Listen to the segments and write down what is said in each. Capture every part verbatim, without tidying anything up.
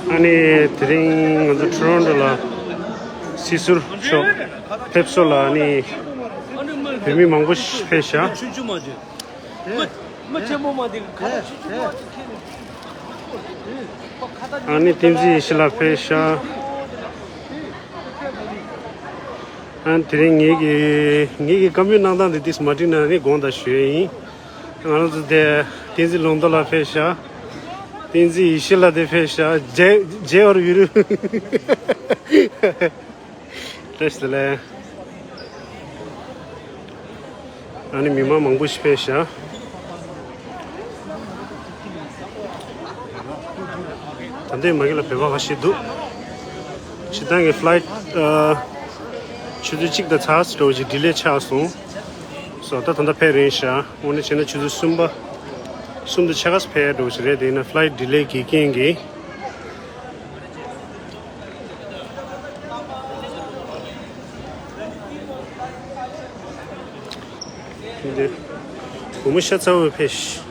ཨ་ནི་དེ་རིང་ང་ཚོ་ཊོ་རོན་ཊོ་ལ་སྲིད་ཟུར་ཤོག་ཕེབས་བསུ་ལ་ཨ་ནི་བོད་མི་མང་པོ་ཞིག་ཕེབས་ཤག་མི་ཆེན་པོ་མ་དེ་ག་ཆུ་ཆུ་མ་དེ་ཁེ་ཨ་ནི་བསྟན་འཛིན་ཡེ་ཤེས་ལགས་ཕེབས་ཤག་ཨ་ནི་དེ་རིང་ངེད་ཀྱི་ངེད་ཀྱི་བཀའ་མོལ་གནང་སྟངས་དེ་ཏིས་མ་བྲིས་ན་ནི་དགོངས་དག་ཞུ་ཡས་ཡིན། ང་རང་ཚོ་དེ་བསྟན་འཛིན་ལུང་རྟོགས་ལགས་ཕེབས་ཤག་བསྟན་འཛིན་ཡེ་ཤེས་ལགས་དེ་ཕེབས་ཤག་རྗེ་རྗེ་འོར་ཡུ་རུ། བཀྲ་ཤིས་བདེ་ལེགས། ཨ་ནི་མི་མང་མང་པོ་ཞིག་ཕེབས་ཤག་ད་ལྟའི་མ་གི་ལ་བོད་པ་ཁ་ཤས་འདུག་སྤྱིར་བཏང་གི་ཕ་ལའི་ཊི་ཨ་ཆུ་ཚོད་གཅིག་དང་ཚ་ཙམ་འདྲ་བོ་ཅིག་ཌི་ལེ་ཆགས་སོང་། སོ་ད་ད་ལྟ་ཕེབས་རན་ཤག་དངོས་གནས་བྱས་ན་ཆུ་ཚོད་གསུམ་པ་གསུམ་དང་ཕྱེད་ཀ་ཙམ་ཕེབས་འགྲོ་བཞིན་རེད། དེ་ཡིན་ན་ཕ་ལའི་ཊི་ཌི་ལེ་གི་རྐྱེན་གྱིས། འདི་བུ་མོ་ཤ་ཚ་བོ་ཕེབས་ཤག་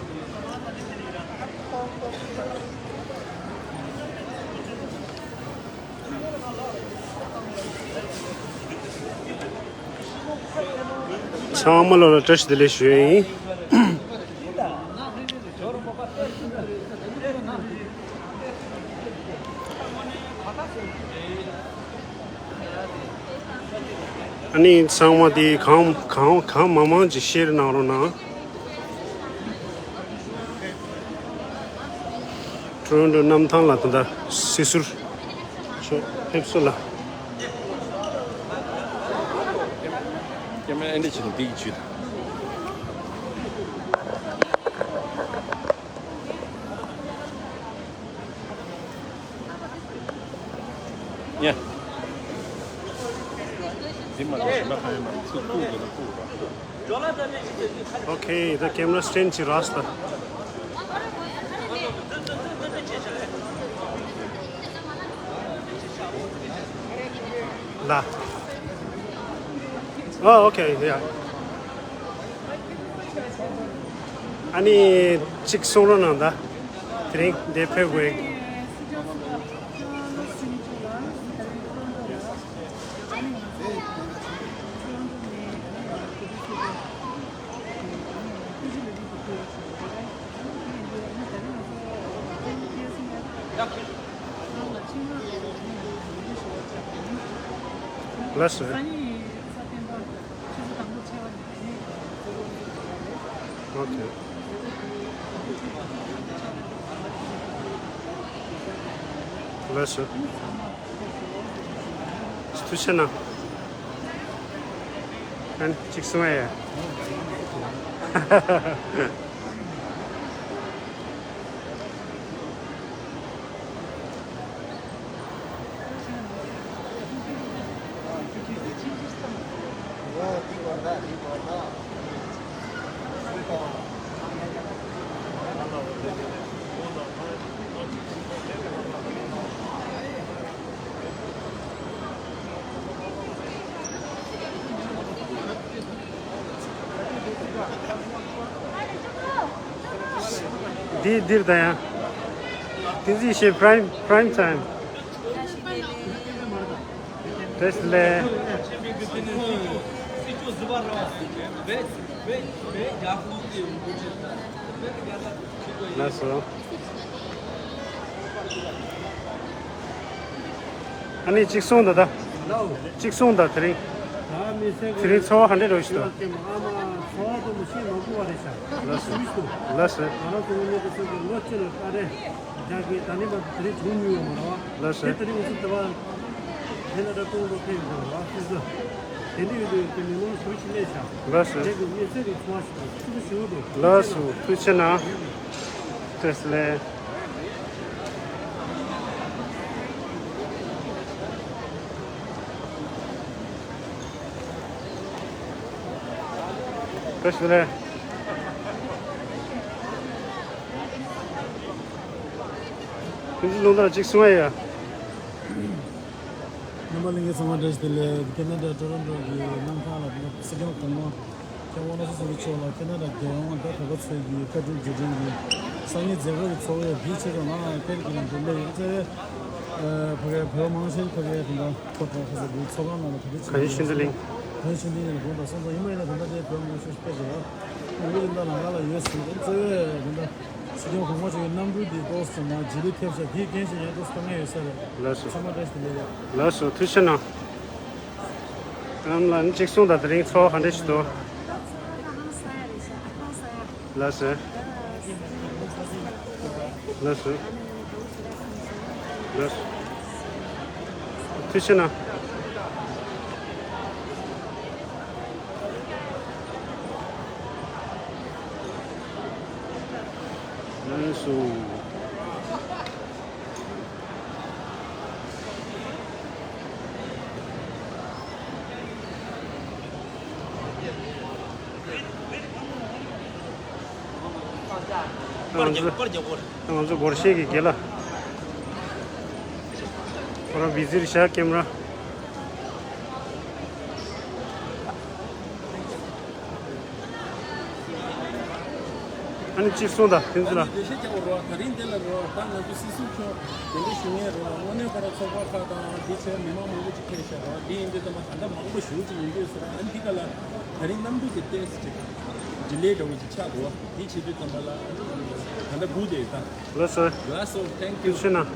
ཚང་མ་ལོ་ལ་བཀྲ་ཤིས་བདེ་ལེགས་ཞུ་ཡས་ཡིན། ཨ་ནི་ཚང་མ་དེ་གང་གང་གང་མང་མང་ཅིག་ཤེར་གནང་རོགས་གནང་། ཊོ་རོན་ཊོ་གནམ་ཐང་ལ་ད་ལྟ་སྲིད་ཟུར་ཕེབས་བསུ་ལ། ཀེ་མ་ར་ཨེ་འདྲ་བྱེད་དང་འདི་གི་བྱུས་དང་། ཡ། འདི་མ་གཏོགས་གཞན་པ་གང་ཡང་མ་རེད། ཚུར་བཀུག་དགོས་ན་བཀུག་རོགས། Okay, the camera stand ཅི་རགས་ད། ལ། Oh, okay, yeah. ཨ་ནི་གཅིག་གསུང་རོགས་གནང་ད། དེ་རིང་འདིར་ཕེབས་དགོས། ལགས་སོ། ཨོ་ཁེ། ལགས་སོ། ཐུགས་རྗེ་གནང་། ཨན་གཅིག་གསུང་ཨེ། འདི་འདིར་ད་ཡང་། དེ་ཚིག་ཤེས། Prime, prime time. བཀྲ་ཤིས་བདེ་ལེགས། ལགས་སོ། ཨ་ནི་གཅིག་གསུང་ད་ད། གཅིག་གསུང་ད་དེ་རིང་། དེ་རིང་ཚོར་བ་ག་འདྲ་འདྲ་ཞིག་འདུག་ལགས་སོ། ལགས་སོ། ལགས་སོ། དེ་འདྲ་ཡོད་དུས་དེ་མི་མང་ཞུ་ཞིག་ལས་བྱ། ལགས་སོ། དེ་གི་མི་ཚེ་རིག་ཚོང་ཞིག་ཐུགས་ཞུ་དུ། ལགས་སོ། ཐུགས་ཆེ་གནང་། བཀྲ་ཤིས་བདེ་ལེགས། བཀྲ་ཤིས་བདེ་ལེགས། ཁྱེད་ཚོ་རླུང་རྟ་གཅིག་གསུང་ཡ་ཡ། རྣམ་པ་ལྷན་རྒྱས་ཚང་མ་བཀྲ་ཤིས་བདེ་ལེགས། ཁེ་ན་ཌ་ཊོ་རོན་ཊོ་གི་གནམ་ཐང་ལ་སྲིད་སྐྱོང་གོང་མ་མཁན་དབང་བློ་བཟང་སེང་གེ་མཆོག་ལ་ཁེ་ན་ཌ་རྒྱལ་ཡོངས་ཟླ་གྲོགས་པོ་ཚོས་ཀྱི་བཀའ་དྲིན་རྗེས་དྲན་གྱི་སང་ཉིན་མཛད་སྒོ་གི་ཚོགས་ཡོད་དེའི་ཆེད་དུ་ང་ལ་ཕེབས་ཀྱི་ནས་འགྲོ་ལས་ཡོད་ཚེ། ཕ་གའི་བོད་མང་ཆེ་ཕ་གའི་དེ་འདྲ་ཁོ་ཐོག་ཁ་ས་བོད་ཚོགས་ཁང་ནང་ལ་ག་དུས་ཕྱིན་ག་ནས་ཤིན་ཏུ་གླིང་། ག་ནས་ཤིན་ཏུ་གླིང་ལ་དགོངས་དག་སོང་ཙང་ཡིན་མ་ཡིན་ན་དེ་འདྲ་དེ་བོད་མང་ཆེ་ཕེབས་ཀྱི་ཡོད། ཨ་ནི་ཡིན་ད་ལ་ང་ལ་ཡོད་ཟེར་གྱི་རེད། གཙོ་བོ་དེ་འདྲ། སྲིད་སྐྱོང་གོང་མ་མཆོག་གི་གནམ་གྲུ་འདི་ཏོག་ཙམ་ང་རྗེས་ལུས་ཐེབས་ཤག་དེའི་རྐྱེན་བྱས་ཡང་ཏོག་ཙམ་དཀའ་ངལ་ཡོད་ས་རེད། ལགས་སོ། ཚང་མ་བཀྲ་ཤིས་བདེ་ལེགས། ལགས་སོ། ཐུགས་རྗེ་གནང་། ཨམ་ལགས་ནི་གཅིག་གསུངས་དང་། དེ་རིང་ཚོར་བ་ག་འདྲ་ཞིག་འདུག། ལགས་སོ། ལགས་སོ། ལགས་སོ། ཐུགས་རྗེ་གནང་། ལགས་སོ། ང་ཚོ་ང་ཚོ་སྒོར་གཞས་ཀྱི་དགེ་ལགས། ཁོ་རང་བི་ཟི་རེད་ཤག་ཀེམ་ར། ཨ་ནི་གཅིག་གསུངས་དང་། ཕན་ཚུན་ལ། འདི་ཤེས་ཀྱང་རོ། ད་རིང་འདི་ལ་རོ། ད་ང་ཚོ་སྲིད་ཟུར་ཁྱོད་དེ་འདྲ་ཞུ་ངེས་རོ། དངོས་གནས་ཁོ་ར་ཚོགས་པ་ཁག་དང་འདི་ཚོའི་མི་མང་མང་པོ་ཅིག་ཕེབས་ཤག་རོ། འདི་ཡིན་དུས་ཙམ་པ་ད་ལྟ་མང་པོ་ཞུ་ཅིག་ཡིན་དུས་ཟེར། ཨ་འདི་ག་ལ་ད་རིང་གནམ་གྲུ་དེ་ཏོག་ཙམ་ཅིག་ཌི་ལེ་འདྲ་བོ་ཅིག་ཆགས་འདུག་འདི་བྱེད་དུས་ཙམ་པ་ལ་ད་ལྟ་སྒུག་བསྡད་ཡོད་ད། ལགས་སོ། ལགས་སོ། Thank you། ཐུགས་རྗེ་གནང་།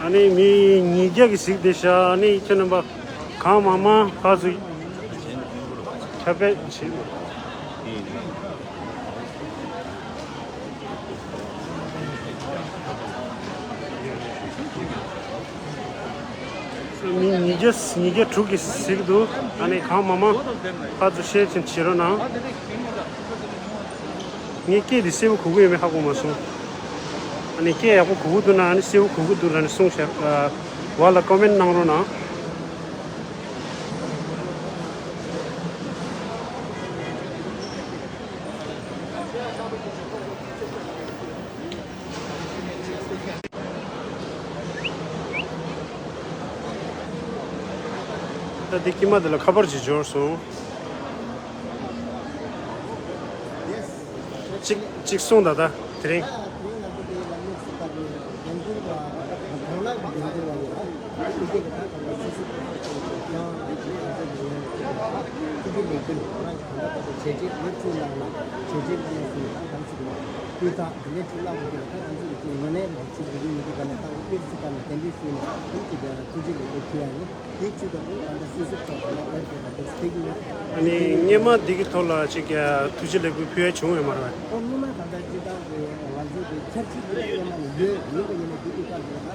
ཨ་ནི་མི་ཉིས་བརྒྱ་གི་གཟིགས་བསྡད་ཤག་ཨ་ནི་ཁྱེད་རྣམ་པ་གང་མང་མང་ཕར་ཚུར་ཁྱབ་སྤེལ་བྱེད། མི་ཉིས་བརྒྱ་ཉིས་བརྒྱ་དྲུག་གིས་གཟིགས་འདུག་ཨ་ནི་གང་མང་མང་ཕར་ཚུར་ཤེར་ཅིག་བྱེད་རོགས་གནང་། ངས་སྐད་འདི་གསལ་པོ་གོ་གི་ཡོད་མེད་ཧ་གོ་མ་སོང་། ཨ་ནི་སྐད་ཡག་པོ་གོ་གི་འདུག་ན། ཨ་ནི་གསལ་པོ་གོ་གི་འདུག་ལབ་ནས་གསུངས་ཤག་ཨ། བར་ལ་ཀོ་མེན་ཊི་གནང་རོགས་གནང་། ད་འདི་དཀྱིལ་མ་འདི་ལ་ཁ་པར་ཅིག་འབྱོར་སོང་། གཅིག་གཅིག་གསུངས་དང་། ད་དེ་རིང་། ཨ་ནི་སྔོན་མ་འདི་གི་ཐོག་ལ་ཅིག་ཐུགས་རྗེ་ལེགས་འབུལ་ཕུལ་ཡ་ཡོད་མ་རེད། ཨོ་སྔོན་མ་ད་ལྟ་སྤྱི་བཏང་གི་ང་ཚོ་གི་ཆབ་སྲིད་ཀྱི་སྔོན་མ་ནས་ཡོད། ཡིན་པ་ཡིན་ན་འདི་གི་སྐབས་དེ་ལ་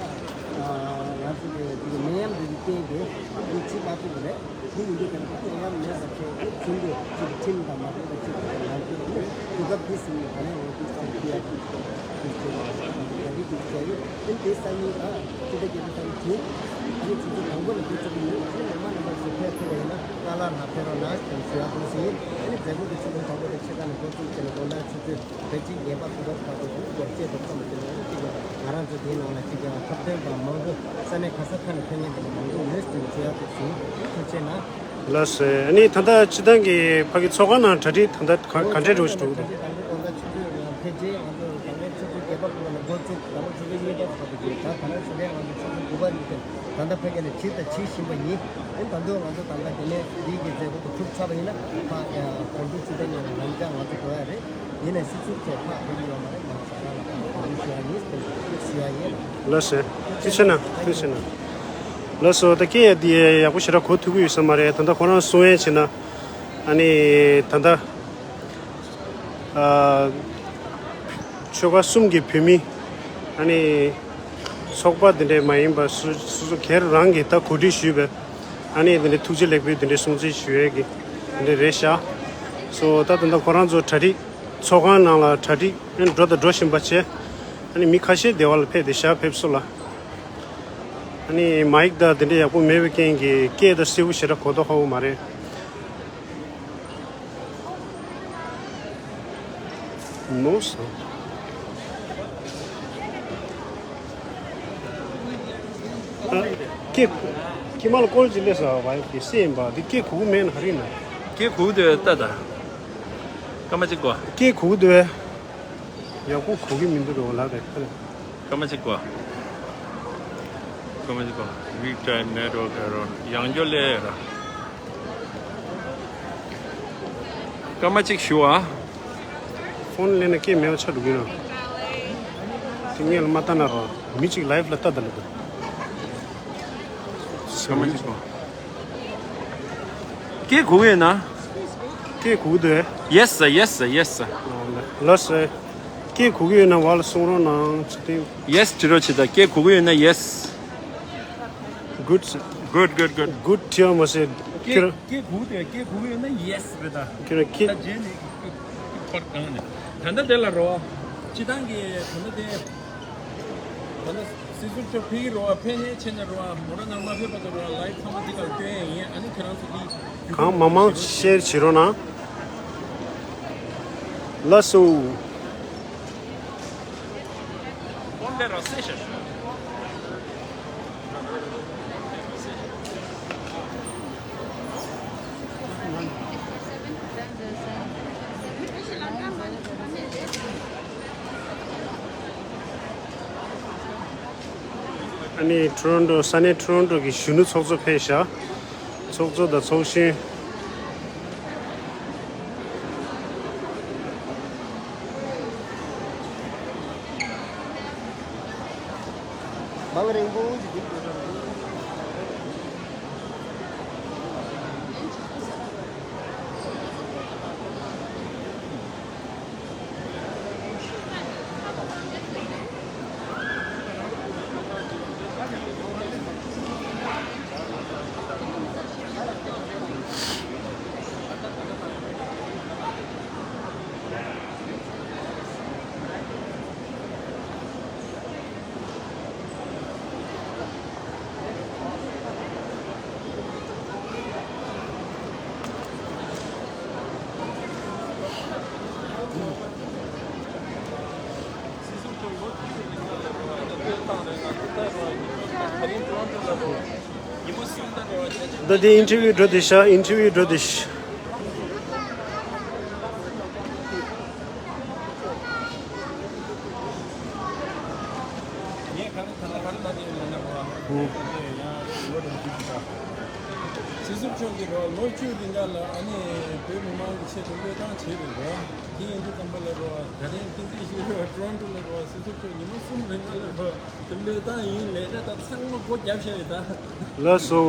ང་ཚོ་གི་འདི་གི་ནད་ཡམས་འདི་གི་རྐྱེན་གྱིས་འདི་བྱེད་མ་ཐུབ་པ་རེད། དེ་ཡིན་དུས་ཀྱང་ད་ནད་ཡམས་མེད་པ་བྱས་ཁྲིམས་འདི་ཅིག་ཁྲིམས་དང་མ་མཐུན་པ་ཅིག་ང་ཚོ་གི་དུས་སྐབས་དེ་ཟིན་ནས་ད་ནས་འོང་དུས་སྐབས་ཀྱི་ཡ་གི་ག་རེ་གི་བྱས་ཡོད། དེ་དེ་སང་ཉིན་ཨ་སྤྱི་ཟླ་བརྒྱད་པའི་ཚེས་ཉིན། ཨ་ནི་ཆུ་ཚོད་དང་པོ་ནས་འགོ་བཙུགས་ཀྱི་ཡོད། ཨ་ནི་ངོ་མ་རྣམ་པ་ཚོ་ཕེབས་ཐུབ་པ་ཡིན་ན་ཏཱ་ལ་ལ་ཕེབས་རོགས་གནང་ཞེས་ཞུ་ཡག་དགོངས་ཞུ་ཡིན། ཨ་ནི་མཛད་སྒོ་དེ་ཆུ་ཚོད་དང་པོ་དང་ཕྱེད་ཀ་ནས་འགོ་བཙུགས་བྱས་ནས་དགོང་དག་ཆུ་ཚོད་དཔེ་ཅིག་ཉེས་པ་ཐུག་པ་ཐག་ཏུ་འགོར་བྱས་ཏེ་ཚོགས་མི་དེ་ནས་ཅིག་ང་རང་ཚོ་དེའི་ནང་ལ་ཅིག་ཡང་ཐོབ་ཐང་དང་མང་པོ་ས་གནས་ག་ས་ཁ་ནས་ཕེབས་མཁན་དེ་ལ་མང་པོ་ཡོད་ཅེས་ཞུ་ཡག་དེ་ཞུ། ཐུགས་རྗེ་གནང་། ལགས་སོ། ཨ་ནི་ད་ལྟ་སྤྱི་བཏང་གི་ཕ་གི་ཚོགས་ཁང་ནང་གྲ་སྒྲིག་ད་ལྟ་ག་ག་འདྲས་འགྲོ་བཞིན་འདུག་ད་ལྟ་ཆུ་ཚོད་ཕལ་ཆེར་ང་ཚོ་ད་ལྟ་ཆུ་ཚོད་བརྒྱད་པ་ཁོ་ན་འགོ་བཙུགས། ད་ལྟ་ཆུ་ཚོད་གཉིས་པ་ཚོགས་པ་ཡིན། ད་ད་ལྟ་ཆུ་ཚོད་ང་ཚོ་ཆུ་ཚོད་དགུ་པ་ཡིན་ཏེ། ད་ལྟ་ཕ་གི་ནས་བྱས་དང་བྱེད་བཞིན་པ་ཡིན། ཨ་ནི་ད་དུང་ང་ཚོ་ད་ལྟ་དེ་ནས་འདི་གི་མཛད་སྒོ་དེ་གྲུབ་ཚར་བ་ཡིན་ན་ཕ་གོང་དུ་ཆུ་ཚོད་གཉིས་ལ་ལམ་སང་ང་ཚོ་འགྲོ་ཡ་རེད། ཡིན་ནའི་སྲིད་ཟུར་ཚོ་ཕར་ཕེབས་ཀྱི་ཡོད་མ་རེད། ང་ཚོ་རང་ལ་ཕར་ཞུ་ཡ་ཡིན་ཟེར་ཞུ་ཡ་ཡིན། ལགས་སོ། ཐུགས་རྗེ་གནང་། ཐུགས་རྗེ་གནང་། ལགས་སོ། ད་སྐད་ཡ་འདི་ཡག་པོ་ཞེ་དྲག་གོ་ཐུབ་ཀྱི་ཡོད་ས་མ་རེད། ད་ལྟ་ཁོ་རང་གསུང་ཡ་བྱས་ན། ཨ་ནི་ད་ལྟ་ཨ་ཆོལ་ཁ་གསུམ་གྱི་བོད་མི། ཨ་ནི་ ཚོགས་པ་འདི་འདྲའི་མ་ཡིན་པ་སུ་སུ་སུ་སྒེར་རང་གིས་ད་གོ་སྒྲིག་ཞུས་པའི་ཨ་ནི་འདི་འདྲའི་ཐུགས་རྗེ་ལེགས་འབུལ་འདི་འདྲའི་སྲུང་བརྩི་ཞུ་ཡས་ཀྱི་འདི་འདྲའི་རེད་ཤག་སོ་ད་ད་ལྟ་ཁོ་རང་ཚོ་གྲ་སྒྲིག་ཚོགས་ཁང་ནང་ལ་གྲ་སྒྲིག་ཨ་ནི་འགྲོ་དང་འགྲོ་བཞིན་པ་བྱས། ཨ་ནི་མི་ཁ་ཤས་སྡེ་བ་ལ་ཕེབས་ཏེ་ཞག་ཕེབས་སོང་ལ། ཨ་ནི་མའིག་དང་དེ་འདྲ་ཡག་པོ་མེད་པའི་རྐྱེན་གྱིས་སྐད་དང་གསལ་པོ་ཞེ་དྲག་གོ་ཐོས་ཁག་པོ་མ་རེད། ནོ་སོ། ཨ། སྐད་ཁྱི་མ་ལ་ཀོལ་ཅིག་སླེབས་སོང་བ་ཡ་གི་སེ་ཡིན་པ་འདི་སྐད་གོ་གི་མེད་ན་ཧ་རི་ན། སྐད་གོ་གི་འདུག་ལྟ་ད། སྐར་མ་གཅིག་གོ། སྐད་གོ་གི་འདུག་བས། ཡག་པོ་གོ་གི་མི་འདུག་རོ་ལབ་རེད་ཁ་ལ། སྐར་མ་གཅིག་གོ། སྐར་མ་གཅིག་གོ། Weak time network error ཡང་བསྐྱར་སླེབས་ར། སྐར་མ་གཅིག་ཞུ་ཨ། ཕོན་ལེན་ན་སྐད་མེད་པ་ཆགས་འགྲོ་གི་ན། དེ་ངས་ལ་མ་ལྟ་ན་ར། མི་གཅིག་ལའིབ་ལ་ལྟ་ད་ལ་ད། སྐར་མ་གཅིག་གོ། སྐད་གོ་གི་ཡོད་ན། སྐད་གོ་གི་འདུག་ཨེ། Yes sir, yes sir, yes sir. ལགས་སོ། སྐད་གོ་གི་ཡོད་ན་བ་ལ་གསུང་རོགས་གནང་ཚེ་ཏིང་། Yes བྲི་རོགས་བྱེད་ད། སྐད་གོ་གི་ཡོད་ན་yes། Good sir. Good, good, good. Good བྲིས་མ་ཟད། ཁྱོད་རང་། སྐད་གོ་གི་འདུག་སྐད་གོ་གི་ཡོད་ན་yes་རེད་ད། ཁྱོད་རང་སྐད། ད་རྗེས་ནས་ཁྱོད་ཁྱོད་ཕར་གང་ནས། ད་ལྟ་དེ་ལ་རོ། སྤྱི་བཏང་གི་ད་ལྟ་དེ། ད་ལྟ་སྲིད་ཟུར་ཚོ་ཕེབས་ཀྱི་རེད་བ། ཕེབས་མཁན་བྱས་ནས་རེད་བ། མོ་རང་ནང་མ་ཕེབས་བར་དུ་རེད་བ། ལའིབ་ཚང་མ་འདི་གར་སྟོན་ཡས་ཡིན། ཨ་ནི་ཁྱེད་རང་ཚོ་འདི་གང་མང་མང་ཤེར་བྱེད་རོགས་གནང་། ལགས་སོ། ཨ་ནི་ཊོ་རོན་ཊོ། ས་གནས་ཊོ་རོན་ཊོ་གི་གཞོན་ནུ་ཚོགས་གཙོ་ཕེབས་ཤག་ཚོགས་གཙོ་དང་ཚོགས་གཞོན། མང་རིང་པོ་ཞིག་འདུག་ད་དེ་ཨིན་ཊར་བིའུ་འགྲོ་དེ་ཤག་ཨིན་ཊར་བིའུ་འགྲོ་དེ་ཤག་ངས་ག་རེ་ད་ལྟ་ག་རེ་ལབ་ཀྱི་ཡོད་ལབ་ན་རོ། ཨུ། ཡང་ལོ་རེ་རེ་ཞིག་ད། སྲིད་ཟུར་མཆོག་གིས་རོ་ལོ་བཅུ་རིང་ག་ལ་ཨ་ནི་བོད་མི་མང་གི་ཆེད་དུ་བློས་བཏང་བྱས་རེད་རོ། དེ་ཡིན་དུས་ཙམ་པ་ལ་རོ་ད་རིང་བསྟན་འཛིན་ཞིག་རོ་ཊོ་རོན་ཊོ་ལ་རོ་སྲིད་ཟུར་མཆོག་ཉི་མ་གསུམ་རིང་ག་ལ་རོ་དེ་བློས་བཏང་ཡིན་ལས་ཀ་ད་ཚང་མ་སྒོ་བརྒྱབ་བཞག་ཡོད་ད། ལགས་སོ།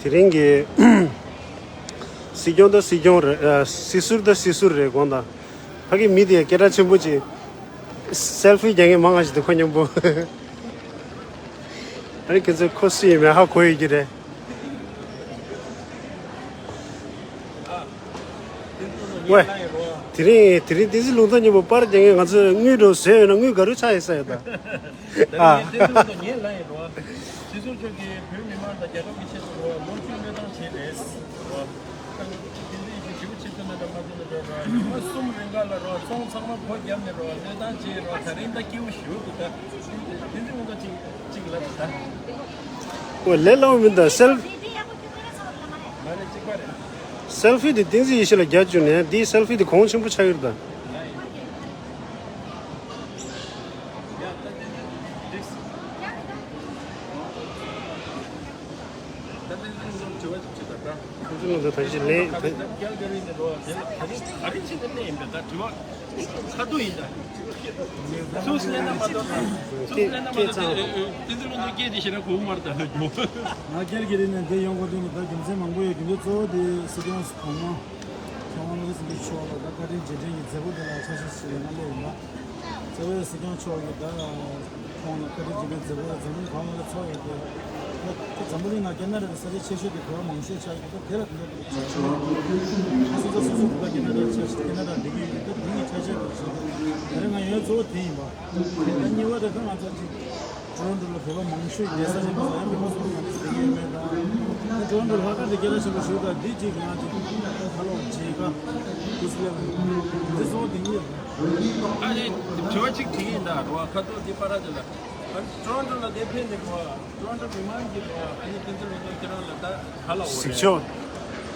དེ་རིང་གི་སྲིད་སྐྱོང་ད་སྲིད་སྐྱོང་རེད། ཨ། སྲིད་ཟུར་ད་སྲིད་ཟུར་རེད་དགོངས་དང་། ཕ་གི་མི་དེ་སྐད་གྲགས་ཆེན་པོ་ཅིག་སེལ་ཕི་རྒྱག་མཁན་མང་ང་ཞིག་འདུག་ཁོ་མཉམ་པོ། ཨ་ནི་ཁྱེད་ཚོས་ཁོ་སུ་ཡིན་མིན་ཧ་གོ་ཡོད་ཀྱི་རེད། ཝེ། དེ་རིང་དེ་རིང་བསྟན་འཛིན་ལུང་རྟོགས་མཉམ་པོ་པར་རྒྱག་མཁན་ང་ཚོས་དངུལ་འགྲོ་བཟོས་ཡོད་ན་དངུལ་ག་རུ་ཆགས་ཡོད་ས་ཡོད་ད། ཨ། བསྟན་འཛིན་ལུང་རྟོགས་ངས་ལབ་ཡིན་རོ། སྲིད་ཟུར་མཆོག་གིས་བོད་མི་མང་དང་རྒྱལ་ཁབ་ཀྱི་ཆེད་དུ་རོ་ལོ་བཅུའི་བློས་བཏང་བྱས་རེད་རོ། དེ་འདྲ་ཡིན་ཞིང་ཞེ་པོ་ཆེ་ཐོན་ན་འདྲ་མ་ཐོན་ན་འདྲ་རོ། ཉི་མ་གསུམ་རིང་ག་ལ་རོ་ཚོང་ཚང་མ་སྒོ་བརྒྱབ་ནས་རོ་བློས་བཏང་བྱས་རོ། ད་རིང་ད་སྐྱིད་པོ་ཞེ་པོ་འདུག་ད། བསྟན་འཛིན་ལུང་རྟོགས་ཅིག་ཅིག་ལབ་ད། ཨོ་ལས་སླ་པོ་མིན་ད་སེལ། མ་རེད་གཅིག་པ་རེད། སེལ་ཕི་དེ་བསྟན་འཛིན་ཡེ་ཤེས་ལ་རྒྱག་བཅུག་ནས་འདིའི་སེལ་ཕི་དེ་གོང་ཆེན་པོ་ཆགས་ཡོད་ད། ད་བསྟན་འཛིན་ལུང་རྟོགས་དྲི་བ་ཅིག་བྱེད་ད་ད། བསྟན་འཛིན་ལུང་རྟོགས་ ག་རེ་ལས་ག་རེ་བྱེད་ནས་ལས་ཡིན་པས་ད་དྲི་བ་ཁ་ཐུག་ཡིན་ད། ཚུགས་ལེན་ན་མ་གཏོགས་ཚུགས་ལེན་ན་མ་གཏོགས་དེ་ཚོ་ལོ་ཚོད་སྐད་དེ་ཞེ་དྲག་གོ་མར་ད་ལོ་རྒྱུ། ང་སྒེར་གྱི་རིག་ནས་འདི་ཡོང་དགོས་དོན་ནི་ད་རྒྱུ་མཚན་མང་པོ་ཡོད། རྒྱུ་མཚན་གཙོ་བོ་དེ་སྲིད་སྐྱོང་གོང་མ་ཚང་མ་ལ་སྲིད་སྐྱོང་མཆོག་ལ་ད་བཀའ་དྲིན་རྗེས་དྲན་གྱི་མཛད་སྒོ་དེ་ལ་ཆ་ཤས་ཞིག་ལ་སླེབས་ཡོད་ལ། གཙོ་བོ་སྲིད་སྐྱོང་མཆོག་གིས་ད་ཁོང་ལ་བཀའ་དྲིན་རྗེས་དྲན་མཛད་སྒོ་ལ་འཛམ་གླིང་གང་ལ་ཚོགས་ཡོད་དེ། ད་འཛམ་བུ་གླིང་ནང་རྒྱ་ནག་རེད་ས་ཆ་ཆེ་ཤོས་དེ་གོ་བ་མང་ཤོས་ཆགས་ཡོད་དེ་དེ་ལ་དེ་འདྲ་དེ་ཆགས་ཆོག་ང་སོ་སོ་སོ་སོ་ད་རྒྱ་ནག་རེད་ཆ་ཤས་རྒྱ་ནག་དང་བསྡད་ཀྱི་ཡོད་དེ་དེ་ངའི་ཆ་ཤས་དེ་ཆགས་ད་རེས་ང་ཡོང་གཙོ་བོ་དེ་ཡིན་པ། དེ་ལ་གཉིས་པ་དེ་ད་ང་ཚོ་ཅིག་ཊོ་རོན་ཊོ་ལ་བོད་པ་མང་ཤོས་བསྡད་ས་ཞིག་མ་ཟད་ཡང་བོད་པ་སུ་ཡང་བསྡད་ཀྱི་ཡོད་མེད་དང་། ཊོ་རོན་ཊོ་ལྷག་དཀར་དེ་སྐད་གྲགས་ཆེན་པོ་ཞིག་དང་འདི་གཅིག་ང་ཅིག་ཁ་ལོ་བྱེད་ཀ་དུས་སུ་སླེབས་པ་ཡིན། འདི་གཙོ་བོ་དེ་གཉིས་རེད། ཨ་ནི་དྲི་བ་གཅིག་དྲིས་ཡིན་ད་རོ་ཁ་ཐོག་དེ་པ་ར་དེ་ལ་ཊོ་རོན་ཊོ་ལ་དེ་ཕན་ནི་རོ་ཊོ་རོན་ཊོ་མི་མང་གི་རོ་ཨ་ནི་བསྟན་འཛིན་ལྷུན་གྲུབ་ཁྱེད་རང་ལ་ད་ག་ལ་འོ་རེད། གཟིགས་ཕྱོགས་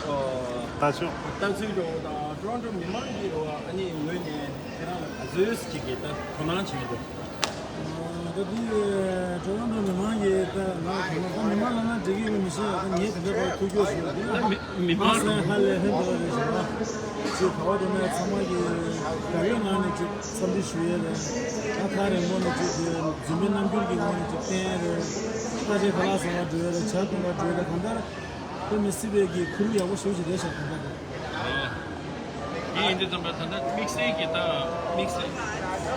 ལྟ་ཕྱོགས་ལྟ་ཚུལ་རོ་དང་ཊོ་རོན་ཊོ་མི་མང་གི་རོ་ཨ་ནི་ངོས་ནས་ཁྱེད་རང་ལ་ག་ཚོད་ཅིག་གི་ད་དོ་སྣང་བྱེད་འདུག་ད་འདི་ཊོ་རོན་ཊོ་མི་མང་གིས་ད་ང་གང་ལ་ད་མི་མང་ལ་ན་འགྲིག་གི་ཡོད་མི་ཤེས་ཡ། ད་ངས་དེ་འདྲ་བར་ཐུགས་སྐྱོ་ཞུ་ཡ་འདི་ལ་མི་མི་མང་སེམས་ཧ་ལས་ལྷོད་འདུག་རེད་ཞེ་ན། ཅིག་ག་བ་དུ་མས་ཚང་མ་གིས་དགའ་བའི་ངང་ནས་ཅིག་འཚམས་འདྲི་ཞུ་ཡས་རེད། ད་ཐག་རིང་པོ་ནས་ཅིག་གི་རྫུན་མའི་རྣམ་འགྱུར་གྱི་ངོ་ནས་ཅིག་བསྟན་ཡས་རེད། ད་ཅིག་ཁ་ལག་ཟ་བར་འགྲོ་ཡས་རེད། ཇ་འཐུང་བར་འགྲོ་ཡས་རེད། གང་ལྟར་དཔེ་མི་སྲིད་པའི་གི་ཁོར་ཡུག་ཡག་པོ་ཞེ་པོ་ཅིག་རེད་ཤག་གང་ལྟར་རེད། ཨ། འདི་ཡིན་དུས་ཙམ་པ་ད་ལྟ་དམིགས་བསལ་གྱི་ད་དམིགས་བསལ་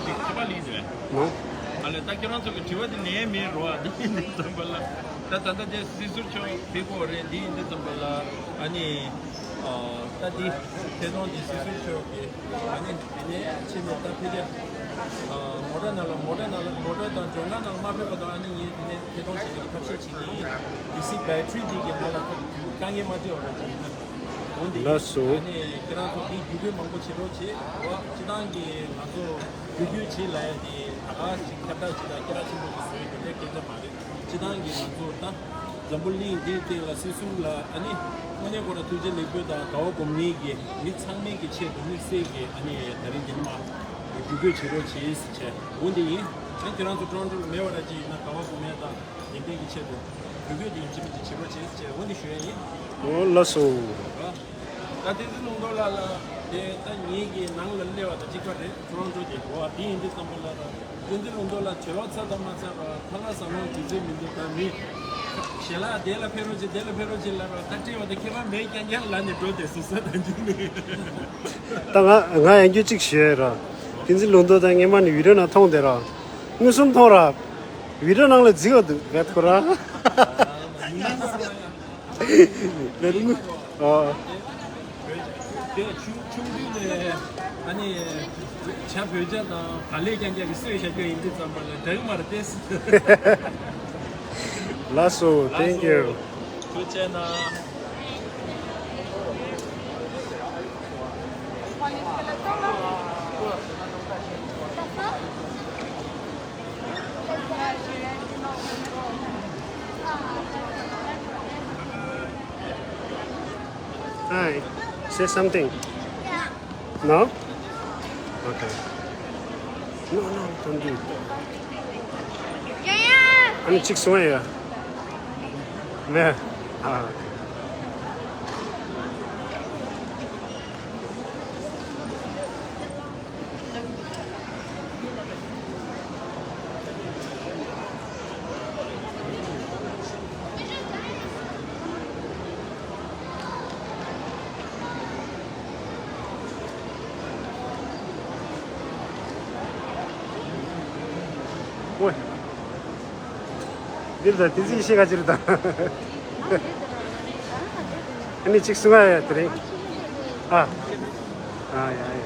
གྱི་ཁྱད་པར་ལིང་རེད། ཨ་ལས་ད་ཁྱེད་རང་ཚོ་གི་དྲི་བ་འདི་ལན་མེད་རོ། ཨ་འདི་ཡིན་དུས་ཙམ་པ་ལ་ད་ད་ལྟ་དེ་སྲིད་ཟུར་མཆོག་ཕེབས་ཀྱི་ཡོད་རེད། འདི་ཡིན་དུས་ཙམ་པ་ལ་ཨ་ནི་ཨ་ད་འདི་ཐད་གཏོང་འདི་སྲིད་ཟུར་མཆོག་གི་ཨ་ནི་དེ་ནས་ཕྱིན་ནས་ད་ཕེབས་ཏེ་ཨ་མོ་ཊ་ནང་ལ་མོ་ཊ་ནང་ལ་མོ་ཊ་དང་མགྲོན་ཁང་ནང་ལ་མ་ཕེབས་པ་དང་ཨ་ནི་ངས་དེ་ནས་ཐད་གཏོང་བྱེད་ཀྱི་ཐབས་ཤེས་བྱེད་ཀྱི་ཡིན། ཌི་སི་བེ་ཊི་རི་འདི་གི་ནང་ལ་དཀའ་ངལ་མ་འཕྲད་པ་རེད་ཅེས་ཡིན་ན། འོན་ཏེ་ལགས་སོ། ཨ་ནི་ཁྱེད་རང་ཚོ་འདི་བརྒྱུད་སྐུལ་མང་པོ་བྱེད་རོགས་བྱེད། འོ་སྤྱི་བཏང་གི་ང་ཚོ་བརྒྱུད་སྐུལ་བྱེད་ལ་ཡ་དེ་ད་ག་ཞིག་ཁྱབ་བསྒྲགས་བྱེད་ད་སྐད་གྲགས་ཆེན་པོ་ཞིག་བཟོས་དེ་འདྲའི་སྐད་ཆ་མ་རེད། སྤྱི་བཏང་གི་ང་ཚོ་ད་འཛམ་བུ་གླིང་འདིའི་སྟེང་ལ་སྲིད་གཞུང་ལ་ཨ་ནི་དངོས་གནས་ཁོ་རང་ཐུགས་རྗེ་ལེགས་འབུལ་དང་དགའ་བ་སྒོམ་ནི་གི་མི་ཚང་མའི་གི་ཆེད་དུ་དམིགས་བསལ་གྱི་ཨ་ནི་ད་རིང་འདི་ནས་མར་བརྒྱུད་སྐུལ་བྱེད་རོགས་བྱེད་ཟེར་བྱས་འོ་འདི་ཡིན། ཨ་ཁྱེད་རང་ཚོ་ཀྲོང་ཀྲོང་མེད་པ་ར་ཅིག་ཡིན་ན་དགའ་བ་སྒོམ་ཡ་དང་། ལེགས་ལྡན་གྱི་ཆེད་དུ་བོད་བོད་ཀྱི་ཡིན་གཅིག་མིན་གཅིག་བྱེད་རོགས་བྱེད་ཅེས་འོ་འདི་ཞུ་ཡ་ཡིན། འོ་ལགས་སོ། ད་བསྟན་འཛིན་ལུང་རྟོགས་ལགས་ལ་དེ་ད་ངེད་ཀྱི་ནང་ལ་སླེབས་པ་དང་གཅིག་པ་རེད། ཀྲོང་ཀྲོ་གྱི་འོ་དེ་ཡིན་དུས་ཙམ་པ་ལ་ད་བསྟན་འཛིན་ལུང་རྟོགས་ལགས་བྲེལ་བ་ཚ་དང་མ་ཚ་བ་ཁ་ལག་ཟ་ལོང་དུས་ཚོད་མི་འདུག་ད་མི་ཞལ་ལག་དེ་ལ་ཕེབས་རོགས་བྱེད་དེ་ལ་ཕེབས་རོགས་བྱེད་ལབ་རོགས་ད་སྤྲད་པ་དང་ཁྱད་པར་མེད་རྐྱང་རྐྱང་ལ་ནས་འགྲོ་དེ་སུ་ས་དང་འཇུག་ནས། ད་ང་ང་ཡང་རྒྱུ་གཅིག་ཞུ་ཡ་ར། བསྟན་འཛིན་ལུང་རྟོགས་ད་སྔས་མ་ནས་བི་ཌིའོ་ནང་མཐོང་བསྡད་ར། མངོན་སུམ་མཐོང་ར། བི་ཌིའོ་ནང་ལ་རྫིག་པ་འདུག་ག་ཐུག་ར། བི་ཌིའོ་ནང་ཨ། དེ་ཆུང་ཆུང་དུས་ནས་ཨ་ནི་བྱ་བོད་ཇ་དང་བག་ལེབ་རྐྱང་རྐྱང་གི་གསོས་བཞག་རྒྱུ་ཡིན་དུས་ཙམ་པ་ལ་འདང་མར་ཏེས། ལགས་སོ། Thank you. ཐུགས་རྗེ་གནང་། Hi, say something. No? Okay. No, no, don't do it. ཨ་ནི་གཅིག་གསུང་ཡ་ཡོད། ནས། ཨ། ཨོའི། འདིར་ད་དེ་ཚིག་ཤེས་ག་ཅིར་ད། ཨ་ནི་གཅིག་གསུང་ང་ཡ་དེ་རིང་། ཨ། ཨ་ཡ་ཡ།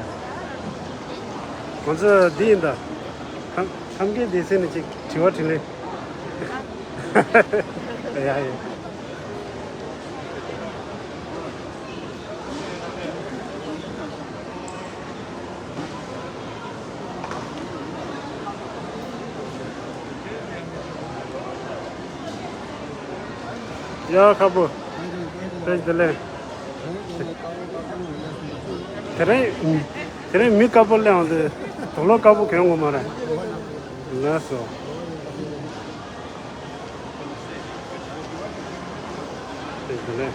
ང་ཚོ་འདི་ཡིན་ད། ཁམས་ཁམས་སྐད་སྡེ་ཚན་ནས་ཅིག་དྲི་བ་དྲིས་ལན། ཡ་ཡ། ཡ་ཁ་པོ། བཀྲ་ཤིས་བདེ་ལེགས། དེ་རིང་དེ་རིང་མི་དཀར་པོ་སླེབས་འོང་དུས་དུག་ལོག་དཀར་པོ་གྱོན་དགོས་མ་རེད། ལགས་སོ། བཀྲ་ཤིས་བདེ་ལེགས།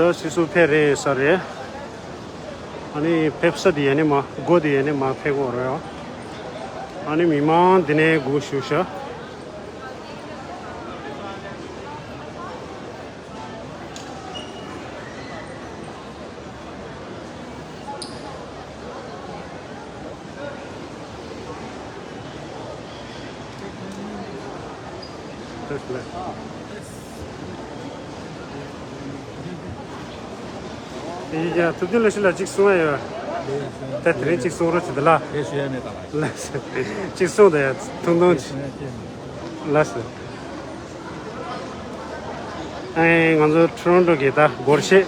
ད་སིད་སུ་ཕེབས་རེད་ས་རེད། ཨ་ནི་ཕེབས་ས་དེ་ཡ་ནི་མ་སྒོ་དེ་ཡ་ནི་མ་ཕེབས་གོ་རེད། ཨ་ནི་མི་མང་འདི་ནས་སྒུག་བཞུགས་ཤག་ཡ་ཐུབ་བསྟན་ལགས་ཤི་ལ་གཅིག་གསུང་ཡ་ཡོད། ད་དེ་རིང་གཅིག་གསུང་རོགས་བྱེད་དེ་ལ། དེ་ཞུ་ཡ་མེད་ད་ལ། ལགས་སོ། གཅིག་གསུང་དང་ཡ་ཐུང་ཐུང་ཅིག་ལགས་སོ། ཨེ་ང་ཚོ་ཊོ་རོན་ཊོ་གི་ད་སྒོར་གཞས།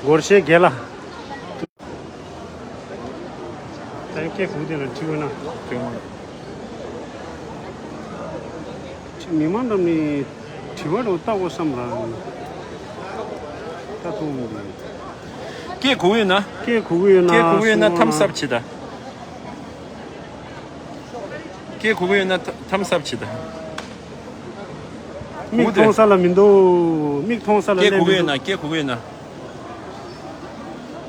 སྒོར་གཞས་རྒྱལ་ལ། ད་སྐད་གོ་དེ་ལ་དྲི་བ་ན། དྲི་བ་ན། མི་མང་འགྲམ་ནས་དྲི་བ་རུ་བཏགས་དགོས་བསམ་ར། ད་ཐུང་མི་འདུག་སྐད་གོ་གི་ཡོད་ན། སྐད་གོ་གི་ཡོད་ན། སྐད་གོ་གི་ཡོད་ན་ཐམ་སབ་བྱེད་ད། སྐད་གོ་གི་ཡོད་ན་ཐམ་སབ་བྱེད་ད། མིག་མཐོང་ས་ལ་མི་འདུག་མིག་མཐོང་ས་ལ་སླེབས་མི་འདུག་སྐད་གོ་གི་ཡོད་ན། སྐད་གོ་གི་ཡོད་ན།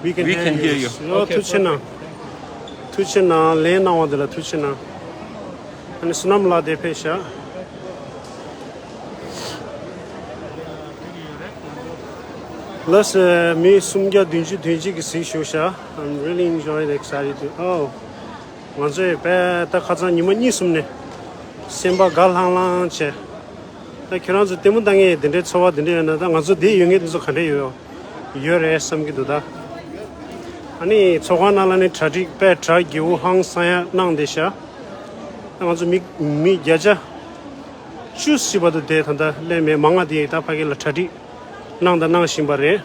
We can hear you. ཡོ་ཐུགས་རྗེ་གནང་། ཐུགས་རྗེ་གནང་། ལན་གནང་བ་འདི་ལ་ཐུགས་རྗེ་གནང་། ཨ་ནི་བསོད་ནམས་ལགས་དེ་ཕེབས་ཤག་ལགས་སོ། མི་སུམ་བརྒྱ་བདུན་ཅུ་དོན་གཅིག་གིས་གཟིགས་བཞུགས་ཤག I'm really enjoyed, excited to. Oh. ང་ཚོས་དཔེ་ད་ཁ་སང་ཉི་མ་གཉིས་གསུམ་ནས་སེམས་པ་དགའ་ལྷང་ལྷང་བྱས། ད་ཁྱེད་རང་ཚོ་ལྟད་མོ་ལྟ་མཁན་དེ་འདྲའི་ཚོར་བ་དེ་འདྲ་ཡོད་ན། ད་ང་ཚོ་འདི་ཡོད་མཁན་དེ་ཚོ་ག་འདྲ་ཡོད་ཡོད་རེད་བསམ་གྱི་འདུག་ད་ཨ་ནི་ཚོགས་ཁང་ནང་ལ་ནི་གྲ་སྒྲིག་དཔེ་གྲ་རྒྱས་པོ་ཧང་སང་ཡ་གནང་བསྡད་ཤག་ད་ང་ཚོ་མི་མི་བརྒྱ་ཆ་བཅུ་བཞི་བར་དུ་དེ་ད་ལྟ་སླེབས་མེད། མང་བ་དེ་ད་ཕ་གི་ལ་གྲ་སྒྲིག་གནང་དང་གནང་བཞིན་པ་རེད།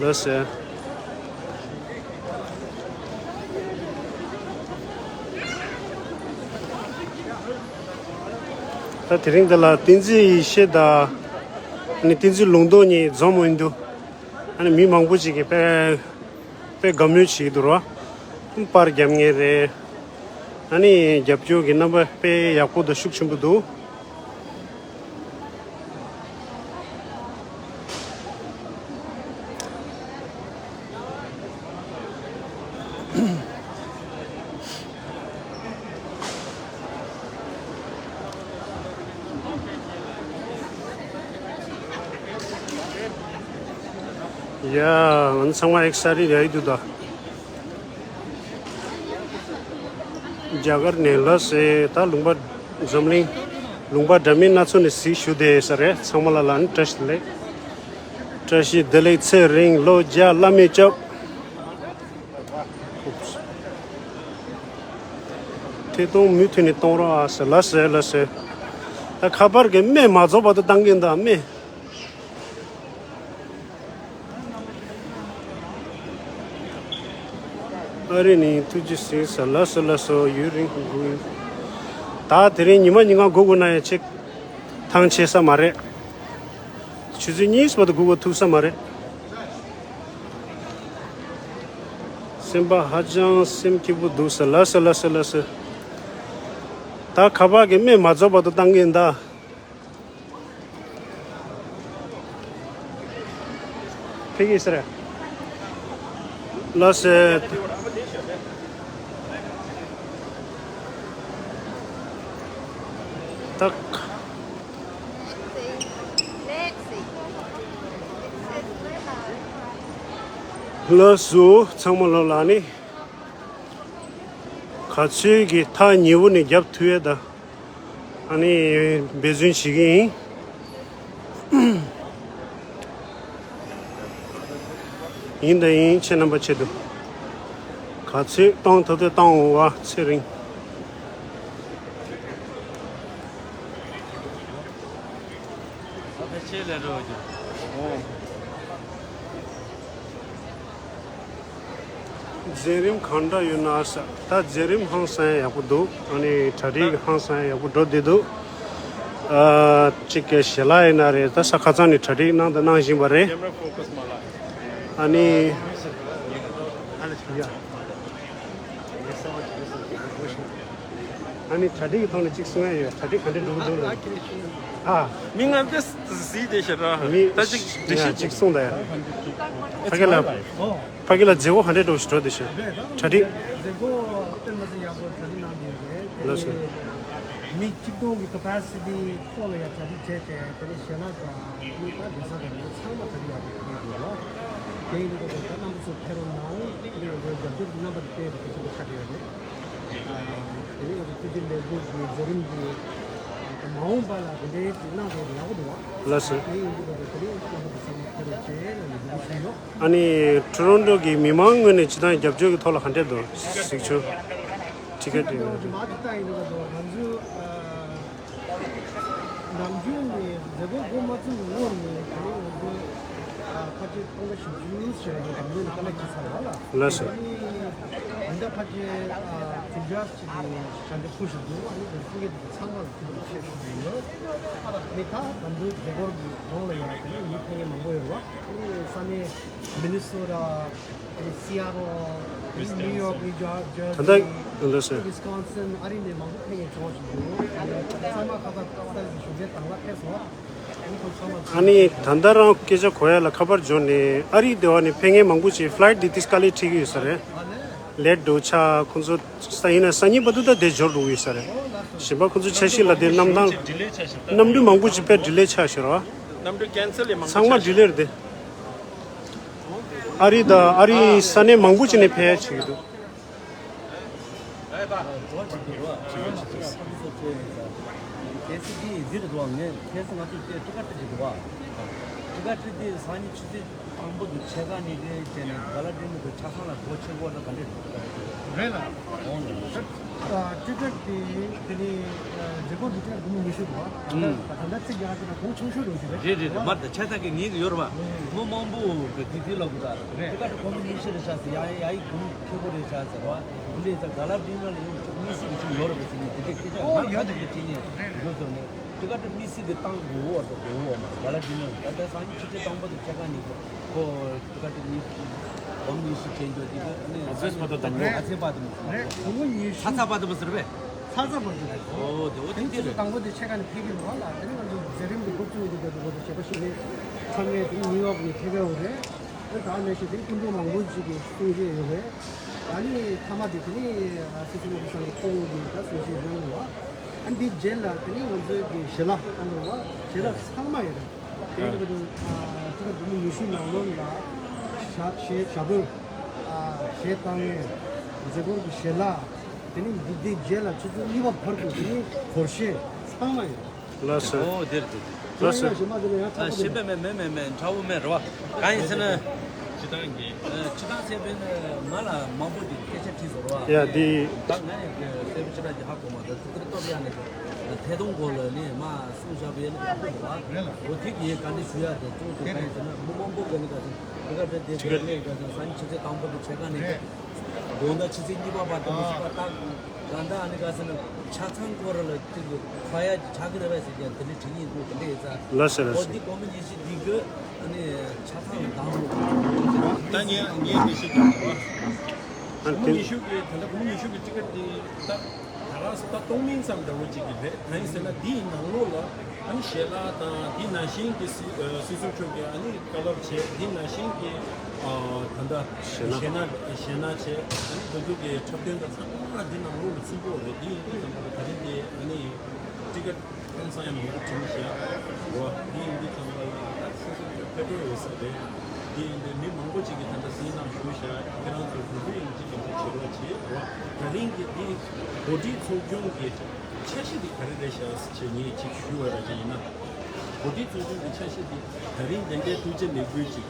ལགས་སོ། ད་དེ་རིང་འདི་ལ་བསྟན་འཛིན་ཡེ་ཤེས་དང་ཨ་ནི་བསྟན་འཛིན་ལུང་རྟོགས་གཉིས་འཛོམས་ཡོང་དུས། ཨ་ནི་མི་མང་པོ་ཅིག་གིས་དཔེ་དཔེ་དགའ་མོས་བྱེད་ཀྱི་འདུག་ར། པར་རྒྱབ་མཁན་རེད། ཨ་ནི་རྒྱབ་སྐྱོར་གྱི་རྣམ་པ་དཔེ་ཡག་པོ་དང་ཤུགས་ཆེན་པོ་འདུག་ཡ། ང་ཚང་མ་excited ཡ་ཡི་འདུག་ད། རྒྱ་གར་ནས་ལགས་སེ། ད་ལུང་པ་འཛམ་གླིང་ལུང་པ་འདྲ་མིན་སྣ་ཚོགས་ནས་གཟིགས་ཞུ་བསྡད་ས་རེད། ཚང་མ་ལ་ལ་ནི་བཀྲ་ཤིས་བདེ་ལེགས། བཀྲ་ཤིས་བདེ་ལེགས། ཚེ་རིང་ལོ་བརྒྱ་བླ་མེད་སྐྱབས། ཐད་གཏོང་མུ་མཐུད་ནས་གཏོང་རོགས་ཨ་ཟེར། ལགས་སེ་ལགས་སེ། ད་ཁ་པར་གྱི་སྨན་མ་རྫོགས་བར་དུ་བཏང་གིན་ད་སྨན། ཨ་རི་ནི་ཐུགས་རྗེ་གཟིགས་ས། ལགས་སོ་ལགས་སོ། ཡུན་རིང་དགོས། ད་དེ་རིང་ཉི་མ་ཉིན་གང་སྒུག་དགོས་ན་ཡང་ཅིག་ཐང་ཆད་ས་མ་རེད། ཆུ་ཚོད་གཉིས་བར་དུ་སྒུག་དགོས་ཐུག་ས་མ་རེད། སེམས་པ་ཧ་ཅང་སེམས་སྐྱིད་པོ་འདུག་ས། ལགས་སོ་ལགས་སོ་ལགས་སོ། ད་ཁ་པར་གྱི་སྨན་མ་རྫོགས་བར་དུ་བཏང་གིན་ད། ཕ་གི་ཟེར། ལགས་སེ། ད། ལགས་སོ། ཚང་མ་ལོ་ལ་ནི། ག་ཚོད་ཀྱི་ཐག་ཉེ་བོ་ནས་རྒྱབ་ཐུབ་ཡས་ད། ཨ་ནི་འབད་བརྩོན་བྱེད་ཀྱི་ཡིན། ཡིན་དང་ཡིན། ཁྱེད་རྣམ་པ་ཆེད་དུ་ག་ཚོད་གཏོང་ཐུབ་ཐུབ་གཏོང་འོང་བ། ཚེ་རིང་། མཛད་རིམ་གང་འདྲ་ཡོད་ན་ཟེར། ད་མཛད་རིམ་ཧང་སང་ཡག་པོ་འདུག་ཨ་ནི་གྲ་སྒྲིག་ཧང་སང་ཡག་པོ་འགྲོ་བསྡད་འདུག་ཨ། གཅིག་གི་ཞལ་ལག་ཡིན་ན་རེད། ད་ས་ཁ་ཚང་ནས་གྲ་སྒྲིག་གནང་དང་གནང་བཞིན་པ་རེད། ཨ་ནི། ཨ་ནི་གྲ་སྒྲིག་གི་ཐོག་ནས་གཅིག་གསུང་ཡ་ཡོད། གྲ་སྒྲིག་ག་འདྲ་འགྲོ་གི་འདུག་ལབ། ཨ། མི་ང་དཔེ་གཟིགས་བསྡད་ཤག་ར། མི་ད་ཅིག་འགྲེལ་བཤད་ཅིག་གསུང་དང་ཡ། ཕ་གི་ལ། ཕ་གི་ལ་མཛད་སྒོ་ག་འདྲ་འགྲོ་ཞིག་འགྲོ་བསྡད་ཤག། གྲ་སྒྲིག། མཛད་སྒོ་དཔེ་མི་སྲིད་ཡག་པོ་གྲ་སྒྲིག་གནང་བསྡད་ཡོད་རེད། ལགས་སོ། མི་གཅིག་སྟོང་གི་capacity ཐོག་ལ་ཡ་གྲ་སྒྲིག་བྱས་ཏེ། དེ་ནས་ཞལ་ལག་དང་། ཨ་ནི་ད་གདན་ས་དང་མི་ཚང་མ་གྲ་སྒྲིག་ཡག་པོ་བྱས་ཡོད་རེད། དེ་ཡིན་དུས་ད་རྣམ་པ་ཚོ་ཕེབས་རོགས་གནང་། དེ་ནས་རྒྱབ་སྐྱོར་རྣམ་པ་དེ་སྤེལ་ཏེ་དེ་ཚོ་ཁ་བྲལ་ཡོད་རེད། དེ་རིང་ང་ཚོ་ཐུགས་རྗེ་ལེགས་འབུལ་གྱི་མཛད་རིམ་འདི་མ་འོངས་པ་ལ་དེ་འདྲའི་ཅིག་གནང་དགོས་ཡག་པོ་འདུག་བ། ལགས་སོ། དེ་ཡིན་དུས་ད་དེ་རིང་གནང་བ་དེ་ཚང་མ་ཕེབས་རོགས་བྱེད་ལ་ནས་འབུལ་ཞུས་ཡོད། ཨ་ནི་ཊོ་རོན་ཊོ་གི་མི་མང་ངོས་ནས་སྤྱིར་བཏང་རྒྱབ་སྐྱོར་གྱི་ཐོག་ལ་ག་འདྲས་འདུག་གཟིགས་ཆུ། ཊི་ཀེ་ཊི་ཊི་ཀེ་ཊི་ཊི་མ་ཅིག་ལྟ་ཡིན་དུས་ད་ང་ཚོ་ནམ་རྒྱུན་ནས་མཛད་སྒོ་འགོ་མ་ཚུགས་སྔོན་ནས་དེ་རིང་ང་ཚོ་ཕལ་ཆེར་སྟོང་ཕྲག་བཞི་བཅུ་ཞིག་ལ་ང་ཚོ་དམ་ལུགས་ནས་དཀའ་ལས་ཁྱེར་ཚར་བ་ལ། ལགས་སོ། དེ་རིང་ད་ཕལ་ཆེར་བདུན་བརྒྱ་ཅིག་གི་ཞལ་འདེབས་ཕུལ་བཞིན་འདུག་ཨ་ནི་དེ་ཚོ་ཚང་མ་ལ་ཐུགས་རྗེ་ཆེ་ཞུ་གི་ཡོད། ཨ་ནི་ད་ང་ཚོའི་མཛད་སྒོ་གི་གདོང་ལ་ཡང་དེ་རིང་མི་ཕལ་ཆེར་མང་པོ་ཡོད་རེད་བ། ཨ་ནི་ས་གནས་མི་ནི་སོ་ཊ། སི་ཨེ་ཊལ། ནིའུ་ཡོག་ནིའུ་ཇར་ཇར་ད་ལྟ་སི། ལགས་སོ། ཝི་སི་ཀོན་སིན། ཨ་རི་ནས་མང་པོ་ཕེབས་མཁན་བྱུང་བཞིན་འདུག་ཚང་མ་ཁ་ཁ་ཏག་ཏག་གི་ཞུ་མཁན་དང་ལ་ཕེབས་སོང་། ཨ་ནི་ཁོང་ཚང་མ། ཨ་ནི་ད་ལྟ་རང་སྐད་ཆ་གོ་ཡ་ལ་ཁ་པར་འབྱོར་ནས་ཨ་རི་སྡེ་བ་ནས་ཕེབས་མཁན་མང་པོ་ཞིག་ཕ་ལའེ་ཊི་དེ་ཏིས་དཀའ་ལས་འཕྲད་ཀྱི་ཡོད་ས་རེད། ལེཊ་འགྲོ་ཆགས་ཁོང་ཚོ་ས་ཡིན་ན་སང་ཉིན་བར་དུ་ད་དེ་འབྱོར་འགྲོ་གི་ཡོད་ས་རེད། གཞན་པ་ཁོང་ཚོ་འཆར་གཞི་ལ་དེ་གནམ་ཐང་གནམ་གྲུ་མང་པོ་ཞིག་དཔེ་ཌི་ལེ་ཆགས་ཤག་ར། གནམ་གྲུ་ཁེན་སེལ་ལས་མང་པོ་ཚང་མ་ཆགས་ཤག་ཌི་ལེ་རེད་དེ། ཨ་རི་དང་ཨ་རིའི་ས་གནས་མང་པོ་ཅིག་ནས་ཕེབས་ཡ་བྱེད་ཀྱི་འདུག་གལ་སྲིད་འདི་ཡིན་ཟེར་འདུག་ངས་གལ་སྲིད་ང་ཚོས་དེ་ཊི་ཀེ་ཊི་འདི་འདུག་བ། ཊི་ཀེ་ཊི་འདི་སང་ཉིན་ཆུ་ཚོད་དང་པོ་དུ་ཕྱེད་ཀ་ནས་དེ་བྱས་ནས་ག་ལ་འདྲེ་མི་འདུག་ཆ་ཚང་ལ་སྒོ་ཕྱེ་སྒོ་ལ་ག་འདྲས་འདུག་རེད་ལ། འོང་ལ། ཊི་ཀེ་ཊི་དེ་དེ་ནི་མཛད་སྒོ་འདི་ཐེངས་སྒོར་མོ་ཉི་ཤུ་འདུག་བ། ད་ལྟ་ཚིག་རྒྱག་ཅིག་ན་གོང་ཆུང་ཤོས་རུ་ཞིག་རེད། རེད་རེད་རེད། མ་ད་ཆ་ཚང་གི་ངེས་ཀྱི་ཡོད་རེད་བ། མི་མང་པོ་གི་དེ་དེ་ལ་གུ་ད་ཊི་ཀེ་ཊི་སྒོར་མོ་ཉི་ཤུ་རེད་ཤག་ཟེར། ཡ་ཡ་ཡ་ཡི་གོང་ཁེ་པོ་རེད་ཤག་ཟེར་བ། དེ་འདྲས་ཟེར་ག་ལ་འདྲེ་མི་ལ་ཡོད་ཆོག་མི་སུ་གི་ཆུ་ཡོད་རེད་པ་ཟེར་ནས་དེ་འདྲས་སྐད་ཆ་ང་ང་ཚོ་གི་དྲིས་ནས་འགྲོ་ཟེར་ནས། ཊི་ཀེ་ཊི་དམིགས་བསལ་གྱི་བཏང་དགོས་འོ་དང་དགོས་འོ་མ་ག་ལ་འདི་ནི་ད་ལྟ་སང་ཉིན་ཕྱི་ཚེས་དང་པོ་དང་ཕྱེད་ཀ་ཉིན་ཁོ་ཊི་ཀེ་ཊི་དམིགས་བསལ་གོམ་དམིགས་བསལ་ཅན་གྱི་འདི་ག་ནི་ཨ་ཚེ་པ་དང་དང་པོ། ཨ་ཚེ་པ་དང་མི་རེད། སྒོར་མོ་ཉི་ཤུ། ཚ་ཚ་པ་དང་མི་ཟེར་བས། ཚ་ཚ་པ་དང་། ཨོ་དེ་འོ་དེ་དེ་དེ་རེད། དང་པོ་དེ་ཕྱེད་ཀ་ནི་ཕེབས་ཀྱི་རེད་བ་ལ། དེ་ནི་ང་ཚོ་མཛད་རིམ་དེ་འགོ་བཙུགས་ཡོད་དུས་དགོས་དུས་དགོས་དུས་བྱས་པ་ཞིག་ནི་ཚང་མས་དེ་ནི་ནིའུ་ཡོག་ནས་ཕེབས་ཀྱི་ཡོད་རེད། ཨེ་ད་ནས་ཤི་དེ་སྐུ་མགྲོན་མང་པོ་ཞིག་གིས་གསུང་བཤད་ཡོད་རེད། ཨ་ནི་མཐའ་མ་དེ་དེ་ནི་སྲིད་སྐྱོང་ཨོ་བྷི་ཤང་གི་ཁོང་གིས་ད་གསུང་བཤད་གནང་འདུག་བ། ཨ་འདི་རྗེས་ལ་དེ་ནི་ང་ཚོའི་གི་ཞལ་ལག་བཏང་འདུག་བ། ཞལ་ལག་ཚང་མ་ཡོད་རེད། དེ་ནི་ང་ཚོ་ཨ་ཐུགས་ཁུར་འདི་ནི་ཉི་ཤུ་ནང་ལོགས་ལ་ཞག་ཞེ་ཞག་པོ་ཨ་ཞལ་བཏང་ངེས་མཛད་སྒོ་གི་ཞལ་ལག་དེ་ནི་འདི་དེ་རྗེས་ལ་ཆུ་ཚོད་གཉིས་པ་བར་དུ་དེ་ནི་སྒོར་གཞས་ཚང་མ་ཡོད། ལགས་སོ། ཨོ་དེར་དེ་དེ། ལགས་སོ། ཞེ་མ་དེ་ལ་ཡང་ཨ་ཁྲ་པོ་ཞེ་མེད། པ་མེད་མེད་མེད་མེད་ཁྲ་པོ་མེད་རེད་བ། གང་ཡིན་ཟེར་ན། སྤྱི་བཏང་གི། ཨ་སྤྱི་བཏང་ཟེར་བས་ན་ང་ལ་མང་པོ་ཅིག་སྐད་ཆ་དྲིས་སོང་རེད་བ། ཡ་འདི། ད་ང་ཡང་གི་སེ་བ་ཆེ་དྲག་གི་ཧ་གོ་མ་སོང་། ཚིག་ཐེར་སྟོབས་ཡག་ནས་ཐད་གཏོང་སྐོར་ལ་ནི་མ་གསུང་བཞག་པའི་ནི་ཁ་པོ་རེད་བ། འོ་དེ་གི་ག་འདྲ་ཞུ་ཡ་དེ་གཙོ་བོ་གང་ཡིན་ཟེར་ན་མི་མང་པོ་གི་ནི་ག་ཚོད་དེ་ག་འདྲ་དེ་ག་ནི་ག་ཚོད་སང་ཉིན་ཆུ་ཚོད་དང་པོ་དང་ཕྱེད་ཀ་ནས། དགོང་དག་ཆུ་ཚོད་གཉིས་པ་བར་དུ་མི་ཤི་བ་ལྟ། ད་ལྟ་ཨ་ནི་ག་ཟེར་ན་ཆ་ཚང་སྐོར་ལ་ཅིག་ཁ་ཡ་ཅིག་ཆགས་ཀྱི་རེད་པས་ཟེར་ཀྱང་དེ་འདྲའི་དྲི་ངན་འདུག་དེ་འདྲ་ཡིན་ཙང་། ལགས་སོ་ལགས་སོ། འོ་འདི་སྒོར་མོ་ཉི་ཤུ་འདི་གི་ཨ་ནི་ཆ་ཚང་ལ་འདང་རུང་། ད་ངས་ངས་མི་ཤེས་ཀྱང་རེད་བ། ཨ་སྒོར་མོ་ཉི་ཤུ་གི་ད་ལྟ་སྒོར་མོ་ཉི་ཤུ་གི་ཊི་ཀེ་ཊི་འདི་ད་ད་ག་ས་ད་སྟོང་མིན་ཙམ་འདྲ་བོ་ཅིག་གི་རེད། གང་ཡིན་ཟེར་ན་འདི་ཡི་ནང་ལོགས་ལ། ཨ་ནི་ཞལ་ལག་དང་འདི་ནང་བཞིན་གྱི་སྲིད་ཨ་སྲིད་ཟུར་མཆོག་གི་ཨ་ནི་བཀའ་སློབ་བྱས། འདི་ནང་བཞིན་གྱི་ཨ་ད་ལྟ་ཞལ་ལག་ཞལ་ལག་ཞལ་ལག་བྱས། ཨ་ནི་འདི་ཚོ་གི་འཁྲབ་སྟོན་དང་ཚང་མ་འདི་ནང་ལོགས་ལ་ཚུད་ཀྱི་ཡོད་རེད། འདི་ཡིན་དུས་ཙམ་པ་ལ་ད་རིང་འདི་ཨ་ནི་ཊི་ཀེ་ཊི་ཁ་སང་ཡང་མང་པོ་བྲིས་བཞག་རེད་བ། འདི་ཡིན་དུས་ཙམ་པ་ལ་ད་སོ་སོ་གི་ཕེབས་འགྲོ་ཡོད་ས་རེད། འདི་ཡིན་དུས་མི་མང་པོ་ཅིག་གིས་ད་ལྟ་གཟིགས་གནང་ཞུས་བཞག་ཁྱེད་རང་ཚོ་ག་དུས་ཡིན་གཅིག་མིན་གཅིག་བྱེད་རོགས་བྱེད་རེད་བ། ད་རིང་གི་འདི་འགོ་ཁྲིད་ཚོགས་ཆུང་གི་འཆར་གཞི་འདི་ག་རེ་རེད་ཤག་ཟེར་བྱས་ངས་ཅིག་ཞུས་པ་ར་ཅིག་ཡིན་ན། འགོ་ཁྲིད་ཚོགས་ཆུང་གི་འཆར་གཞི་འདི་ད་རིང་དེ་འདྲའི་ཐུགས་རྗེ་ལེགས་འབུལ་ཅིག་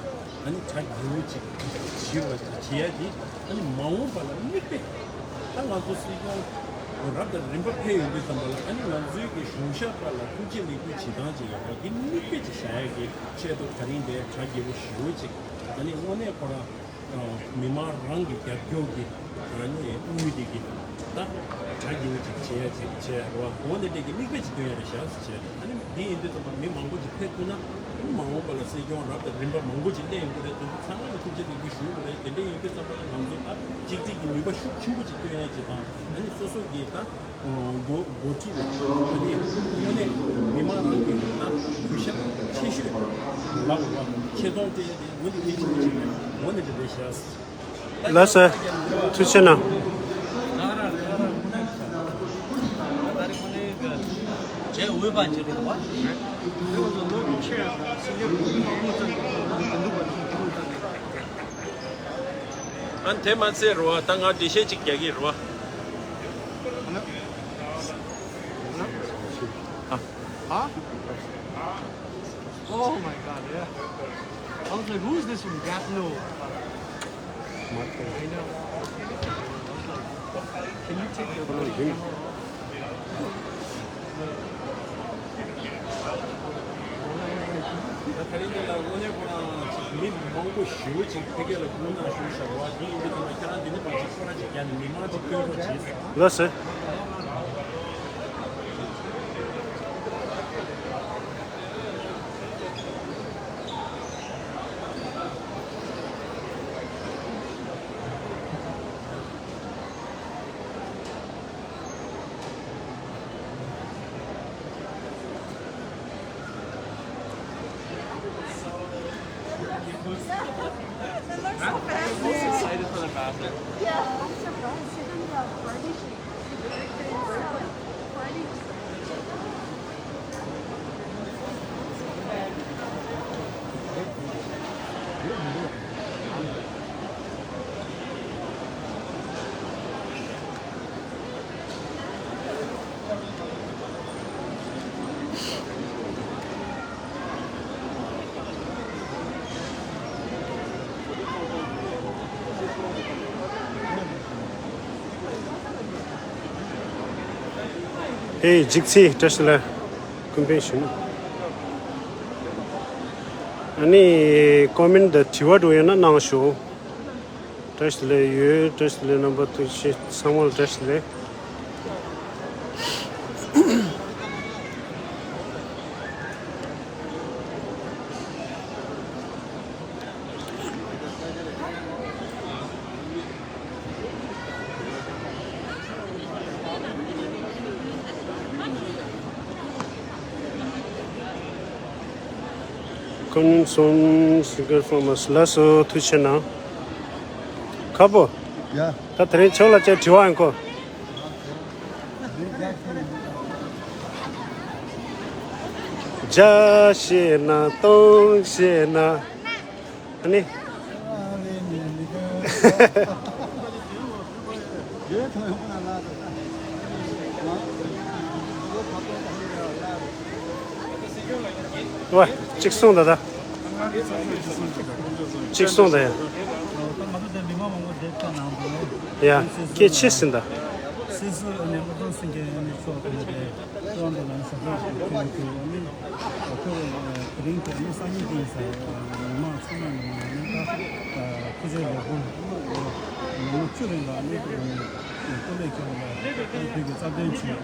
ཨ་ནི་གྲ་རྒྱས་པོ་ཅིག་ཞུས་པ་ཅིག་བྱེད་ཡ་འདི་ཨ་ནི་མ་འོངས་པ་ལ་མིག་དཔེ། ད་ང་ཚོ་སྲིད་སྐྱོང་རབ་དང་རིམ་པ་ཕེབས་ཡོང་དུས་ཙམ་པ་ལ་ཨ་ནི་ང་ཚོའི་གི་གཞུང་ཞབས་ཁག་ལ་ཐུགས་རྗེ་ལེགས་འབུལ་བྱེད་སྟངས་ཅིག་ཡོད་རེད། འདི་མིག་དཔེ་ཅིག་བཞག་ཡ་གི་ཆེད་དུ་ད་རིང་དེ་གྲ་རྒྱས་པོ་ཞེ་པོ་ཅིག་ཨ་ནི་དངོས་གནས་ཁོ་རང་མི་མང་རང་གི་རྒྱབ་སྐྱོར་གྱི་ཨ་ནི་དངུལ་དེ་གི་ད་གྲ་རྒྱས་པོ་ཅིག་བྱེད་ཡ་ཅིག་བྱས་རེད་བ། འོ་ནས་དེ་གི་མིག་དཔེ་ཅིག་སྟོན་ཡ་རེད་ཤག་ཟེར་བྱས། ཨ་ནི་འདི་ཡིན་དུས་ཙམ་པ་མི་མང་པོ་ཅིག་ཕེབས་ཐུབ་ན་ཨ་ནི་མ་འོངས་པ་ལ་སྲིད་སྐྱོང་རབ་དང་རིམ་པ་མང་པོ་ཅིག་སླེབས་ཡོང་གི་རེད། དེ་ཚོ་ཚང་མ་ལ་ཐུགས་རྗེ་ལེགས་འབུལ་ཞུ་དགོས་རེད། དེ་ དེ་ཡིན་དུས་ཙམ་པ་ལ་ང་ཚོ་ད་གཅིག་སྒྲིལ་གྱི་ནུས་པ་ཤུགས་ཆེན་པོ་ཅིག་བཏོན་ཡ་ཅིག་དང་། ཨ་ནི་སོ་སོ་གི་ད་འགོ་འགོ་ཁྲིད་ལ་ཨ་ནི་དངོས་གནས་མི་མང་རང་གི་ད་གུས་ཞབས་ཆེ་ཤོས་ལ་ཆེ་མཐོང་སྤྲད་ཡ་དེ་འོ་དེ་གལ་ཆེན་པོ་ཅིག་རེད། འོ་དེ་འདྲ་རེད་ཤག་ལགས་སོ། ཐུགས་རྗེ་གནང་། ཨ་ནི་དེ་མ་ཚད་རེད་བ། ད་ང་འགྲེལ་བཤད་ཅིག་རྒྱག་གི་རེད་བ། ཨ། Oh my God, yeah. I was like, who is this from Gatineau? I know. Can you take your picture? ད་དེ་རིང་འདི་ལ་དངོས་གནས་ཁོ་རང་མི་མང་པོ་ཞེ་པོ་ཅིག་ཕ་གི་ལ་སྐུ་མདུན་ཞུ་ཤག་བ། དེ་ཡིན་དུས་ད་ལྟ་ཁྱེད་རང་འདི་ནས་ཕར་ཅིག་སྐོར་ར་ཅིག་རྒྱག་ནས་མི་མང་ཅིག་སྐྱོན་རོགས་གྱིས། ལགས་སོ། It looks so fancy. I'm so excited for the bathroom. Yeah, I'm surprised. You're gonna have party. Party. ཨེ་འཇིགས་ཚེ་བཀྲ་ཤིས་ལ་ཀུན་ཕན་ཞུ། ཨ་ནི་ཀོ་མེན་ཊི་དང་དྲི་བ་འདྲ་ཡོད་ན་གནང་ཤོག་བཀྲ་ཤིས་བདེ་ལེགས་ཡོད། བཀྲ་ཤིས་བདེ་ལེགས། རྣམ་པ་ཐུགས་རྗེ་ཆེ། ཚང་མ་ལ་བཀྲ་ཤིས་བདེ་ལེགས། ཀོན་སོན་སི་གར་ཕོར་མ་སི། ལགས་སོ། ཐུགས་རྗེ་གནང་། ཁ་པོ། ཡ། ད་དེ་རིང་ཁྱོད་ལ་ཅིག་དྲི་བ་ཡིན་གོ། བརྒྱ་བཤད་ན་སྟོང་བཤད་ན། ཨ་ནི། ཝ། གཅིག་གསུངས་ད་ད། གཅིག་གསུངས་ད་ཡ། ཡ། སྐད་ཆེ་ཟིན་ད། སྲིད་ཟུར་ཨ་ནི་བློ་བཟང་སེང་གེ་ཨ་ནི་མཆོག་ཨ་ནི་དེ་ཀྲུའུ་ཨན་དུ་ལ་ནི་ཟབ་སྦྱོང་ཞིག་ཕུལ་ཡོད་དུས་ཨ་ནི་ཁོས་དེ་རིང་དེ་ཨ་ནི་སང་ཉིན་དེ་ཡིན་ས་མི་མང་ཚང་མ་ནས་ཨ་ནི་ད་ཕུལ་བྱུང་ལས་འགུལ་ལོ་ངོ་བཅུ་རིང་ལ་ཨ་ནི་སྐུ་ལས་བསྐྱོན་ལ་བོད་ཀྱི་རྩ་དོན་ཆེད།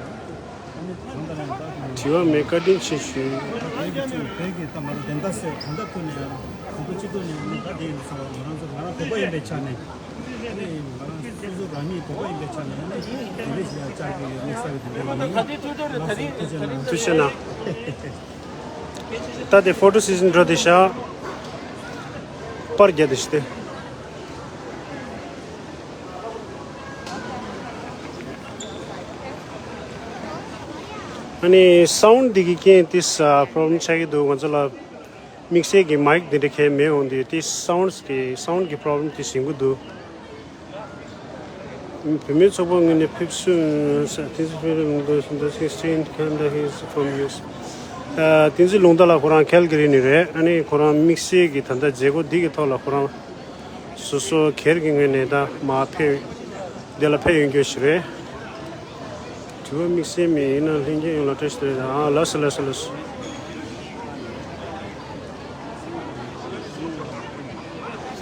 དྲི་བ་མེད། བཀའ་དྲིན་ཆེ་ཞུ། བོད་ཀྱི་ཅིག་བོད་ཀྱི་ད་ང་ཚོ་བདེན་མཐའ་གསལ་གང་ལྟར་ཐུག་ནས་ཡང་གོང་བུ་སྤྱི་ཚོགས་ནས་ནི་ད་དེ་ཡིན་ཟེར་བ། ང་རང་ཚོ་ང་རང་བོད་པ་ཡིན་པའི་ཆ་ནས་ནི་ང་རང་སོ་སོ་རང་ཉིད་བོད་པ་ཡིན་པའི་ཆ་ནས་ནི་དེ་འདྲ་ཞིག་ཡང་བཅར་གྱི་ཡོད། དམིགས་བསལ་གྱི་དེ་འདྲ་ཡིན། ཐུགས་རྗེ་གནང་། ཐུགས་རྗེ་གནང་། ད་དེ་ཕོ་ཊོ་སེ་ཤན་འགྲོ་དེ་ཤག་པར་རྒྱག་དེ་ཤི་སྟེ། ཨ་ནི་སའུན་ཌི་འདི་གི་རྐྱེན་ཏིས་པོ་རོབ་ལེམ་ཆགས་ཀྱི་འདུག་ང་ཚོ་ལ་དམིགས་བསལ་གྱི་མའིག་འདི་འདྲ་གང་ཡང་མེད་འོང་དུས་ཏིས་སའུན་ཌི་གི་སའུན་ཌི་གི་པོ་རོབ་ལེམ་ཏིས་ཡིན་གྱི་འདུག་བུད་མེད་ཚོགས་པ་ངོས་ནས་ཕེབས་བསུ་ས་ཏིས་པོ་རོབ་ལེམ། ཨ། བསྟན་འཛིན་རླུང་རྟ་ལགས་ཁོ་རང་ཁལ་ག་རི་ནས་རེད། ཨ་ནི་ཁོ་རང་དམིགས་བསལ་གྱི་ད་ལྟ་མཛད་སྒོ་འདི་གི་ཐོག་ལ་ཁོ་རང་སོ་སོ་སྒེར་གྱི་ངོས་ནས་ད་མར་ཕེབས། འདི་ལ་ཕེབས་ཡོང་རྒྱུ་ཞིག་རེད། དྲི་བ་དམིགས་བསལ་མེད། ཡིན་ནའང་ལྷན་རྒྱས་ཡོངས་ལ་བཀྲ་ཤིས་བདེ་ལེགས། ཨ། ལགས་སོ་ལགས་སོ་ལགས་སོ།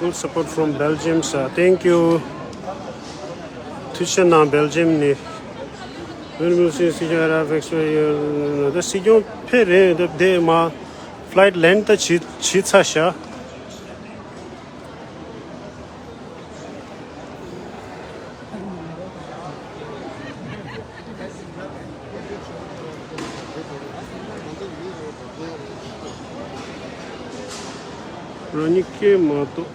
Full support from Belgium, sir. Thank you. ཐུགས་རྗེ་གནང་། སྦེལ་ཇམ་ནས། When will see སྲིད་སྐྱོང་arrive next year? ད་སྲིད་སྐྱོང་ཕེབས་རེད། ད་དེ་མ་ཕ་ལའིཊ་ལེན་ཌ་ད་བྱས་བྱས་ཚར་ཤག་རང་ཉིད་སྐད་མ་གཏོགས།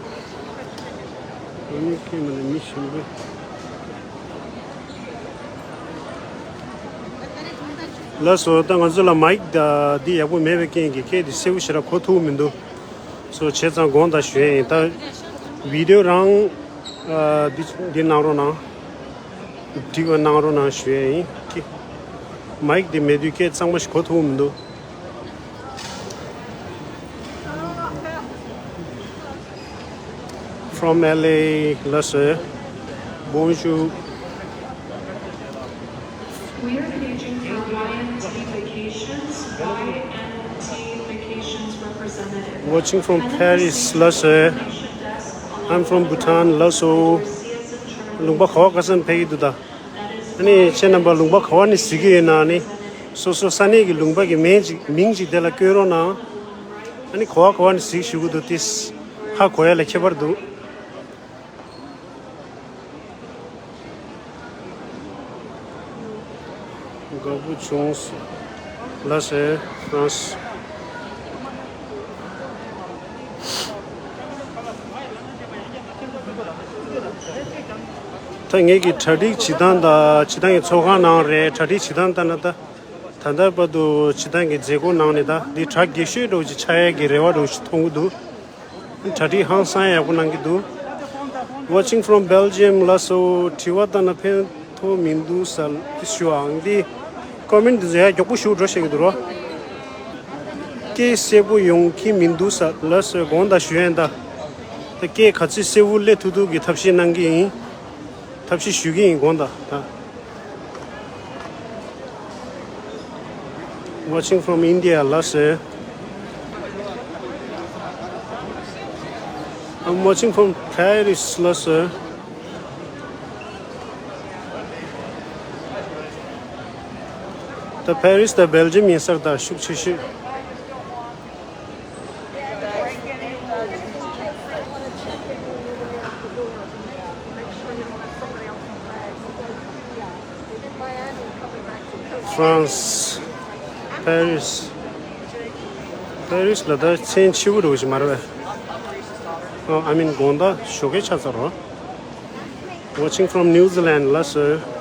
རང་ཉིད་སྐད་མ་ནས་མི་གཞན་པའི། ལགས་སོ། ད་ང་ཚོ་ལ་མའིག་ད་འདི་ཡག་པོ་མེད་པའི་རྐྱེན་གྱིས་སྐད་འདི་གསལ་པོ་ཞེ་དྲག་གོ་ཐུབ་མི་འདུག་སོ་བྱས་ཙང་དགོངས་དག་ཞུ་ཡ་ཡིན། ད་བི་ཌིའོ་རང་ཨ་འདི་འདི་གནང་རོགས་གནང་། འགྲིག་པ་གནང་རོགས་གནང་ཞུ་ཡ་ཡིན། ཀི་མའིག་འདི་མེད་དུས་སྐད་གཙང་མ་ཞིག་གོ་ཐུབ་མི་འདུག From L A, ལགས་སོ། Bonjour. We are paging for Y M T Vacations, Y M T Vacations representative. Watching from Paris, ལགས་སོ། I'm from Bhutan, ལགས་སོ། ལུང་པ་ག་བ་ག་ས་ནས་ཕེབས་ཀྱི་འདུག་ད། ཨ་ནི་ཁྱེད་རྣམ་པ་ལུང་པ་ག་བ་ནས་གཟིགས་ཀྱི་ཡོད་ན་ནི། སོ་སོ་ས་གནས་ཀྱི་ལུང་པ་གི་མིང་ཅིག་མིང་ཅིག་དེ་ལ་བཀོད་རོགས་གནང་། ཨ་ནི་ག་བ་ག་བ་ནས་གཟིགས་ཞུ་གི་འདུག་ཏིས། ཧ་གོ་ཡ་ལ་ཁྱད་པར་འདུག་དགའ་པོ་བྱུང་། ལགས་སོ། ཧྥ་རན་སི། ད་ངེད་ཀྱི་གྲ་སྒྲིག་བྱེད་སྟངས་དང་། བྱེད་སྟངས་ཀྱི་ཚོགས་ཁང་ནང་རེད། གྲ་སྒྲིག་བྱེད་སྟངས་ལྟར་ན་ད། ད་ལྟ་བར་དུ་བྱེད་སྟངས་ཀྱི་མཛད་སྒོ་ནང་ནས་ད་འདི་གྲ་རྒྱས་ཤོས་འདྲ་བོ་ཞིག་ཆགས་ཡས་ཀྱི་རེ་བ་འདྲ་བོ་ཞིག་མཐོང་གི་འདུག་གྲ་སྒྲིག་ཧང་སང་ཡག་པོ་གནང་གི་འདུག Watching from Belgium, ལགས་སོ། དྲི་བ་བཏང་ན་ཕན་ཐོགས་མི་འདུག་ཟེར་ཞུ་བའང་འདི་ཀོ་མེན་འདི་ཚོ་ཡ་མགྱོགས་པོ་ཞུ་འགྲོ་བཤད་ཀྱི་འདུག་རོ། སྐད་གསལ་པོ་ཡོང་གི་མི་འདུག་ཟེར། ལགས་སོ། དགོངས་དག་ཞུ་ཡན་ད། ད་སྐད་ག་ཚོད་གསལ་པོ་སླེབས་ཐུབ་ཐུབ་ཀྱི་ཐབས་ཤེས་གནང་གི་ཡིན། ཐབས་ཤེས་ཞུ་གི་ཡིན། དགོངས་དག་ད། Watching from India, ལགས་སོ། I'm watching from Paris, ལགས་སོ། ད་ཕ་རི་སི་དང་སྦེལ་ཇམ་ཡིན་སར་ད་ཤུགས་ཆེ་ཤོས། ཧྥ་རན་སི། ཕ་རི་སི། ཕ་རི་སི་ལ་ད་མཚན་ཆེ་བོ་འདྲ་བོ་ཞིག་མ་རེད་པས། ཨ། I mean དགོང་དག་ཞོགས་ཀས་ཆགས་ཚར་རོ། Watching from New Zealand, ལགས་སོ།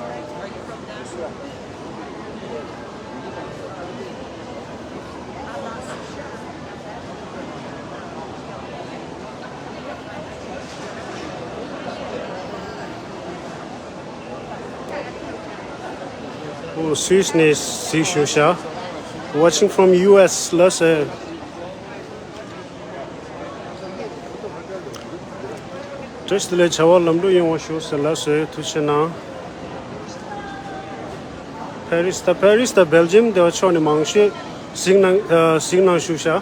ཨོ། སུད་སི་ནས་གཟིགས་ཞུ་ཤག Watching from U S, ལགས་སོ། བཀྲ་ཤིས་བདེ་ལེགས། བྱ་བ་ལམ་འགྲོ་ཡོང་བ་ཞུ་ཟེར། ལགས་སོ། ཐུགས་རྗེ་གནང་། ཕ་རི་སི་ད། ཕ་རི་སི་ད་སྦེལ་ཇམ་དེ་བ་ཕྱོགས་ནས་མང་ཤོས་གཟིགས་གནང་། ཨ། གཟིགས་གནང་ཞུ་ཤག་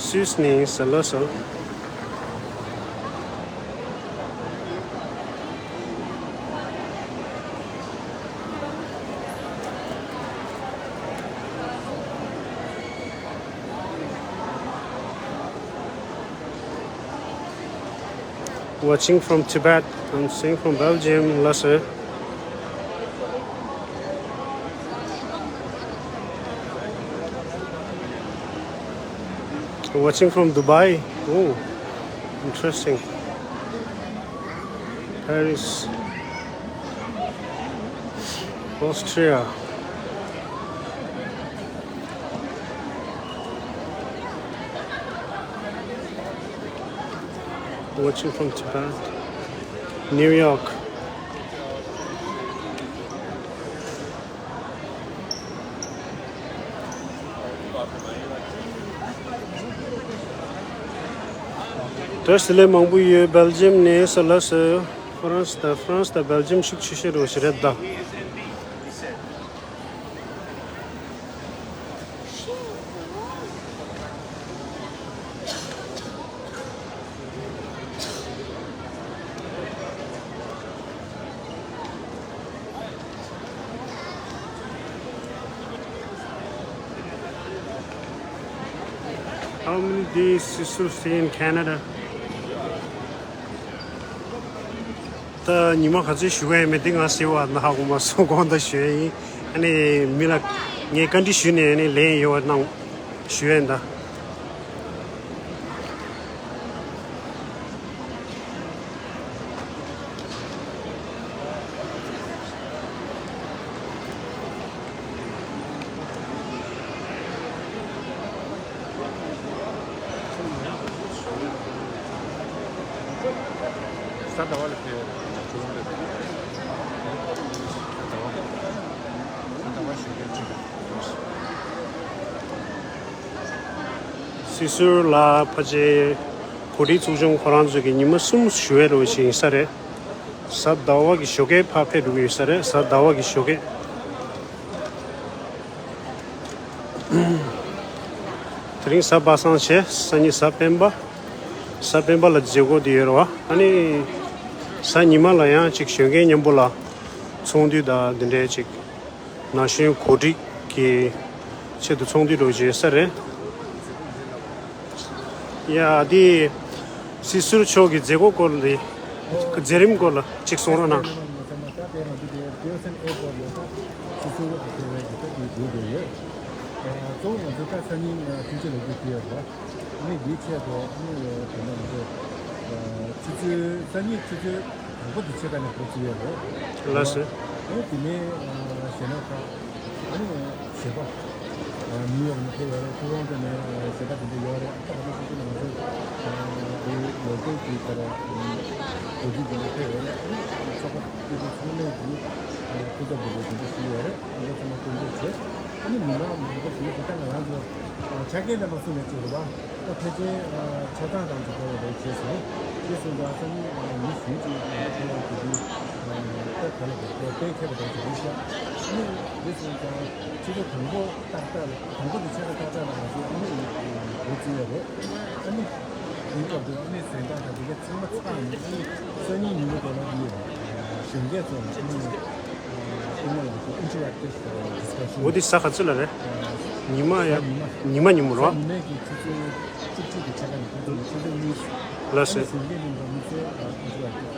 སུད་སི་ནས་ཡིན་ཟེར། ལགས་སོ། Watching from Tibet, I'm seeing from Belgium, ལགས་སོ། Watching from Dubai. Oh, interesting. Paris, Austria. Watching from Tibet. New York. བཀྲ་ཤིས་བདེ་ལེགས་མང་པོ་ཡོད། སྦེལ་ཇམ་ནས་ཟེར། ལགས་སོ། ཧྥ་རན་སི་དང་། ཧྥ་རན་སི་དང་སྦེལ་ཇམ་ཤུགས་ཆེ་ཤོས་རེད་ཟེར་རེད་ད། How many days you still stay in Canada? ད་ཉི་མ་ག་ཚོད་བཞུགས་ཡས་མེད་དེ། ང་ཟེར་བ་ན་ཧ་གོ་མ་སོང་། དགོངས་དག་ཞུ་ཡས་ཡིན། ཨ་ནི་མི་ལ་ངས་བཀའ་འདྲི་ཞུས་ནས་ཨ་ནི་ལན་ཡོད་པ་གནང་། ཞུ་ཡས་ད། ས་ཟླ་བ་ལ་ཕེབས་ཡོད་རེད། ད་ཟླ་བ་ད་ཟླ་བ་ཞོགས་ཀས་ཅིག་སྲིད་ཟུར་ལགས་ཕལ་ཆེར་གོ་སྒྲིག་ཚོགས་ཆུང་ཁོ་རང་ཚོས་ཀྱི་ཉི་མ་གསུམ་ཞུ་ཡས་རོགས་ཞིག་ཡིན་ས་རེད། གཟའ་ཟླ་བ་གི་ཞོགས་ཀས་ཕར་ཕེབས་འགྲོ་གི་ཡོད་ས་རེད། གཟའ་ཟླ་བ་གི་ཞོགས་ཀས། དེ་རིང་གཟའ་པ་སངས་བྱས། སང་ཉིན་གཟའ་སྤེན་པ། གཟའ་སྤེན་པ་ལ་མཛད་སྒོ་དེ་ཡོད་རེད་བ། ཨ་ནི་གཟའ་ཉི་མ་ལ་ཡང་ཅིག་གཞོན་སྐྱེས་མཉམ་པོ་ལ་ཚོགས་འདུ་དང་དེ་འདྲའི་ཅིག་ན་གཞོན་གོ་སྒྲིག་གི་ཆེད་དུ་ཚོགས་འདུ་འགྲོ་བྱེད་ས་རེད། ཡ་དེ་སྲིད་ཟུར་མཆོག་གི་མཛད་སྒོ་སྐོར་ལ། མཛད་རིམ་སྐོར་ལ་ཅིག་གསུང་རོགས་གནང་། གཙོ་བོ་ང་ཚོ་ད་སང་ཉིན་ཐུགས་རྗེ་ལོ་རྒྱུས་ཕུལ་ཡོད་རེད། ཨ་ནི་འདིའི་ཆེད་དུ་ཨ་ནི་དེ་འདྲ་མི་འདུག་ཆུ་ཚོད་སང་ཉིན་ཆུ་ཚོད་དང་པོ་དེ་ཕྱེད་ཀ་ནས་འགོ་བཙུགས་ཡོད་རེད། ལགས་སོ། ཨ་ནི་དེ་ནས་གཞོན་ནུ་ཁག་ཨ་ནི་གཞས་པ་ནིའུ་ཡོག་ནས་ཕེབས་ཡོད་རེད། ཐུ་བྷོ་ཊོ་ནས་གཞས་པ་དེ་འདྲ་ཡོད་རེད། ཨ་ཁ་ད་ལྟ་སོ་སོ་ནས་ང་ཚོ་དེ་ལོ་རྒྱུས་ཀྱི་ལྟར་གོ་སྒྲིག་དེ་འདྲ་ཕེབས་ཡོད་རེད། ཨ་ནི་ཚོགས་པ་སྐྱིད་པོ་ཚང་མས་དེ་སྐུ་ཚབ་དེ་འདྲ་དེ་འདྲ་ཞུས་ཡོད་རེད། ཨ་ནི་ཚང་མ་སྐུ་མཁྱེན་བྱས། ཨ་ནི་མི་མང་མང་པོ་ཞིག་ད་ང་རང་ཚོ་ཆ་རྐྱེན་ལ་མ་སུ་ནས་བྱས་རེད་བ། ད་ཕལ་ཆེར་ཆ་ཚང་རང་གི་དགོས་པ་རེད་བྱས་སོང་། དེ་སོང་ཙང་སང་ཉིན་མི་ཞིག་ཅིག་ང་ཚོ་ཕེབས་ཡག་གི་དུས་ད་ག་ལ་དགོས་པ་གཏན་འཁེལ་བ་རེད་བྱས་ཤག་ཨ་ནི་དེ་སོང་ཙང་ཕྱི་ཚེས་དང་པོ་ཏག་ཏག་ལ་དང་པོ་དེ་ཕྱེད་ཀ་ཏག་ཏག་ལ་ང་ཚོ་ཨ་ནི་འགོ་བཙུགས་ཡོད་རེད། ཨ་ནི་དེའི་སྐབས་དུ་ཨ་ནི་གཟེངས་རྟགས་དང་དེ་ག་ཚང་མ་ཚར་ནས་ཨ་ནི་སང་ཉིན་ཉིན་མོ་དེ་ལ་དེ་གཞོན་སྐྱེས་ཚོ་ཨ་ནི་ཨིན་ལ་ལ་ཨིན་ཊེ་རེག་ཊིབ་ཌི་སི་ཀ་ཤན། འོ་དེ་གཟའ་ག་ཚོད་ལ་རེད། ཉི་མ་ཡ། ཉི་མ་ཉིན་མོ་རོ། ཉི་མའི་གི་ཆུ་ཚོད་བཅུ་གཅིག་གི་ཕྱེད་ཀ་ནས་ཁོ་ཚོ་ཆུ་ཚོད་གཉིས། ལགས་སོ། ཨ་ནི་གཞོན་སྐྱེས་རྣམས་དང་མི་ཚོས་ཨིན་ཊེ་རེག་ཊིབ་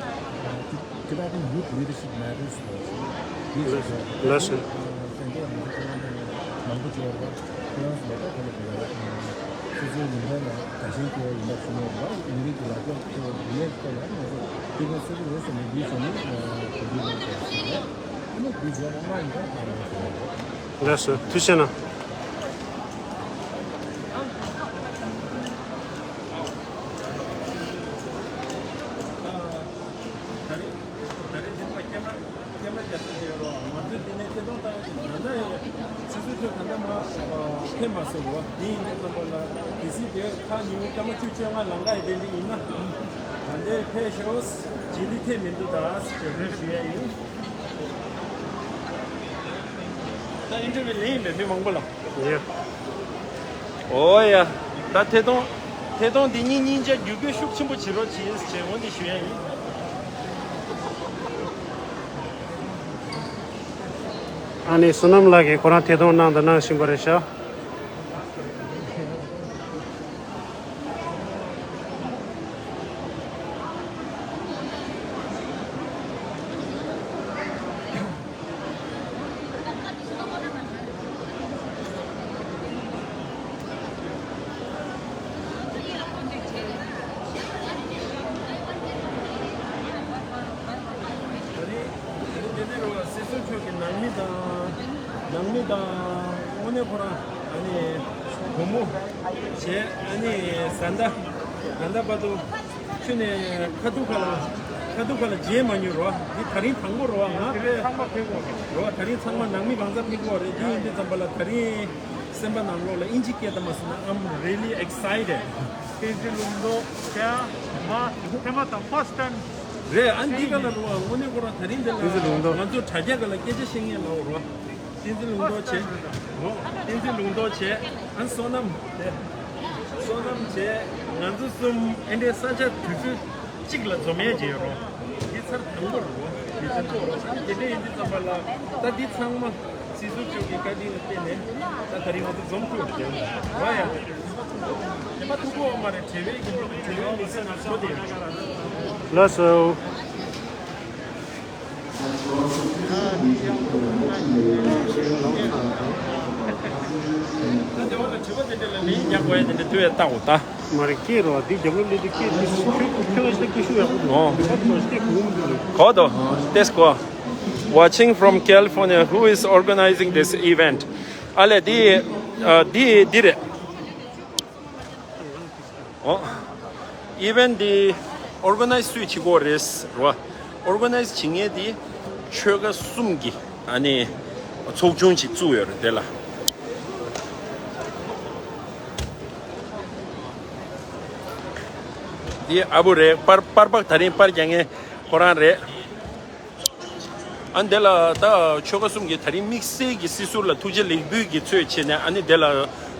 ཌི་སི་ཀ་ཤན། དེ་དག་གི་ཡུ་ཐི་ལི་ཌར་ཤིབ་མེ་ཊར་སི་ལ་ཞིག་ལགས་སོ། གཞོན་སྐྱེས་རྣམས་ཚོ་ཁོ་རང་ཚོ་མང་པོ་བྱས་པ་ཁོ་རང་ཚོ་ལ་ད་ཁོ་ལ་དགོས་པ་རེད། སོ་སོའི་ཉིན་ཐོ་ལ་དགའ་ཞེན་སྐྱེ་བ་ཡིན་པ་ཞིག་མེད་པར་མི་རིགས་ཀྱི་ལག་རྩལ་ཁྱེར་བ་ཡིན་ནའི་ཁོ་ལ་ང་ཚོ་སྐྱེ་ཁུངས་སུ་རེད་ཟེར་ནས་འདི་བྱས་ནས་གོ་སྒྲིག་གནང་དགོས་ཟེར་ནས་ཨ་ནི་འདི་བྱས་པ་ལ་ཡིན་པ་ལ་ང་ཚོ། ལགས་སོ། ཐུགས་རྗེ་གནང་། ད་རེས་ད་རེས་འདི་ལ་ཀེམ་ར་ཀེམ་ར་རྒྱབ་ཀྱི་ཡོད་རོགས། ང་ཚོས་དེ་ནས་ཐད་གཏོང་བཏང་ཡོད་ཀྱི་ད་ལྟ་ཡོད། ཆུ་ཚོད་ཁྲོད་ད་ལྟ་མ་ཕེབས་མ་སོང་རོགས། དེ་ཡིན་དུས་ཙམ་པ་ལ་དེ་སྲིད་དེ་ཁ་ཉིན་མོ་སྐར་མ་བཅུ་བཅོ་ལྔ་ལང་ཀ་ཡི་དེ་འདྲ་ཡིན་ན་ད་ལྟའི་ཕེབས་ཤོག་རྗེས་ལུས་ཐེབས་མི་འདུག་ད་ཞེས་ཞུ་ཡ་ཡིན། ད་ཨིན་ཊར་བིའུ་ལེན་ཡིན་པས་མི་མང་པོ་ལ། ཡ། ཨོ་ཡ། ད་ཐད་གཏོང་། ཐད་གཏོང་འདི་ཉིད་སྙིང་རྗེ་བརྒྱུད་སྐུལ་ཤུགས་ཆེན་པོ་བྱེད་རོགས་གྱིས་ཞེས་འོ་འདི་ཞུ་ཡ་ཡིན། ཨ་ནི་བསོད་ནམས་ལགས་ཀྱིས་ཁོ་རང་ཐད་གཏོང་གནང་དང་གནང་བཞིན་པ་རེད་ཤག་ད་རེས་ད་རེས་དེ་ནས་རོགས་སྲིད་ཟུར་མཆོག་གི་ནང་མི་དང་། ནང་མི་དང་དངོས་གནས་ཁོ་རང་ཨ་ནི་བུ་མོ་བྱས་ཨ་ནི་བཟའ་ཟླ་བཟའ་ཟླ་བར་དུ་ཁྱོད་ནས་ཁ་ཐུག་ཁ་ལ་ཁ་ཐུག་ཁ་ལ་མཇལ་མ་མྱོང་རོགས། འདི་ད་རིང་དང་པོ་རོགས། ང་ཚང་མ་ཕེབས་ཀྱི་ཡོད་རེད། རོགས་ད་རིང་ཚང་མ་ནང་མི་གང་ཚང་ཕེབས་ཀྱི་ཡོད་རེད། འདི་ཡིན་དུས་ཙམ་པ་ལ་ད་རིང་སེམས་པ་ནང་ལོགས་ལ་ཨིན་ཇི་སྐད་དུ་མ་སོང་ན། I'm really excited. བསྟན་འཛིན་ལུང་རྟོགས་ཁྱེད་མ་ཐེངས་མ་དང་first time རེད། ཨ་འདི་ག་ལ་རུ་བ་དངོས་གནས་ཁོ་རང་ད་རིང་འདི་ལ་བསྟན་འཛིན་ལུང་རྟོགས། ང་ཚོ་དྲ་རྒྱ་ག་ལ་སྐད་ཆ་བཤད་མཁན་ལ་རུ་བ། བསྟན་འཛིན་ལུང་རྟོགས་བྱས། བསྟན་འཛིན་ལུང་རྟོགས་བྱས། ཨ་བསོད་ནམས་དེ། བསོད་ནམས་བྱས། ང་ཚོ་གསུམ་ཨེ་འདྲའི་ས་ཆ་དུས་ཚོད་གཅིག་ལ་འཛོམས་ཡས་བྱས་ཡོད་རུ་བ། འདི་ཚར་དང་པོ་རུ་བ། དེ་ཚར་དང་པོ་རུ་བ། དེ་འདྲ་ཡིན་དུས་ཙམ་པ་ལ་ད་འདི་ཚང་མ། སྲིད་ཟུར་མཆོག་གི་བཀའ་དྲིན་ལ་བརྟེན་ནས་ད་ད་རིང་ང་ཚོ་འཛོམས་ཐུབ་ཡོད་རེད། རོ་ཡ། དེ་མ་ཐུག་གོ་མ་རེད། བྲེལ་བའི་གི་བྲེལ་བའི་མི་ཚེ་ནང་ཚོ་དེ་ཡོད། ལགས་སོ། ད་དེ་བ་ལ་དྲི་བ་དེ་འདྲ་ལ་ལན་རྒྱག་དགོས་ཡ་དེ་འདྲ་དུས་ཡ་ལྟ་འོ་ད། མ་རེད་སྐད་རོ་འདི་རྒྱབ་ལོ་ལི་དུ་སྐད་འདི་ཁྱོད་ཁྱོད་ལ་ཤ་སྐད་ཤུགས་ཡག་པོ་འདུག་ཨོ། འདི་བ་ལ་སྐད་གོང་མི་འདུག་ལོ། གོ་དོ། ཏེས་གོ། Watching from California, who is organizing this event? ཨ་ལས་འདི་ཨ་འདི་འདི་རེད། ཨོ། ཨི་ཝེན་ཊི་འདི་ཨོར་ག་ནའི་ཛི་སུས་བྱེད་ཀྱི་ཡོད་རེད་རོ། ཨོར་ག་ནའི་ཛི་བྱེད་མཁན་འདི་ཆོལ་ཁ་གསུམ་གྱི་ཨ་ནི་ཚོགས་ཆུང་ཅིག་བཙུགས་ཡོད་རེད་དེ་ལ། འདི་ཨ་བུ་རེད། པར་པར་པག་ད་རིང་པར་རྒྱག་མཁན་ཁོ་རང་རེད། ཨ་ནི་དེ་ལ་ད་ཆོལ་ཁ་གསུམ་གྱི་ད་རིང་དམིགས་བསལ་གྱི་སྲིད་ཟུར་ལ་ཐུགས་རྗེ་ལེགས་འབུལ་གྱི་ཚུལ་བྱས་ནས་ཨ་ནི་དེ་ལ་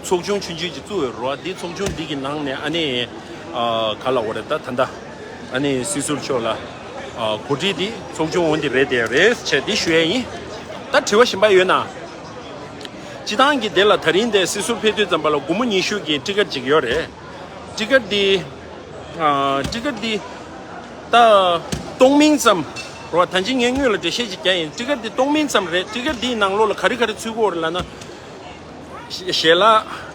ཚོགས་ཆུང་ཆུང་ཆུང་ཅིག་བཙུགས་ཡོད་རེད་བ། འདི་ཚོགས་ཆུང་འདི་གི་ནང་ནས་ཨ་ནི་ཨ་ག་ལ་འོ་རེད་ད་ད་ལྟ་ཨ་ནི་སྲིད་ཟུར་མཆོག་ལ་ཨ་གོ་སྒྲིག་འདི་ཚོགས་ཆུང་འོང་འདི་རེད་དེ་རེད་བྱས་འདི་ཞུ་ཡས་ཡིན། ད་དྲི་བ་གཞན་པ་ཡོད་ན། སྤྱི་བཏང་གི་དེ་ལ་ད་རིང་དེ་སྲིད་ཟུར་ཕེབས་དུས་ཙམ་པ་ལ་སྒོར་མོ་ཉི་ཤུ་གི་ཊི་ཀེ་ཊི་ཅིག་ཡོད་རེད། ཊི་ཀེ་ཊི་འདི། ཨ། ཊི་ཀེ་ཊི་འདི། ད། སྟོང་མིན་ཙམ། རོ། ད་ཅི་ངས་དངོས་ལ་འགྲེལ་བཤད་ཅིག་རྒྱག་ཡིན། ཊི་ཀེ་ཊི་འདི་སྟོང་མིན་ཙམ་རེད། ཊི་ཀེ་ཊི་འདིའི་ནང་ལོགས་ལ་ག་རེ་ག་རེ་ཚུད་ཀྱི་ཡོད་རེད་ལབ་ན། ཞལ་ལག་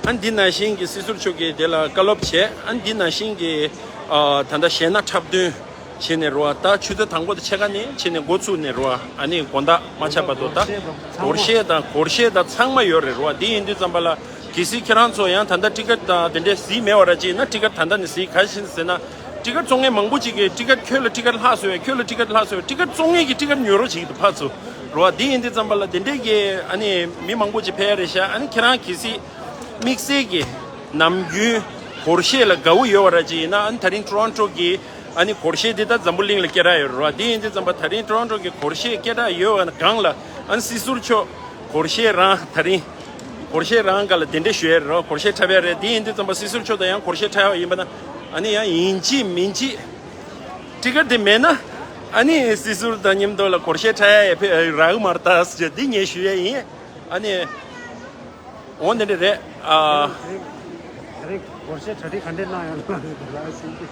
ཨ་འདི་ནང་བཞིན་གྱི་སྲིད་ཟུར་མཆོག་གིས་དེ་ལ་བཀའ་སློབ་བྱས། ཨ་འདི་ནང་བཞིན་གྱི། ཨ། ད་ལྟ་གཞས་སྣ་འཁྲབ་སྟོན། བྱས་ནས་རོ། ད་ཆུ་ཚོད་དང་པོ་དང་ཕྱེད་ཀ་ནས་བྱས་ནས་འགོ་ཚུགས་ནས་རོ། ཨ་ནི་དགོང་དག་མ་ཆག་བར་དུ་ད་སྒོར་གཞས་དང་སྒོར་གཞས་དང་ཚང་མ་ཡོད་རེད་རོ། འདི་ཡིན་དུས་ཙམ་པ་ལ་གལ་སྲིད་ཁྱེད་རང་ཚོ་ཡང་ད་ལྟ་ཊི་ཀེ་ཊི་དང་དེ་འདྲས་གཟིགས་མེད་པ་ར་ཅིག་ཡིན་ན། ཊི་ཀེ་ཊི་ད་ལྟ་ནས་གཟིགས། ག་རེ་བྱས་ཟེར་ན། ཊི་ཀེ་ཊི་བཙོང་མཁན་མང་པོ་ཅིག་གིས་ཊི་ཀེ་ཊི་ཁྱོད་ལ་ཊི་ཀེ་ཊི་ལྷག་སོང་བས། ཁྱོད་ལ་ཊི་ཀེ་ཊི་ལྷག་སོང་བས། ཊི་ཀེ་ཊི་བཙོང་མཁན་གྱིས་ཊི་ཀེ་ཊི་ཉོ་རོགས་བྱེད་ཀྱི་འདུག་ཕར་ཚུར་རོ། འདི་ཡིན་དུས་ཙམ་པ་ལ་དེ་འདྲས་ཀྱི་ཨ་ནི་མི་མང་པོ་ཅིག་ཕེབས་ཡ་རེད་ཤག་ཨ་ནི་ཁྱེད་རང་གལ་སྲིད་དམིགས་བསལ་གྱི་ནམ་རྒྱུན་སྒོར་གཞས་ལ་དགའ་བོ་ཡོད་པ་ར་ཅིག་ཡིན་ན། ཨ་ནི་ད་རིང་ཊོ་རོན་ཊོ་གི་ཨ་ནི་སྒོར་གཞས་འདི་ད་འཛམ་བུ་གླིང་ལ་སྐད་གྲགས་ཡོད་རེད་བ། འདི་ཡིན་དུས་ཙམ་པ་ད་རིང་ཊོ་རོན་ཊོ་གི་སྒོར་གཞས་སྐད་གྲགས་ཡོད་པ་སྒང་ལ། ཨ་ནི་སྲིད་ཟུར་མཆོག་སྒོར་གཞས་རང་ད་རིང་སྒོར་གཞས་རང་སྒང་ལ་གདན་འདྲེན་ཞུ་ཡ་རེད་རོ། སྒོར་གཞས་འཁྲབ་ཡ་རེད། འདི་ཡིན་དུས་ཙམ་པ་སྲིད་ཟུར་མཆོག་དང་ཡང་སྒོར་གཞས་འཁྲབ་ཡ་ཡིན་པ་ན། ཨ་ནི་ཡང་ཡིན་གཅིག་མིན་གཅིག་ཊི་ཀེ་ཊི་དེ་མེད་ན། ཨ་ནི་སྲིད་ཟུར་དང་མཉམ་དུ་ལ་སྒོར་གཞས་འཁྲབ་ཡ་ཡ་ཕེ་རག་གི་མ་རེད་ད་ཟེར་འདི་ངས་ཞུ་ཡ་ཡིན། ཨ་ནི། འོ་འདི་འདྲ་རེད། ཨ། ད་རེས་སྒོར་གཞས་གྲ་སྒྲིག་ག་འདྲས་གནང་ཡོད་ན་ལ་ཟིན་གྱི།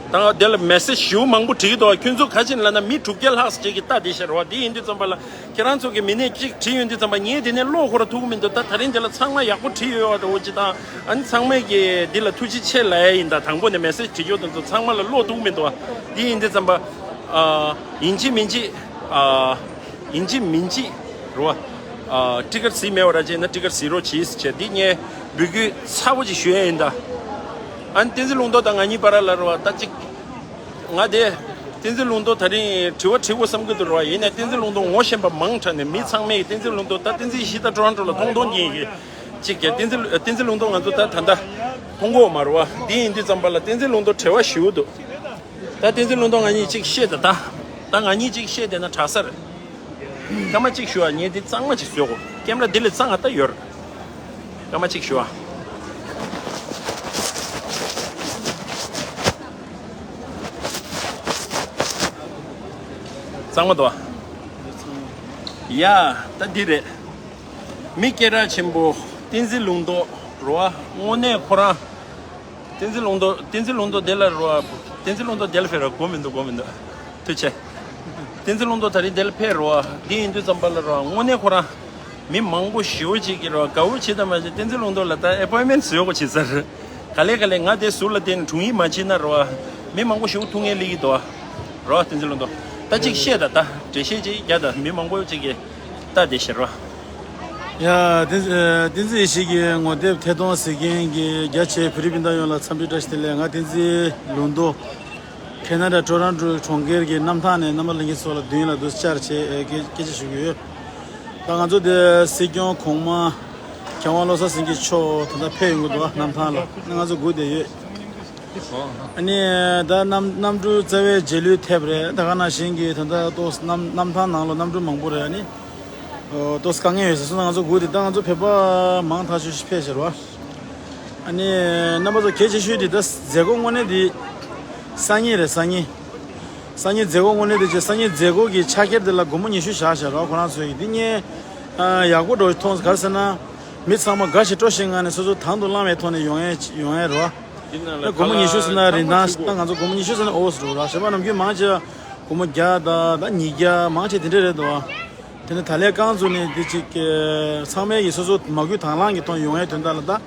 ད་དེ་ལ་མེ་སེ་ཇི་ཞེ་པོ་མང་པོ་བྲིས་འདུག་ཁྱོད་ཚོ་ག་ཅིག་ལབ་ན་མི་དྲུག་བརྒྱ་ལྷག་ཅིག་གིས་ལྟ་བསྡད་ཤག་རེད་བ། འདི་ཡིན་དུས་ཙམ་པ་ལ་ཁྱེད་རང་ཚོ་གིས་མི་སྣ་གཅིག་བྲིས་ཡོང་དུས་ཙམ་པ་ངས་དེ་ནས་ཀློག་ཁོ་ར་ཐུབ་ཀྱི་མི་འདུག་ད་ད་རིང་དེ་ལ་ཚང་མ་ཡག་པོ་བྲིས་ཡོད་པ་འདྲ་བོ་ཅིག་དང་། ཨ་ནི་ཚང་མས་ཀྱིས་འདི་ལ་ཐུགས་རྗེ་ཆེ་ལབ་ཡ་ཡིན། ད་དང་པོ་ནས་མེ་སེ་ཇི་བྲིས་ཡོད་དེ་ཚོ་ཚང་མ་ལ་ཀློག་ཐུབ་ཀྱི་མི་འདུག་འདི་ཡིན་དུས་ཙམ་པ། ཨ། ཡིན་གཅིག་མིན་གཅིག་ཨ། ཡིན་གཅིག་མིན་གཅིག་རེད་བ། ཨ། ཊི་ཀེ་ཊི་གཟིགས་མེད་པ་ར་ཅིག་ཡིན་ན་ཊི་ཀེ་ཊི་གཟིགས་རོགས་གྱིས་ཟེར་བྱས་འདི་ངས་འབོད་སྐུལ་ཚ་པོ་ཅིག་ཞུ་ཡ་ཡིན་ད། ཨ་ནི་བསྟན་འཛིན་ལུང་རྟོགས་དང་ང་གཉིས་བར་ལ་རེད་བ། ད་ཅིག་ང་དེ་བསྟན་འཛིན་ལུང་རྟོགས་ད་རིང་དྲི་བ་དྲི་དགོས་བསམ་གྱི་འདུག་རེད་བ། ཡིན་ནའི་བསྟན་འཛིན་ལུང་རྟོགས་ངོ་ཤེས་པ་མང་དྲགས་ནས་མི་ཚང་མས་བསྟན་འཛིན་ལུང་རྟོགས་ད་བསྟན་འཛིན་ཡེ་ཤེས་ད་ཊོ་རོན་ཊོ་ལ་མཐོང་མཐོང་གྱིན་གྱིས་ཅིག་གི་བསྟན་འཛིན་བསྟན་འཛིན་ལུང་རྟོགས་ང་ཚོ་ད་ད་ལྟ་མཐོང་གི་ཡོད་མ་རེད་བ། འདི་ཡིན་དུས་ཙམ་པ་ལ་བསྟན་འཛིན་ལུང་རྟོགས་བྲེལ་བ་ཞེ་པོ་འདུག་ད་བསྟན་འཛིན་ལུང་རྟོགས་ང་གཉིས་ཅིག་བཤད་ད་ད། ད་ང་གཉིས་ཅིག་བཤད་བསྡད་ན་དྲག་ས་རེད། སྐར་མ་གཅིག་ཞུ་ཨ། ངས་འདི་གཙང་མ་ཅིག་བཟོས་གོ། ཀེམ་ར་འདི་ལས་གཙང་ང་ད་ཡོད་རེད། སྐར་མ་གཅིག་ཞུ་ཨ། གཙང་མ་འདུག་ཨ། ཡ། ད་འདི་རེད། མི་སྐད་གྲགས་ཆེན་པོ་བསྟན་འཛིན་ལུང་རྟོགས་རེད་བ། དངོས་གནས་ཁོ་རང་། བསྟན་འཛིན་ལུང་རྟོགས། བསྟན་འཛིན་ལུང་རྟོགས་དེ་ལ་རོ། བསྟན་འཛིན་ལུང་རྟོགས་དེ་ལ་ཕེབས་ར་གོ་མི་འདུག་གོ་མི་འདུག་ཐུགས་རྗེ་ཆེ། བསྟན་འཛིན་ལུང་རྟོགས་ད་རིང་དེ་ལ་ཕེབས་རོ། འདི་ཡིན་དུས་ཙམ་པ་ལ་རོ། དངོས་གནས་ཁོ་རང་མི་མང་པོ་ཞེ་པོ་ཅིག་གིས་རོ་དགའ་བོ་བྱེད་དམ་མ་བྱེད། བསྟན་འཛིན་ལུང་རྟོགས་ལ་ད་ཨེ་པོའིན་མེན་ཊི་བཟོ་དགོས་བྱེད་ས་རེད། ག་ལེ་ག་ལེ་ང་དེ་ཟུར་ལ་བསྡད་ནས་དྲུང་ཡིག་མ་བྱེད་ན་རོ། མི་མང་པོ་ཞེ་པོ་ཐུག་ངེས་ལི་གི་འདུག་རོ། བསྟན་འཛིན་ལུང་རྟོགས། ད་ཅིག་བཤད་ད་ད། འགྲེལ་བཤད་ཅིག་རྒྱག་ད། མི་མང་པོ་ཅིག་གིས་ལྟ་བསྡད་ཤག་རོ། ཡ། བསྟན་བསྟན་འཛིན་ཡེ་ཤེས་ཀྱི་ངོ་དེབ་ཐད་གཏོང་གཟིགས་མཁན་གྱི་རྒྱ་ཆེའི་བོད་རིགས་སྤུན་ཟླ་ཡོངས་ལ་འཚམས་འདྲི་བཀྲ་ཤིས་བདེ་ལེགས། ང་བསྟན་འཛིན་ལུང་རྟོགས། ཁེ་ན་ཌ་ཊོ་རོན་ཊོ་གྲོང་ཁྱེར་གྱི་གནམ་ཐང་ནས་རྣམ་པ་ལྷན་རྒྱས་ཚོ་ལ་མདུན་ལ་འདུག་བཅར་བྱས་སྐད་སྐད་ཆ་ཞུ་གི་ཡོད། ད་ང་ཚོ་འདིར་སྲིད་སྐྱོང་གོང་མ་མཁས་དབང་བློ་བཟང་སེང་གེ་མཆོག་ད་ལྟ་ཕེབས་ཡོང་གི་འདུག་གནམ་ཐང་ལ། ང་ཚོ་སྒུག་བསྡད་ཡོད། ཨ་ནི་ད་གནམ་གནམ་གྲུ་རྩ་བའི་རྗེས་ལུས་ཐེབས་རེད། ད་ག་ནང་བཞིན་གྱི་ད་ལྟ་ཏོག་གནམ་གནམ་ཐང་ནང་ལ་གནམ་གྲུ་མང་པོ་རེད། ཨ་ནི་ཏོག་དཀའ་ངལ་ཡོད་ཟེར་སོང་ན། ང་ཚོ་སྒུག་བསྡད། ད་ང་ཚོ་བོད་པ་མང་ཐག་ཆོད་ཞིག་ཕེབས་ཤག་རོ། ཨ་ནི་རྣམ་པ་ཚོ་གལ་ཆེ་ཤོས་དེ་ད་མཛད་སྒོ་དངོས་གནས་དེ་སང་ཉིན་རེད། སང་ཉིན། སང་ཉིན་མཛད་སྒོ་དངོས་གནས་དེ་བྱས། སང་ཉིན་མཛད་སྒོ་གི་ཕྱག་འཁྱེར་དེ་ལ་སྒོར་མོ་ཉི་ཤུ་བཞག་བཞག་རོགས། ཁོ་རང་ཚོས་ཀྱི་འདི་ངས་ཡག་པོ་འགྲོ་མཐོང་སོང་། ག་རེ་ཟེར་ན། མི་ཚང་མ་དགའ་ཞིང་སྤྲོ་ཞིང་ངང་ནས་སོ་སོ་དང་དུ་བླངས་པའི་ཐོག་ནས་ཡོང་ཡས་ཡོང་ཡས་རོགས། ད་སྒོར་མོ་ཉི་ཤུ་ཟེར་ན་རིན་ཐང་། ད་ང་ཚོ་སྒོར་མོ་ཉི་ཤུ་ཟེར་ན་ཨོ་ཟེར་རོགས། གཞན་པ་ནམ་རྒྱུན་མང་ཆེ་སྒོར་མོ་བརྒྱ་དང་ད་ཉིས་བརྒྱ་མང་ཆེ་དེ་འདྲ་རེད་འདུག་དེ་ནས་ད་ལན་རྐང་བཙུགས་ནས་འདི་གཅིག་ཚང་མས་ཀྱི་སོ་སོ་མ་བསྐུལ་དང་བླངས་ཀྱི་ཐོག་ཡོང་ཡའི་དོན་དག་ལ་ད།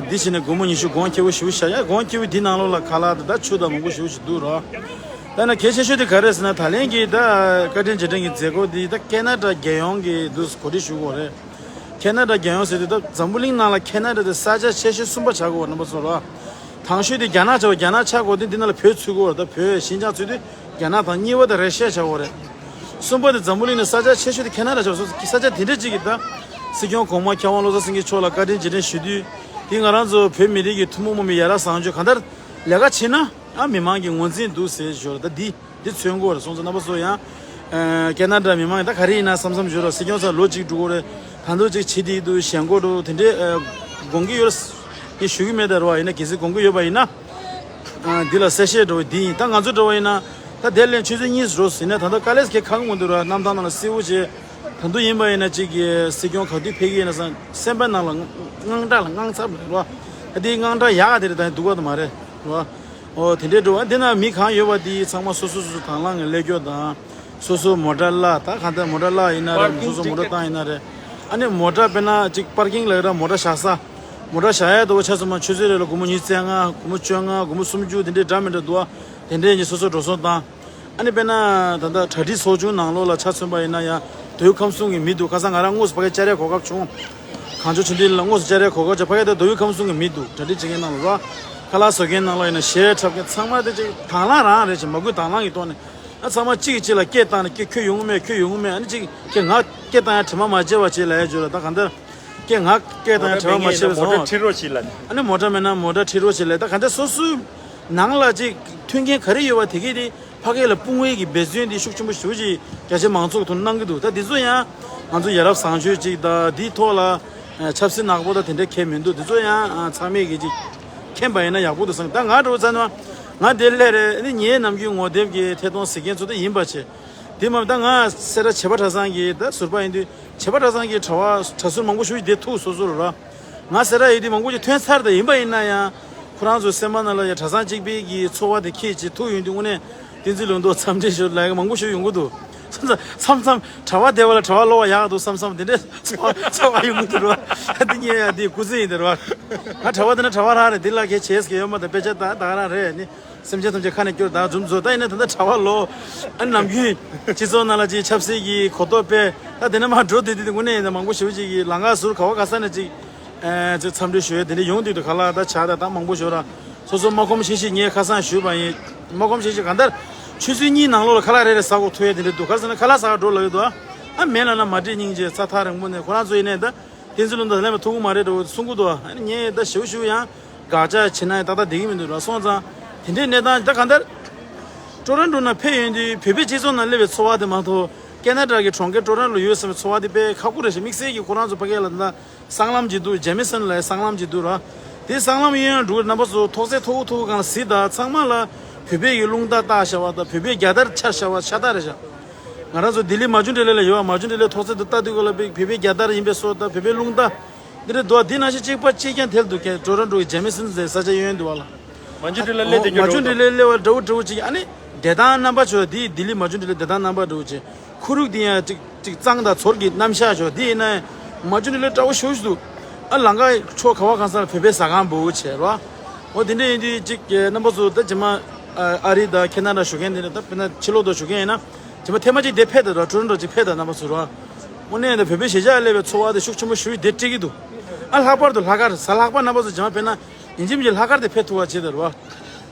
འདི་བྱས་ནས་སྒོར་མོ་ཉི་ཤུ་གོང་ཁེ་པོ་ཞེ་པོ་བཞག་ཡ། གོང་ཁེ་པོ་འདི་ནང་ལོགས་ལ་ཁ་ལག་དང་ད་ཆུ་དང་མང་པོ་ཞེ་པོ་ཞིག་འདུག་རོགས། ད་ན་གལ་ཆེ་ཤོས་དེ་ག་རེ་ཟེར་ན། ད་ལན་གྱི་ད་བཀའ་དྲིན་རྗེས་དྲན་གྱི་མཛད་སྒོ་འདི་ད་ཁེ་ན་ཌ་རྒྱལ་ཡོངས་ཀྱི་འདུག་གོ་སྒྲིག་ཞུ་དགོས་རེད། ཁེ་ན་ཌ་རྒྱལ་ཡོངས་ཟེར་དུས་ད་འཛམ་བུ་གླིང་ནང་ལ་ཁེ་ན་ཌ་དེ་ས་ཆ་ཆེ་ཤོས་གསུམ་པ་ཆགས་དགོས་པ་རྣམ་པ་ཚོ་རོགས། དང་ཤོས་དེ་རྒྱ་ནག་ཆགས་པ། རྒྱ་ནག་ཆགས་དགོས་དེ་འདི་ནང་ལ་བོད་ཚུད་དགོས་པ། ད་བོད་ཤིན་ཅང་ཚུད་དུས་རྒྱ་ནག་དང་། གཉིས་པ་དེ་ར་ཤི་ཡ་ཆགས་དགོས་རེད། གསུམ་པ་དེ་འཛམ་བུ་གླིང་ནས་ས་ཆ་ཆེ་ཤོས་དེ་ཁེ་ན་ཌ་ཆགས་སོང་། ས་ཆ་དེ་འདྲ་ཅིག་གི་ད་སྲིད་སྐྱོང་གོང་མ་མཁས་དབང་བློ་བཟང་སེང་གེ་མཆོག་ལ་བཀའ་དྲིན་རྗེས་དྲན་ཞུ་དུས། དེ་ང་རང་ཚོ་བོད་མི་རིགས་ཀྱི་ཐུན་མོང་མ་ཡིན་པའི་ཡ་རབས་བཟང་སྤྱོད་གང་ལྟར་ལས་ཀ་བྱེད་ན། ཨ་མི་མང་གི་ངོས་འཛིན་འདུག་ཟེར་ཞོར་ད་འདི་འདི་མཚོན་གྱི་ཡོད་རེད། སོང་ཙང་རྣམ་པ་ཚོ་ཡང་ཁེ་ན་ཌ་མི་མང་ཡང་ད་ག་རེ་ཡིན་ན་བསམ་བསམ་ཞོར་ར། སྲིད་སྐྱོང་ས་ལོ་གཅིག་འགྲོ་གི་རེད། ད་དུང་གཅིག་བྱེད་བསྡད་འདུག་ཞེན་ཁོག་འདུག་དེ་འདྲའི་དགོངས་ཀྱི་ཡོད་རེད། ངས་ཞུ་གི་མེད་ད་ར་བ། ཡིན་ན་གལ་སྲིད་དགོངས་ཀྱི་ཡོད་པ་ཡིན་ན། འདི་ལ་གསལ་བཤད་འདྲ་བོ་འདི་ཡིན། ད་ང་ཚོ་འདྲ་བ་ཡིན་ན་ད་དེ་ལན་ཆུ་ཚོད་གཉིས་རོ་ཟིན་ནས་ད་ལྟ་དཀའ་ལས་ཁག་གི་མི་འདུག་ར། གནམ་ཐང་ནང་ལ་བསིལ་བོ་བྱས། ད་དུང་ཡིན་པ་ཡིན་ན་གཅིག་གི་སྲིད་སྐྱོང་ག་དུས་ཕེབས་ཀྱི་ཡིན་ན་བསམ། སེམས་པ་ནང་ལ་དངངས་སྐྲག་ལ་དངངས་འཚབ་རེད་བ། ད་དེའི་དངངས་སྐྲག་ཡག་ག་དེ་རེད། ད་སྡུག་ག་དུ་མ་རེད་བ། ཨོ་དེ་འདྲའི་འགྲོ་བ། འདི་ན་མི་གང་ཡོད་པ་དེ་ཚང་མ་སོ་སོ་སོ་སོ་དང་བླངས་ཀྱི་ལས་སྐྱོ་དང་། སོ་སོ་མོ་ཊ་གླ། ད་གང་ལྟར་མོ་ཊ་གླ་ཡིན་ན་རེད། སོ་སོ་མོ་ཊ་བཏང་ཡིན་ན་རེད། ཨ་ནི་མོ་ཊ་དཔེར་ན་གཅིག་པར་ཀིང་ལ་ཡོད་ར། མོ་ཊ་བཞག་ས། མོ་ཊ་བཞག་ཡ་དོ་ཆ་ཚང་མ་ཆུ་ཚོད་རེ་ལ་སྒོར་མོ་ཉི་ཤུ་རྩ་ལྔ། སྒོར་མོ་བཅོ་ལྔ། སྒོར་མོ་སུམ་ཅུ། དེ་འདྲའི་འདྲ་མི་འདྲ་འདུག་བ། དེ་འདྲའི་ཡིན་གྱི་སོ་སོ་འགྲོ་སོང་བཏང་། ཨ་ནི་དཔེར་ན་ད་ལྟ་གྲ་སྒྲིག་ཚོགས་ཆུང་ནང་ལོགས་ལ་ཆ་མཚོན་པ་ཡིན་ན་ཡང་མདོ་དབུས་ཁམས་གསུམ་གྱི་མི་འདུག་ཁ་སང་ང་རང་དངོས་སུ་ཕ་གིར་བཅར་ཡའི་གོ་སྐབས་བྱུང་། གངས་ལྗོངས་ཆོས་ལྡན་གླིང་ལ་དངོས་སུ་བཅར་ཡའི་གོ་སྐབས་བྱུང་། ཕ་གིར་ད་མདོ་དབུས་ཁམས་གསུམ་གྱི་མི་འདུག་གྲ་སྒྲིག་བྱེད་མཁན་ནང་ལ་རོ། ཁ་ལག་བཟོ་མཁན་ནང་ལ་ཡིན་ན། གཞས་འཁྲབ་མཁན་ཚང་མ་དེ་གཅིག་དང་བླངས་རང་རེད་ཅེས། མ་བསྐུལ་དང་བླངས་ཀྱི་ཐོག་ནས། ཨ་ཚང་མ་གཅིག་གིས་གཅིག་ལ་སྐད་བཏང་ནས། ཁྱོད་ཁྱོད་ཡོང་གི་མེད། ཁྱོད་ཡོང་གི་མེད། ཨ་ནི་གཅིག་ཁྱོད་ང་སྐད་བཏང་ཡ་དྲི་མ་མ་བྱེད་པ་བྱེད་ལབ་ཡ་བརྗོད་ལ། ད་གང་ལྟར་ཁྱོད་ང་སྐད་བཏང་ཡ་དྲི་མ་མ་བྱེད་པ་སོང་། མོ་ཊ་ཁྲིད་རོགས་བྱེད་ལབ་ནས། ཨ་ནི་མོ་ཊ་མེད་ན་མོ་ཊ་ཁྲིད་རོགས་བྱེད་ལབ། ད་གང་ལྟར་སོ་སོའི་ནང་ལ་གཅིག་མཐུན་རྐྱེན་ག་རེ་ཡོད་པ་དེ་གས་དེ་ཕ་གི་ལ་སྤུངས་པའི་གི་འབད་བརྩོན་དེ་ཤུགས་ཆེན་པོ་ཞེ་པོ་ཅིག་རྒྱ་ཆེ་མང་ཚོགས་ཐོག་གནང་གི་འདུག་ད་འདི་ཚོ་ཡང་ང་ཚོ་ཡ་རབས་བཟང་སྤྱོད་ཅིག་དང་། འདིའི་ཐོག་ལ་ཆབ་སྲིད་ནག་པོ་དང་དེ་འདྲ་གང་ཡང་མི་འདུག་འདི་ཚོ་ཡང་ཚང་མས་གི་ཅིག་མཁྱེན་པ་ཡིན་ན་ཡག་པོ་འདུག་བསམ། ད་ང་འདྲ་བོ་ཚ་ན་ང་འདིར་སླེབས་རེད། ཨ་ནི་ངའི་ནམ་རྒྱུན་ངོ་དེབ་ཀྱི་ཐད་གཏོང་གཟིགས་མཁན་ཚོ་ད་ཡིན་པ་བྱས། དེ་མ་ད་ང་སེ་ར་བྱེས་པ་གྲྭ་ཚང་གི་ད་ཟུར་པ་ཡིན་དུས། བྱེས་པ་གྲྭ་ཚང་གི་གྲྭ་བ་གྲྭ་ཟུར་མང་པོ་ཞིག་དེ་ཐུག་སོ་སོ་རུ་ར། ང་སེ་ར་ཡོད་དུས་མང་པོ་ཞིག་ཐོན་ཚར། ད་ཡིན་པ་ཡིན་ན་ཡང་ཁོ་རང་ཚོའི་སེམས་པ་ནང་ལ་ཡང་གྲྭ་ཚང་གཅིག་པའི་གི་ཚོར་བ་དེ་ཁྱེད་ཀྱིས་ཐུག་ཡོང་དུས་དངོས་གནས་བསྟན་འཛིན་ལུང་རྟོགས་འཚམས་འདྲི་ཞུ་ལབ་ཡ་མང་པོ་ཞིག་ཡོང་གི་འདུག་མཚམས་མཚམས་གྲྭ་བ་བསྡད་པ་ལ་གྲྭ་བ་ལོག་པ་ཡག་འདུག་བསམ་བསམ་དེ་འདྲའི་ཚོར་བ་ཚོར་བ་ཡོང་གི་འདུག་ར། འདི་ངས་ཡ་འདི་སྐུ་ཚེ་ཡིན་དེ་ར། ང་གྲྭ་བ་དེ་ན་གྲྭ་བ་རང་རེད། འདི་ལ་གལ་ཆེ་ཟེར་གྱི་ཡོད་མ་རེད། དཔེ་ཆ་ད་ད་ག་རང་རེད། ནི་སེམས་ཅན་ཐམས་ཅད་ཁ་ནས་སྐྱོར་ད་འཛུམ་བཟོ། ད་ཡིན་ན་ད་ལྟ་གྲྭ་བ་ལོ། ཨ་ནམ་རྒྱུན་སྤྱི་ཚོགས་ནང་ལ་ཅིག་ཆབ་སྲིད་ཀྱི་གོ་རྟོགས་སྤེལ། ད་དེ་ནས་མར་འགྲོ་དུས་དེ་དེ་དངོས་གནས་ཡིན་ན་མང་པོ་ཞེ་པོ་ཅིག་གིས་ལམ་ཁ་ཟུར་ག་བ་ག་ས་ནས་ཅིག་ཨ་ཅིག་འཚམས་འདྲི་ཞུ་ཡ་དེ་འདྲ་ཡོང་དུས། ད་ཁ་ལག་ད་ཇ་ད་ད་མང་པོ་ཞོ་ར། སོ་སོ་མ་ཁོམ་ཤེས་ཤེས་ངས་ཁ་སང་ཞུས་པ་ཡིན། མ་ཁོམ་ཤེས་ཤེས་གང་ལྟར་ཆུ་ཚོད་གཉིས་ནང་ལོགས་ལ་ཁ་ལག་རེ་རེ་ཟ་དགོས་ཐུག་ཡ་དེ་འདྲ་འདུག་ག་རེ་ཟེར་ན་ཁ་ལག་ཟ་ག་འགྲོ་ལབ་ཡོད་དོ། ཨ་མེད་ལབ་ན་མ་འགྲིག་སྙིང་རྗེ། ས་ཐག་རིང་པོ་ནས་ཁོ་རང་ཚོ་ཡིན་ནའི་ད། བསྟན་འཛིན་ལུང་རྟོགས་ལས་མ་ཐུག་གི་མ་རེད་འགྲོ་གསུང་གི་འདུག་ཨ་ནི་ངས་ད་ཞུ་ཞུ་ཡང་དགག་བྱ་བྱེད་ན་ཡང་ཏག་ཏག་བསྡད་ཀྱི་མི་འདུག་ར། སོང་ཙང་དེ་འདྲའི་གནས་སྟངས་ད་གང་ལྟར་ཊོ་རོན་ཊོ་ནང་ཕེབས་ཡོང་དུས་བོད་པའི་སྤྱི་ཚོགས་ནང་སླེབས་པའི་ཚོར་བ་དེ་མ་གཏོགས། ཁེ་ན་ཌ་གི་གྲོང་ཁྱེར་ཊོ་རོན་ཊོ་ལ་ཡོད་བསམ་པའི་ཚོར་བ་དེ་དཔེ་ཁག་པོ་རེད་ཤག་དམིགས་བསལ་གྱིས་ཁོ་རང་ཚོ་ཕ་གི་ལ་ད་སྲང་ལམ་ཅིག་འདུག་ཇེ་མི་སོན་ལ་སྲང་ལམ་ཅིག་འདུག་ར། དེ་སྲང་ལམ་གཡས་གཡོན་འགྲོ་གི་རྣམ་པ་ཚོ་ཐོག་བརྩེགས་མཐོ་པོ་མཐོ་པོ་སྒང་ལ་གཟིགས་དང་། ཚང་མ་ལ་བོད་པའི་གི་རླུང་རྟ་བཏགས་བཞག་པ་དང་། བོད་པའི་རྒྱལ་དར་འཕྱར་བཞག་པ་ཤ་སྟག་རེད་ཤག་ང་རང་ཚོ་ལྡི་ལི་མ་ཇུ་འབྲི་ལེ་ལ་ཡོད་པ། མ་ཇུ་འབྲི་ལེ་ཐོག་བརྩེགས་དུ་ལྟ་དུས་སྐབས་ལ་བོད་པའི་རྒྱལ་དར་ཡིན་པའི་བཟོ་དང་། བོད་པའི་རླུང་རྟ་འདི་འདྲ་འདུག་དེ་ནང་བཞིན་གཅིག་པ་གཅིག་རྐྱང་དེར་འདུག་ཊོ་རོན་ཊོ་གི་ཇེ་མི་སོན་ཟེར་ས་ཆ་གཡས་གཡོན་འདུག་བ་ལ། མ་ཇུ་འབྲི་ལེ་སླེབས་དེ་མ་ཇུ་འབྲི་ལེ་སླེབས་པ་འདྲ་བོ་འདྲ་བོ་ཅིག་ཨ་ནི་བདེ་ཐང་རྣམ་པ་ཚོ་འདི་ལྡི་ལི་མ་ཇུ་འབྲི་ལེ་བདེ་ཐང་རྣམ་པ་འདྲ་བོ་ཅིག་ཁུ་རུག་འདི་ཡང་ཅིག་ཅིག་གཙང་དང་ཚོར་གྱི་རྣམ་གཞག་ཆོག་འདི་ཡིན་ན་མ་ཇུ་འབྲི་ལེ་འདྲ་བོ་ཞུ་ཞུ་འདུག་ཨ་ལམ་ཁ་ཕྱོགས་ག་བ་གང་ས་ལ་བོད་པའི་ཟ་ཁང་འབོ་བྱས་རོ། འོ་དེ་འདྲ་ཡིན་དུས་ཅིག་རྣམ་པ་ཚོ་ད་རྗེས་མ་ཨ་རི་དང་ཁེ་ན་ཌ་བཞུགས་མཁན་དེ་འདྲ། ད་དཔེར་ན་ཕྱི་ལོགས་དུ་བཞུགས་མཁན་ཡིན་ན་རྗེས་མ་ཐེངས་མ་གཅིག་དེ་ཕེབས་དང་། ཊོ་རོན་ཊོ་ཅིག་ཕེབས་དང་རྣམ་པ་ཚོ་རོ། དངོས་གནས་ད་བོད་པའི་གཞིས་ཆགས་སླེབས་པའི་ཚོར་བ་དེ་ཤུགས་ཆེན་པོ་ཞེ་པོ་ཅིག་དེ་སྤྲད་ཀྱི་འདུག་ཨ་ལྷག་པར་དུ་ལྷག་དཀར་གཟའ་ལྷག་པ་རྣམ་པ་ཚོ་རྗེས་མ་དཔེར་ན་ཡིན་གཅིག་མིན་གཅིག་ལྷག་དཀར་དེ་ཕེབས་ཐུབ་པ་བྱེད་དང་རོ།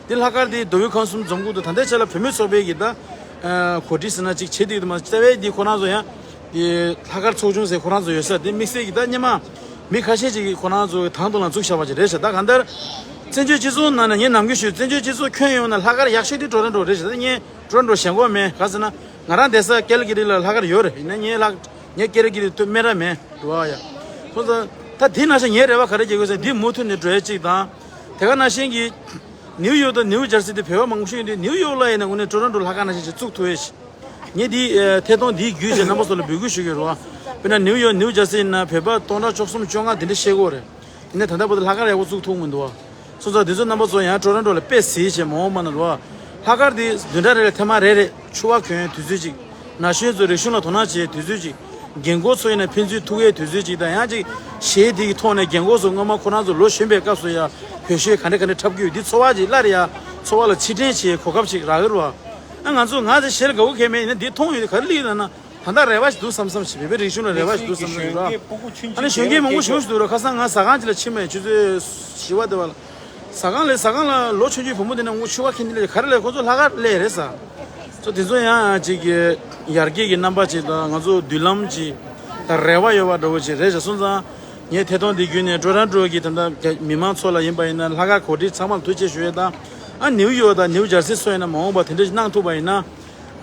འདི་ལྷག་དཀར་འདི་མདོ་དབུས་ཁམས་གསུམ་འཛོམས་གི་འདུག་ད་ལྟའི་ཆ་ལ་བུད་མེད་ཚོགས་པའི་གི་ད་གོ་སྒྲིག་ཟེར་ན་ཅིག་བྱེད་དུས་དུ་མ་རྩ་བའི་འདི་ཁོ་རང་ཚོ་ཡང་འདི་ལྷག་དཀར་ཚོགས་ཆུང་ཟེར་ཁོ་རང་ཚོ་ཡོད་ས་འདི་དམིགས་བསལ་གྱི་ད་སྔོན་མ་མི་ཁ་ཤས་ཅིག་གིས་ཁོ་རང་ཚོ་གི་དང་དུ་ལ་འཛུགས་བཞག་པ་ཅིག་རེད་ཤག་ད་གང་ལྟར་བཙན་བྱོལ་སྤྱི་ཚོགས་ནང་ནས་ངས་ནམ་རྒྱུན་ཞུས། བཙན་བྱོལ་སྤྱི་ཚོགས་ཁྱོན་ཡོངས་ནས་ལྷག་དཀར་ཡག་ཤོས་དེ་ཊོ་རོན་ཊོ་རེད་ཤག་ད་ངས་ཊོ་རོན་ཊོ་ཞེན་ཁོག་མེད། ག་ཟེར་ན་ང་རང་བསྡད་ས་ཀལ་ག་རི་ལ་ལྷག་དཀར་ཡོད་རེད། ཡིན་ན་ངས་ལྷག་ངས་ཀལ་ག་རི་ལ་སྨད་ར་མེད་འགྲོ་བ་ཡ། ཁོ་ཚོ་ད་དེ་ནང་བཞིན་ངའི་རེ་བ་ག་རེ་བྱེད་དགོས་ཟེར་འདི་མུ་མཐུད་ནས་འགྲོ་ཡ་གཅིག་དང་། དེ་ག་ནང་བཞིན་གྱི་ནིའུ་ཡོག་དང་ནིའུ་ཇར་སི་དེ་བོད་པ་མང་པོ་ཞིག་ཡོད་དུས་ནིའུ་ཡོག་ལ་ཡིན་ན་དངོས་གནས་ཊོ་རོན་ཊོ་ལྷག་དཀར་ནང་བཞིན་ཞིག་བཙུགས་ཐུབ་ཡས་ཤིག་ངས་འདི་ཐད་གཏོང་འདིའི་བརྒྱུད་བྱས་རྣམ་པ་ཚོ་ལ་འབོད་སྐུལ་ཞུ་གི་རེད་བ། དཔེར་ན་ནིའུ་ཡོག་ནིའུ་ཇར་སི་ཡིན་ན་བོད་པ་སྟོང་ཕྲག་བཅུ་གསུམ་བཅོ་ལྔ་དེ་འདྲ་བཤད་ཀྱི་ཡོད་རེད། ཡིན་ན་ད་ལྟ་བར་དུ་ལྷག་དཀར་ཡག་པོ་བཙུགས་ཐུབ་མི་འདུག་བ། སོང་ཙང་འདི་ཚོ་རྣམ་པ་ཚོ་ཡང་ཊོ་རོན་ཊོ་ལ་དཔེ་གཟིགས་བྱས་མ་འོངས་པ་ན་རེད་བ། ལྷག་དཀར་འདི་བདུན་ཕྲག་རེ་ལ་ཐེངས་མ་རེ་རེ་ཆུ་བ་གྱོན་དུས་ཚོད་ཅིག་ན་གཞོན་ཚོ་རིག་གཞུང་ལ་དོ་སྣང་བྱེད་དུས་ཚོད་ཅིག་རྒན་གོག་ཚོ་ཡིན་ན་ཕན་ཚུན་ཐུག་ཡས་དུས་ཚོད་ཅིག་དང་། ཡང་ཅིག་གཞས་དེ་གི་ཐོག་ནས་རྒན་གོག་ཚོ་སྔོན་མ་ཁོ་རང་ཚོ་ལོ་གཞོན་པའི་སྐབས་སུ་ཡང་བོད་གཞས་ག་འདྲ་ག་འདྲ་འཁྲབ་ཀྱི་ཡོད་འདི་ཚོར་བ་ཅིག་སླར་ཡང་ཚོར་བ་ལ་ཕྱིར་དྲན་བྱེད་གོ་སྐབས་ཅིག་རག་གི་རེད་བ། ཨ་ང་ཚོ་ང་ཚོ་གཞས་ལ་དགའ་བོ་གས་མེད་ཡིན་ན་འདི་མཐོང་ཡོད་དེ་ག་རེ་སླེབས་ཡོད་ལབ་ན། ད་ལྟ་རེ་བ་ཞིག་འདུག་བསམ་བསམ་ཞིག་བོད་པའི་རིག་གཞུང་ལ་རེ་བ་ཞིག་འདུག་བསམ་བསམ་ཞིག་ར། ཨ་ནི་གཞོན་སྐྱེས་མང་པོ་ཞེ་པོ་ཞིག་འདུག་ར། ཁ་སང་ང་ཟ་ཁང་ཅིག་ལ་ཕྱིན་པ་ཡིན། ཆུ་ཚོད་བཞི་པ་དེ་བ་ལ། ཟ་ཁང་ལས་ཟ་ཁང་ལ་ལོ་ཆུང་ཆུང་བུ་མོ་དེ་ནས་ངུ་ཆུ་བ་ཁྱེར་ནི་ལས་ག་རེ་ལས་ཁོ་ཚོ་ལྷག་དཀར་ལས་རེད་ཟ། ཚོ་དེ་ཚོ་ཡང་ཅིག་གི་ཡར་རྒྱས་ཀྱི་རྣམ་པ་ཅིག་དང་ང་ཚོ་མདུན་ལམ་ཅིག་དང་རེ་བ་ཡོད་པ་འདྲ་བོ་ཅིག་རེད་ཟ། སོང་ཙང་ངས་ཐད་གཏོང་འདི་བརྒྱུད་ནས་ཀྲོ་རོན་ཀྲོ་གི་ད་ལྟ་མི་མང་ཚོ་ལ་ཡིན་པ་ཡིན་ན་ལྷག་དཀར་གོ་སྒྲིག་ཚང་མ་ལ་ཐུགས་རྗེ་ཆེ་ཞུ་ཡས་དང་། ཨ་ནིའུ་ཡོག་དང་ནིའུ་ཇར་སི་སོགས་ཡིན་ན་མ་འོངས་པ་དེ་འདྲ་ཞིག་གནང་ཐུབ་པ་ཡིན་ན།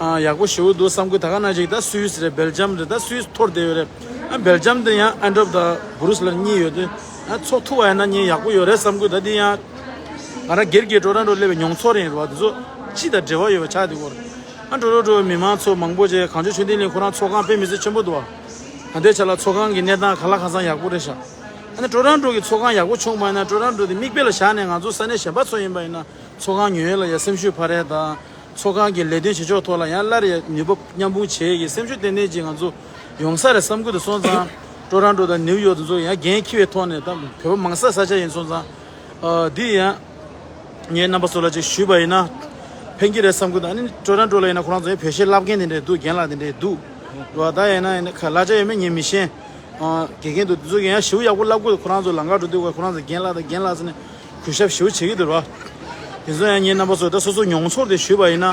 ཨ་ཡག་པོ་ཞེ་པོ་འདུག་བསམ་གི། ད་ག་ནང་བཞིན་ད་སུད་སི་རེད། སྦེལ་ཇམ་རེད། ད་སུད་སི་འཐོར་བསྡད་ཡོད་རེད། ཨ་སྦེལ་ཇམ་དེ་ཡང་ཨན་ཌོབ་དང་བུ་རུ་སི་ལ་གཉིས་ཡོད་དེ། ཨ་ཚོགས་ཐུབ་པ་ཡིན་ན་ངས་ཡག་པོ་ཡོད་རེད་བསམ་གི། ད་འདི་ཡང་ང་རང་སྒེར་གྱི་ཀྲོ་རོན་ཀྲོ་སླེབས་པའི་མྱོང་ཚོར་ཡིན་རེད་བ། དེ་ཚོ་སྤྱི་དང་འབྲེལ་བ་ཡོད་པ་ཆགས་བསྡད་ཡོད་རེད། ཨ་ཀྲོ་རོན་ཀྲོ་མི་མང་ཚོ་མང་པོ་ཅིག་གངས་ལྗོངས་ཆོས་ལྡན་གླིང་ཁོ་རང་ཚོགས་ཁང་དཔེ་མི་སྲིད་ཆེན་པོ་འདུག་བ། ད་ལྟའི་ཆ་ལ་ཚོགས་ཁང་གི་གནས་སྟངས་གང་ལ་གང་འཚམ་ཡག་པོ་རེད་ཤག་ཨ་ནི་ཀྲོ་རོན་ཀྲོ་གི་ཚོགས་ཁང་ཡག་པོ་བྱུང་བ་ཡིན་ན་ཀྲོ་རོན་ཀྲོ་དེ་མིག་དཔེ་ལ་བཞག་ནས་ང་ཚོ་ས་གནས་གཞན་པ་ཚོ་ཡིན་པ་ཡིན་ན་ཚོགས་ཁང་ཉོ་ཡས་ལ་ཡ་སེམས་ཤུགས་འཕར་ཡས་དང་། ཚོགས་ཁང་གི་ལས་དོན་བྱེད་ཕྱོགས་ཐོག་ལ་ཡང་སླར་ཡང་ནུས་པ་མཉམ་སྤུངས་བྱེད་ཀྱི་སེམས་ཤུགས་ཏན་ཏན་ཅིག་ང་ཚོ་ཡོང་ས་རེད་བསམ་གྱི་འདུག་སོང་ཙང་ཀྲོ་རོན་ཀྲོ་དང་ནིའུ་ཡོག་དེ་ཚོ་ཡང་འགན་འཁྱེར་བའི་ཐོག་ནས་ད་བོད་པ་མང་ས་ས་ཆ་ཡིན་སོང་ཙང་། ཨ་འདི་ཡང་ངས་རྣམ་པ་ཚོ་ལ་ཅིག་ཞུས་པ་ཡིན་ན་ཕན་གྱི་རེད་བསམ་གྱི་འདུག་ཨ་ནི་ཀྲོ་རོན་ཀྲོ་ལ་ཡིན་ན་ཁོ་རང་ཚོ་ཡང་བོད་གཞས་བསླབ་མཁན་དེ་འདྲས་འདུག་རྒན་ལགས་དེ་འདྲས་འདུག་རེད་བ། ད་ཡིན་ན་ཡིན་ན་ག་ལ་ཆ་ཡོད་མེད་ངས་མི་ཤེས། ཨ་དགེ་རྒན་འདུག་དེ་ཚོ་གིས་ཡང་ཞེ་པོ་ཡག་པོ་བསླབ་གི་འདུག་ཁོ་རང་ཚོ་ལམ་ཁ་འགྲོ་དུས་ཁོ་རང་ཚོ་རྒན་ལགས་དང་རྒན་ལགས་ཟེར་ནས་གུས་ཞབས་ཞེ་པོ་བྱེད་ཀྱི་འདུག་ར། དེ་ཚོ་ཡང་ངས་རྣམ་པ་ཚོ་ད་སོ་སོ་མྱོང་ཚོར་དེ་ཞུས་པ་ཡིན་ན།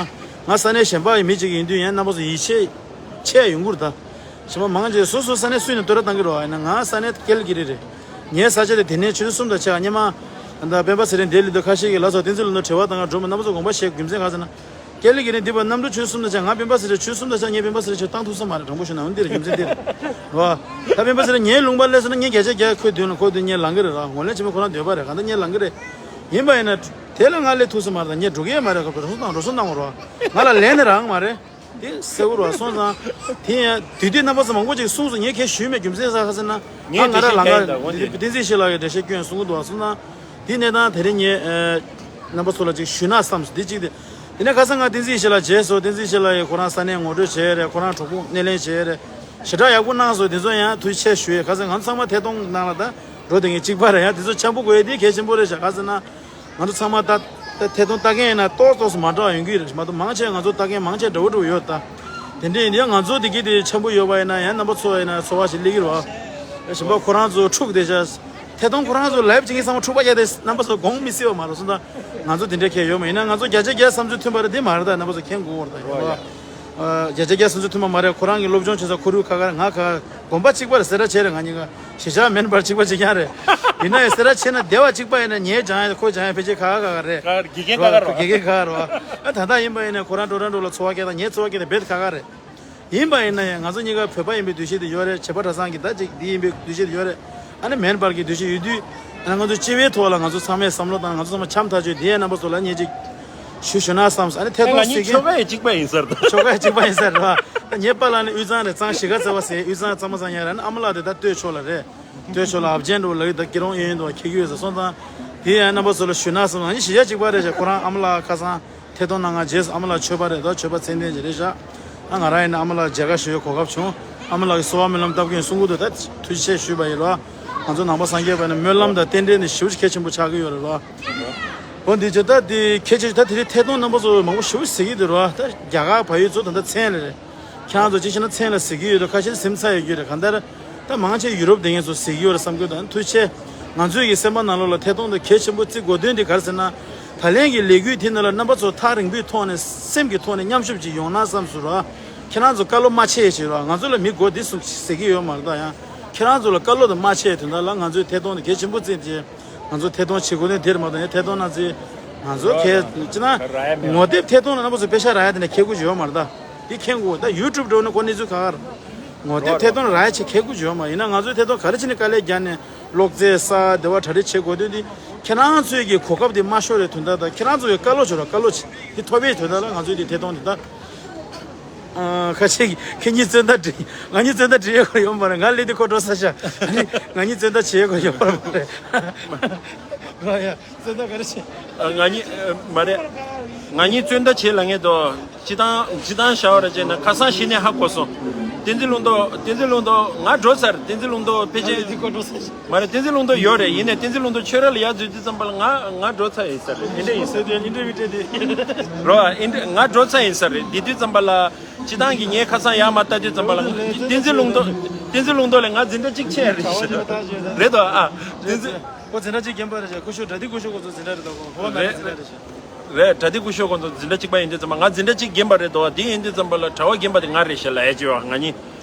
ང་ས་གནས་གཞན་པ་ཡི་མི་གཅིག་ཡིན་དུས་ཡང་རྣམ་པ་ཚོ་ཡིད་ཆེས་ཆེ་ཡོང་གི་རེད་ད། གཞན་པ་མང་ཆེ་སོ་སོ་ས་གནས་སུ་ཡིན་ན་བསྟོད་ར་བཏང་གི་རེད་བ། ཡིན་ན་ང་ས་གནས་ཀལ་གི་རི་རེད། ངའི་ས་ཆ་དེ་དེ་ནས་ཆུ་ཚོད་གསུམ་དང་ཕྱེད་ཀ་སྔོན་མ། ད་སྤེན་པ་ཚེ་རིང་འདིར་སླེབས་དུས་ཁ་ཤས་ཀྱིས་ལགས་སོ་བསྟན་འཛིན་ལགས་ནོར་དྲི་བ་བཏང་ག་འགྲོ་མ། རྣམ་པ་ཚོ་དགོངས་པ་བཞེས། རྒྱུ་མཚན་ག་ཟེར་ན། ཀལ་གི་རི་འདི་བ་གནམ་གྲུ་ཆུ་ཚོད་གསུམ་དང་ཕྱེད་ཀ་ང་སྤེན་པ་ཚེ་རིང་ཆུ་ཚོད་གསུམ་དང་ཕྱེད་ཀ་ངས་སྤེན་པ་ཚེ་རིང་ཆུ་བཏང་ཐུབ་ས་མ་རེད། དྲང་པོ་ཞུ་ན་འོན་ཏེ་རེད། རྒྱུ་མཚན་འདི་རེད་བ། ད་སྤེན་པ་ཚེ་རིང་ངའི་ལུང་པ་སླེབས་སོང་ན་ངས་བརྒྱ་ཆ་བརྒྱ་ཁོའི་མདུན་ལ་ཁོའི་མདུན་ངས་ལངས་གི་རེད་ར། ངོ་ལེན་བྱེད་མི་ཁོ་རང་འདོད་པ་རེད། གང་ལྟར་ངས་ལངས་གི་རེད། ཡིན་པ་ཡིན་ན། དེ་ལ་ང་སླེབས་ཐུབ་ས་མ་རེད། ད་ངས་འགྲོ་གི་ཡོད་མ་རེད། ཁོ་རོགས་སོང་དང་རོགས་སོང་གནང་དགོས་རེད་བ། ང་ལ་ལན་ནི་རག་མ་རེད། དེ་གསལ་པོ་རེད་བ། སོང་ཙང་། དེ་ཡང་དུས་དུས་རྣམ་པ་ཚོ་མང་པོ་ཅིག་གསུངས་སོང་། ངས་གས་ཞུས་མེད། རྒྱུ་མཚན་ཟ་ཁ་ཟེར་ན། ངས་ཨ་ང་རང་ལ་ལངས་ཀ་རེད། དེ་བསྟན་འཛིན་ཡེ་ཤེས་ལགས་ཀྱིས་འགྲེལ་བཤད་སྐྱོན་གསུང་གི་འདུག་བ། སོང་ཙང་། དེ་གནས་སྟངས་དེ་རིང་ངས་ཨ་རྣམ་པ་ཚོ་ལ་ཅིག་ཞུས་ན་བསམ་སོང་། དེ་གཅིག་དེ། དེ་ནས་ཁ་སང་ང་བསྟན་འཛིན་ཡེ་ཤེས་ལགས་མཇལ་སོང་། བསྟན་འཛིན་ཡེ་ཤེས་ལགས་ཀྱིས་ཁོ་རང་ས་གནས་ངོ་སྤྲོད་བྱས་རེད། ཁོ་རང་གྲོགས་པོ་སྣེ་ལེན་བྱས་རེད། ཞེ་དྲག་ཡག་པོ་གནང་སོང་། དེ་ཚོ་ཡང་ཐུགས་རྗེ་ཆེ་ཞུ་ཡས། ཁ་སང་ང་ཚོ་ཚང་མ་ཐད་གཏོང་ནང་ལ་ད་འགྲོ་བསྡད་མཁན་གཅིག་པ་རེད། ཡང་དེ་ཚོ་འཆམ་པོ་དགོས་ཡས་དེ་གལ་ཆེན་པོ་རེད་ཤག་ག་ཟེར་ན། ང་ཚོ་ཚང་མ་ད་ད་ཐད་གཏོང་ལྟ་མཁན་ཡིན་ན་ཏོག་ཏོག་ཙམ་མ་འདྲ་བ་ཡོང་གི་རེད་མ་གཏོགས། མང་ཆེ་ང་ཚོ་ལྟ་མཁན་མང་ཆེ་འདྲ་བོ་འདྲ་བོ་ཡོད་ད། དེ་འདྲ་ཡིན་དུས་ང་ཚོ་དེ་གི་དེ་འཆམ་པོ་ཡོད་པ་ཡིན་ན་ཡང་རྣམ་པ་ཚོ་ཡིན་ན་ཚོར་བ་ཞིག་སླེབས་ཀྱི་རེད་བ། གཞན་པ་ཁོ་རང་ཚོ་འཁྲུག་བསྡད་ཤག་ཐད་གཏོང་ཁོ་རང་ཚོ་ལའེབ་བྱེད་མཁན་ཚང་མ་འཁྲུག་པ་རྒྱག་དེ་རྣམ་པ་ཚོ་དགོངས་མི་སྲིད་པ་མ་རེད། སོང་ཙང་ང་ཚོ་དེ་འདྲ་གང་ཡང་ཡོད་མ་ཡིན་ན། ང་ཚོ་བརྒྱ་ཆ་བརྒྱ་བསམ་ཚུལ་མཐུན་པ་རེད། དེ་མ་རེད། ད་རྣམ་པ་ཚོ་མཁྱེན་དགོས་པ་རེད། ད་ཡིན་པ། ཨ་བརྒྱ་ཆ་བརྒྱ་བསམ་ཚུལ་མཐུན་པ་མ་རེད། ཁོ་རང་གི་སློབ་སྦྱོང་བྱེད་ས་ཁོར་ཡུག་ཁག་ཁག་རེད། ང་ཁག་ཁག་གོམ་པ་གཅིག་པ་རེད། སེ་ར་བྱེས་རེད། ང་གཉིས་ཀ་གཞིས་ཆགས་མིན་པར་གཅིག་པ་གཅིག་རྐྱང་རེད། ཡིན་ན་ཡང་སེ་ར་བྱེས་ན་སྡེ་བ་གཅིག་པ་ཡིན་ན་ངའི་སྦྱང་ཡ་ཁོའི་སྦྱང་ཡ་ཕལ་ཆེར་ཁག་ཁག་ཁག་ཁག་རེད། ཁག་ཁག་རེད་བ། དགེ་རྒན་ཁག་ཁག་རེད་བ། ཨ་ད་ལྟ་ཡིན་པ་ཡིན་ན་ཁོ་རང་ཀྲོ་རོན་ཀྲོ་ལ་འཚོ་བ་སྐྱེལ་དང་ངའི་འཚོ་བ་སྐྱེལ་དེ་རྦད་ཁག་ཁག་རེད། ཡིན་པ་ཡིན་ན་ཡང་ང་ཚོ་གཉིས་ཀ་བོད་པ་ཡིན་པའི་འདུ་ཤེས་དེ་ཡོད་རེད། བྱེས་པ་གྲྭ་ཚང་གི་ད་ཅིག་འདི་ཡིན་པའི་འདུ་ཤེས་དེ་ཡོད་རེད། ཨ་ནི་མེན་པར་གྱི་འདུ་ཤེས་ཡོད་དུས། ཨ་ནི་ང་ཚོ་སྤྱི་བའི་ཐོག་ལ་ང་ཚོ་ཚང་མས་བསམ་བློ་བཏང་། ང་ཚོ་ཚང་མ་འཆམ་ཐག་ཆོད། དེ་ཡང་རྣམ་པ་ཚོ་ལ་ངས་ཅིག་ཞུ་ཞུ་ན་བསམ་སོང་། ཨ་ནི་ཐད་གཏོང་ཟེར་མཁན་ཆོ་ག་ཡི་གཅིག་པ་ཡིན་ས་རེད། ཆོ་ག་ཡི་གཅིག་པ་ཡིན་ས་རེད་བ། ངའི་པཱ་ལགས་ནི་དབུས་གཙང་རེད། གཙང་གཞིས་ཀ་རྩེ་བ་ཟེར། དབུས་གཙང་གཙང་མ་གཙང་ཡ་ར། ཨ་ནི་ཨ་མ་ལགས་དེ་ད་སྟོད་ཕྱོགས་ལ་རེད། སྟོད་ཕྱོགས་ལ་ཨབ་ཆེན་འགྲོ་ལ་ཡི་ད་སྐྱིད་རོང་གཡས་གཡོན་དུ་ཁེགས་ཡོད་ཟེར། སོང་ཙང་དེ་ཡང་རྣམ་པ་ཚོ་ལ་ཞུ་ན་བསམ། ཨ་ནི་གཞིས་ཆགས་གཅིག་པ་རེད་ཤག་ཁོ་རང་ཨ་མ་ལགས་ཁ་སང་ཐད་གཏོང་གནང་ག་རྗེས་སུ་ཨ་མ་ལགས་ཆོས་པ་རེད། ད་ཆོས་པ་ཚད་ལྡན་ཅིག་རེད་ཤག་ཨ་ང་རང་ཡིན་ན་ཨ་མ་ལགས་མཇལ་ཁ་ཞུ་བའི་གོ་སྐབས་བྱུང་། ཨ་མ་ལགས་ཀྱིས་གསོལ་བ་སྨོན་ལམ་བཏབ་མཁན་གསུང་གི་འདུག་ད་ཐུགས་རྗེ་ཆེ་ཞུས་པ་ཡིན་རོགས། ང་ཚོ་ནང་པ་སངས་རྒྱས་པ་ནི་སྨོན་ལམ་དང་རྟེན་འབྲེལ་ནི་ཞེ་པོ་ཅིག་གལ་ཆེན་པོ་ཆགས་ཀྱི་ཡོད་རེད་རོགས། འོ་འདི་ཅི་ད་འདི་ཁྱེད་ཅིག་ད་དེ་རིང་ཐད་གཏོང་རྣམ་པ་ཚོ་མང་པོ་ཞེ་པོ་ཟེར་གྱི་འདུག་རོགས། ད་རྒྱ་གར་བལ་ཡུལ་ཚོ་ད་ལྟ་མཚན་ལ་རེད། ཁྱེད་རང་ཚོ་ཅིག་བྱས་ན་མཚན་ལ་ཟེར་གྱི་ཡོད་དོ། ཁ་ཤས་སེམས་ཚ་ཡོད་རྒྱུ་རེད། གང་ལྟར་ད་མང་ཆེ་ཡུ་རོབ་བསྡད་མཁན་ཚོ་ཟེར་གྱི་ཡོད་རེད་བསམ་གྱི་འདུག་ཐུགས་རྗེ་ཆེ། ང་ཚོའི་གི་སེམས་པ་ནང་ལོགས་ལ་ཐད་གཏོང་དེ་གལ་ཆེན་པོ་བརྩི་དགོས་དོན་དེ་ག་རེ་ཟེར་ན། ད་ལན་གྱི་ལས་འགུལ་དེ་ནང་ལ་རྣམ་པ་ཚོ་ཐག་རིང་པོའི་ཐོག་ནས་སེམས་ཀྱི་ཐོག་ནས་མཉམ་ཞུགས་ཅིག་ཡོང་ན་བསམ་སོང་ར། ཁྱེད་རང་ཚོ་བཀའ་སློབ་མ་བྱེད་ཅིག་ར། ང་ཚོ་ལ་མི་དགོས་འདི་གསུངས་ཟེར་གྱི་ཡོད་མ་རེད། ད་ཡང་ཁྱེད་རང་ཚོ་ལ་བཀའ་སློབ་དང་མ་བྱས་དོན་དག་ལ་ང་ཚོའི་ཐད་གཏོང་དེ་གལ་ཆེན་པོ་བརྩིས་ཏེ། ང་ཚོ་ཐད་གཏོང་བྱེད་དགོས་དོན་དེར་མ་གཏོགས་ཡང་ཐད་གཏོང་ན་ཚེ་ང་ཚོ་གལ་ཅི་ན་ངོ་དེབ་ཐད་གཏོང་ལ་རྣམ་པ་ཚོ་པེ་ཤ་རག་ཡ་དེ་ནས་ཁེ་གུ་ཡོད་མ་རེད་ད། དེ་མཁྱེན་དགོས། ད་ཡུ་ཊུབ་འགྲོ་ན་ཁོ་གནས་ཚུལ་ག་ག་རེད། ངོ་དེབ་ཐད་གཏོང་རག་ཡ་ཆེ་ཁེ་གུ་ཡོད་མ་ཡིན་ན་ང་ཚོའི་ཐད་གཏོང་ག་རེ་བྱས་ནས་དཀའ་ལས་རྒྱག་ནས་གློག་རྫས་ས་སྡེ་བ་གྲ་སྒྲིག་བྱེད་དགོས་དོན་དེ་ཁྱེད་རང་ཚོའི་གི་གོ་སྐབས་དེ་མ་ཤོར་བའི་དོན་དག་དང་ཁྱེད་རང་ཚོ་གི་བཀའ་སློབ་བྱོས་ར། བཀའ་སློབ་བྱེད་དེ་ཐོབ་པའི་དོན་དག་ལ་ང་ཚོའི་དེ་ཐད་གཏོང་དེ་ད། ཨ་ཁ་ཤས་ཀྱིས་ཁྱེད་གཉིས་རྩོད་ཟླ་འགྲིག་ང་གཉིས་རྩོད་ཟླ་འགྲིག་ཡོད་ཁོ་ཡོད་མ་རེད། ང་སླེབས་དུས་ཁོ་འགྲོ་ས་ཤག་ང་གཉིས་རྩོད་ཟླ་བྱེད་ཡོད་ཁོ་ཡོད་མ་རེད། རོ་ཡ་རྩོད་ཟླ་ག་རེ་བྱེད། ཨ་ང་གཉིས་ཨ་མ་རེད། ང་གཉིས་རྩོད་ཟླ་བྱེད་ལ་ངེས་དོ། སྤྱི་བཏང་སྤྱི་བཏང་བྱ་བ་ར་བྱས་ན་ཁ་སང་གཞི་ནས་ཧ་གོ་སོང་། བསྟན་འཛིན་ལུང་རྟོགས། བསྟན་འཛིན་ལུང་རྟོགས་ང་འགྲོ་ཚར། བསྟན་འཛིན་ལུང་རྟོགས་ཕལ་ཆེར། མ་རེད། བསྟན་འཛིན་ལུང་རྟོགས་ཡོད་རེད། ཡིན་ནའི་བསྟན་འཛིན་ལུང་རྟོགས་ཁྱོད་ར་ལ་ཡར་འཛུལ་དུས་ཙམ་པ་ལ་ང་ང་འགྲོ་ཚར་ཡིན་ས་རེད། འདི་འདྲ་ཡིན་ས་རེད། འདི་འདྲ་བི་ཏྲེ་དེ། རོ། ཨ། འདི་ང་འགྲོ་ཚར་ཡིན་ས་རེད། འདི་དུས་ཙམ་པ་ལ་སྤྱི་བཏང་གི་ངའི་ཁ་སང་ཡར་མར་ལྟ་དུས་ཙམ་པ་ལ་ང་བསྟན་འཛིན་ལུང་རྟོགས། བསྟན་འཛིན་ལུང་རྟོགས་ལ་ང་འཛིན་གྲྭ་གཅིག་ཆད་རེད། རེད་དོ། ཨ། བསྟན་འཛིན། ཁོ་འཛིན་གྲྭ་གཅིག་རྒན་པ་རེད་ཤག་སྐུ་ཞབས་དགྲ་འདུལ་སྐུ་ཞབས་ཁོ་ཚོ་འཛིན་གྲྭ་རེད་དོ། ཁོ་ཁོ་ང་འཛིན་གྲྭ་རེད་ཤག་རེད། དགྲ་འདུལ་སྐུ་ཞབས་ཁོ་ཚོ་འཛིན་གྲྭ་གཅིག་པ་ཡིན་དུས་ཙམ་པ་ང་འཛིན་གྲྭ་གཅིག་རྒན་པ་རེད་དོ། དེ་ཡིན་དུས་ཙམ་པ་ལ་གྲྭ་པ་རྒན་པ་དེ་ང་རེད་ཤག་ལབ་ཡ་ཅིག་ཡོད། ང་གཉིས།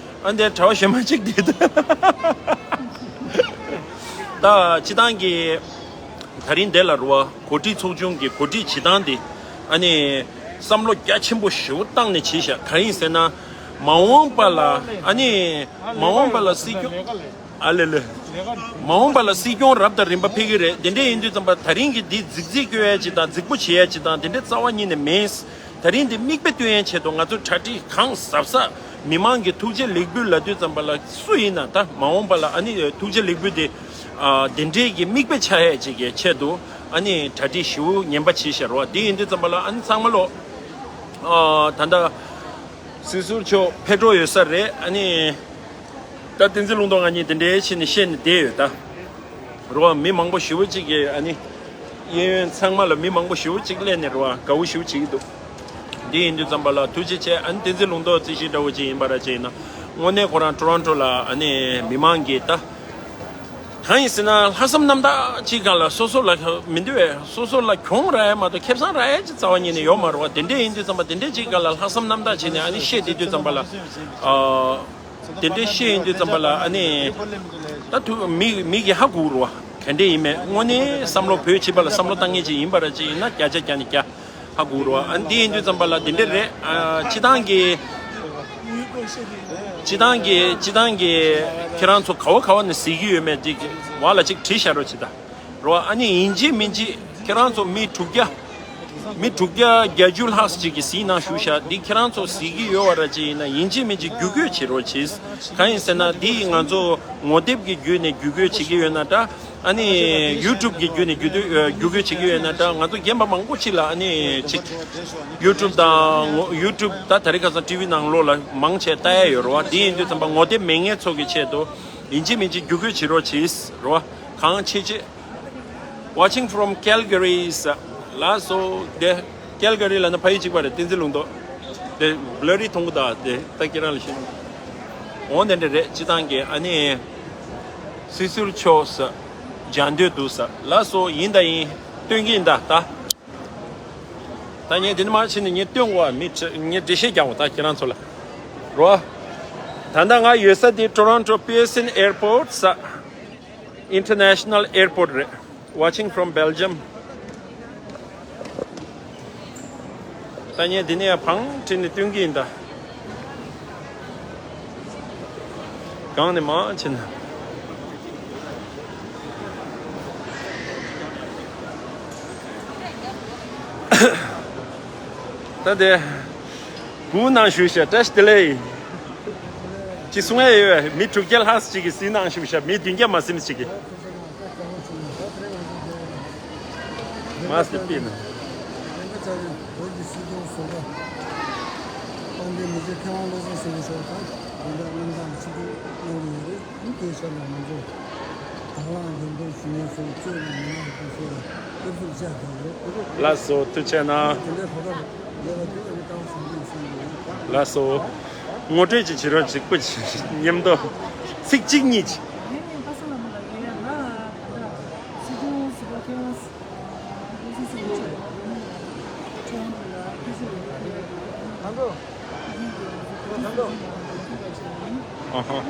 ཨ། འདི་གྲྭ་པ་གཞན་པ་གཅིག་དེ་ད། ད་སྤྱི་བཏང་གི་ད་རིང་འདི་ལ་རུ་བ་གོ་སྒྲིག་ཚོགས་ཆུང་གི་གོ་སྒྲིག་བྱེད་སྟངས་དེ། ཨ་ནི་བསམ་བློ་རྒྱ་ཆེན་པོ་ཞེ་པོ་བཏང་ནས་བྱས་ཤག་གང་ཡིན་ཟེར་ན། མ་འོངས་པ་ལ། ཨ་ནི་མ་འོངས་པ་ལ་སྲིད་སྐྱོང་། ཨ་ལེ་ལེ། མ་འོངས་པ་ལ་སྲིད་སྐྱོང་རབ་དང་རིམ་པ་ཕེབས་ཀྱི་རེད། དེ་འདྲ་ཡིན་དུས་ཙམ་པ་ད་རིང་གི་འདི་རྫིག་རྫིག་སྐྱོན་ཡ་ཅིག་དང་རྫིག་པོ་བྱེད་ཡ་ཅིག་དང་དེ་འདྲ་རྩ་བ་ཉིད་ནས་མེད། ད་རིང་འདི་མིག་དཔེ་སྟོན་ཡའི་ཆེད་དུ་ང་ཚོ་གྲ་སྒྲིག་གང་གཟབ་གཟབ། མི་མང་གི་ཐུགས་རྗེ་ལེགས་འབུལ་ལབ་དུས་ཙམ་པ་ལ་སུ་ཡིན་ན་ད་མ་འོངས་པ་ལ་ཨ་ནི་ཐུགས་རྗེ་ལེགས་འབུལ་དེ། ཨ། དེ་འདྲའི་གི་མིག་དཔེ་ཆགས་ཡ་ཅིག་གི་ཆེད་དུ་ཨ་ནི་གྲ་སྒྲིག་ཞེ་པོ་ངན་པ་བྱས་ཤག་རོ། དེ་ཡིན་དུས་ཙམ་པ་ལ་ཨ་ནི་ཚང་མ་ལོ། ཨ། ད་ལྟ་སྲིད་ཟུར་མཆོག་ཕེབས་འགྲོ་ཡོད་ས་རེད། ཨ་ནི། ད་བསྟན་འཛིན་ལུང་རྟོགས་ང་གཉིས་དེ་འདྲའི་བྱས་ནས་བཤད་ནས་བསྡད་ཡོད་ད། རོ། མི་མང་པོ་ཞེ་པོ་ཅིག་གིས་ཨ་ནི། གཡས་གཡོན་ཚང་མ་ལ་མི་མང་པོ་ཞེ་པོ་ཅིག་སླེབས་ནས་རོ། དགའ་བོ་ཞེ་པོ་བྱེད་ཀྱི་འདུག་འདི་ཡིན་དུས་ཙམ་པ་ལ་ཐུགས་རྗེ་ཆེ། ཨ་ནི་བསྟན་འཛིན་ལུང་རྟོགས་རྩིས་གཞི་འདྲ་བོ་ཅིག་ཡིན་པ་ར་ཅིག་ཡིན་ན། དངོས་གནས་ཁོ་རང་ཊོ་རོན་ཊོ་ལ་ཨ་ནི་མི་མང་གིས་ད། གང་ཡིན་ཟེར་ན་ལྷག་བསམ་རྣམ་དག་ཅིག་སྒང་ལ་སོ་སོ་ལ་མི་འདུག་བས། སོ་སོ་ལ་གྱོང་རག་ཡ་མ་གཏོགས་ཁེ་བཟང་རག་ཡ་ཅིག་རྩ་བ་ཉིད་ནས་ཡོད་མ་རེད་བ། དེ་འདྲ་ཡིན་དུས་ཙམ་པ་དེ་འདྲ་ཅིག་སྒང་ལ་ལྷག་བསམ་རྣམ་དག་བྱས་ནས་ཨ་ནི་བཤད་བསྡད་དུས་ཙམ་པ་ལ། ཨ། དེ་འདྲའི་བཤད་ཡིན་དུས་ཙམ་པ་ལ་ཨ་ནི། ད་ཐུ་མི་མི་གི་ཧ་གོ་རུ་བ་ག་འདྲ་ཡིན་མེད་དངོས་གནས་བསམ་བློ་བོད་སྤྱི་པ་ལ་བསམ་བློ་བཏང་མཁན་ཅིག་ཡིན་པ་ར་ཅིག་ཡིན་ན་བརྒྱ་ཆ་བརྒྱ་ནས་བརྒྱ་ཧ་གོ་རུ་བ། ཨ་ནི་འདི་ཡིན་དུས་ཙམ་པ་ལ་འདི་འདྲ་རེད། ཨ། སྤྱི་བཏང་གི་སྤྱི་བཏང་གི་སྤྱི་བཏང་གི་ཁྱེད་རང་ཚོ་ག་བ་ག་བ་ནས་གཟིགས་ཀྱི་ཡོད་མེད་ཅིག་བ་ལ་ཅིག་བྲིས་བཞག་རོགས་བྱེད་ད། རོ། ཨ་ནི་ཡིན་གཅིག་མིན་གཅིག་ཁྱེད་རང་ཚོ་མི་དྲུག་བརྒྱ། མི་དྲུག་བརྒྱ་བརྒྱད་ཅུ་ལྷག་ཅིག་གིས་གཟིགས་གནང་བཞུགས་ཤག་འདི་ཁྱེད་རང་ཚོ་གཟིགས་ཀྱི་ཡོད་པ་ར་ཅིག་ཡིན་ན་ཡིན་གཅིག་མིན་གཅིག་བརྒྱུད་སྐུལ་བྱེད་རོགས་གྱིས། གང་ཡིན་ཟེར་ན་འདི་ང་ཚོ་ངོ་དེབ་ཀྱི་བརྒྱུད་ནས་བརྒྱུད་སྐུལ་བྱེད་ཀྱི་ཡོད་ན་འདྲ། ཨ་ནི་ཡུ་ཊུབ་ཀྱི་བརྒྱུད་ནས་བརྒྱུད་སྐུལ་བརྒྱུད་སྐུལ་བྱེད་ཀྱི་ཡོད་ན་འདྲ། ང་ཚོ་རྒན་པ་མང་པོ་ཅིག་ལ་ཨ་ནི་ཅིག་ཡུ་ཊུབ་དང་ངོ་ཡུ་ཊུབ་ད་ད་རེས་ཁ་སང་ཊི་ཝི་ནང་ལོགས་ལ་མང་ཆེ་ལྟ་ཡ་ཡོད་རེད་བ། འདི་ཡིན་དུས་ཙམ་པ་ངོ་དེབ་མེད་མཁན་ཚོ་གི་ཆེད་དུ་ཡིན་གཅིག་མིན་གཅིག་བརྒྱུད་སྐུལ་བྱེད་རོགས་གྱིས་རེད་བ། གང་ཆེ་ཆེ། Watching from Calgary ས། ལགས་སོ། དེ་Calgary ལ་ན་ཕ་ཡུལ་གཅིག་པ་རེད། བསྟན་འཛིན་ལུང་རྟོགས། དེ་blurry མཐོང་གི་ད་དེ་ད་ཁྱེད་རང་ལ་ཤེས། འོང་དེ་འདྲ་རེད། སྤྱི་བཏང་གི་ཨ་ནི་སྲིད་ཟུར་མཆོག་ས་མཇལ་འདོད་འདུག་ས། ལགས་སོ། ཡིན་ད་ཡིན། སྟོན་གྱི་ཡིན་ད་ད། ད་ངས་དེ་ནི་མ་ཕྱིན་ནས་ངས་སྟོན་གོ་བ་མི་ཁྲི་ངས་འགྲེལ་བཤད་རྒྱག་འོ་ད་ཁྱེད་རང་ཚོ་ལ། རོ། ད་ལྟ་ང་ཡོད་ས་དེ་Toronto Pearson Airport ས། International Airport རེད། Watching from Belgium. ད་ངས་འདི་ནས་ཡང་བང་ཁྲིད་ནས་སྟོན་གྱི་ཡིན་ད། གང་ནས་མ་ཕྱིན་ན། ད་དེ། བུ་ནང་བཞུགས་ཤག་བཀྲ་ཤིས་བདེ་ལེགས། ཅི་གསུང་ཡ་ཡོད། མི་དྲུག་བརྒྱ་ལྷག་ཅིག་གིས་གཟིགས་གནང་བཞུགས་ཤག་མི་བདུན་བརྒྱ་མ་ཟིན་ཅིག་གིས། མ་སི་པི་ན། ལགས་སོ། ཐུགས་རྗེ་གནང་། ལགས་སོ། ངོ་སྤྲོད་ཅིག་བྱེད་རོགས་གཅིག་པུ་མཉམ་དུ་ཚིག་གཅིག་གཉིས་ཅིག་ཨ་ཧ།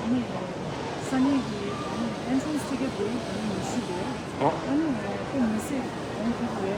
ཨ་ནི་ས་གནས་ཀྱི་ཨེན་ཊྲན་སི་ཊི་ཀེ་ཊི་དེ་ཨ་ནི་མི་ཤེས་པས། ཨ་ནི་ཁོ་མི་སེར་གོང་ཁེ་པོ་རེད།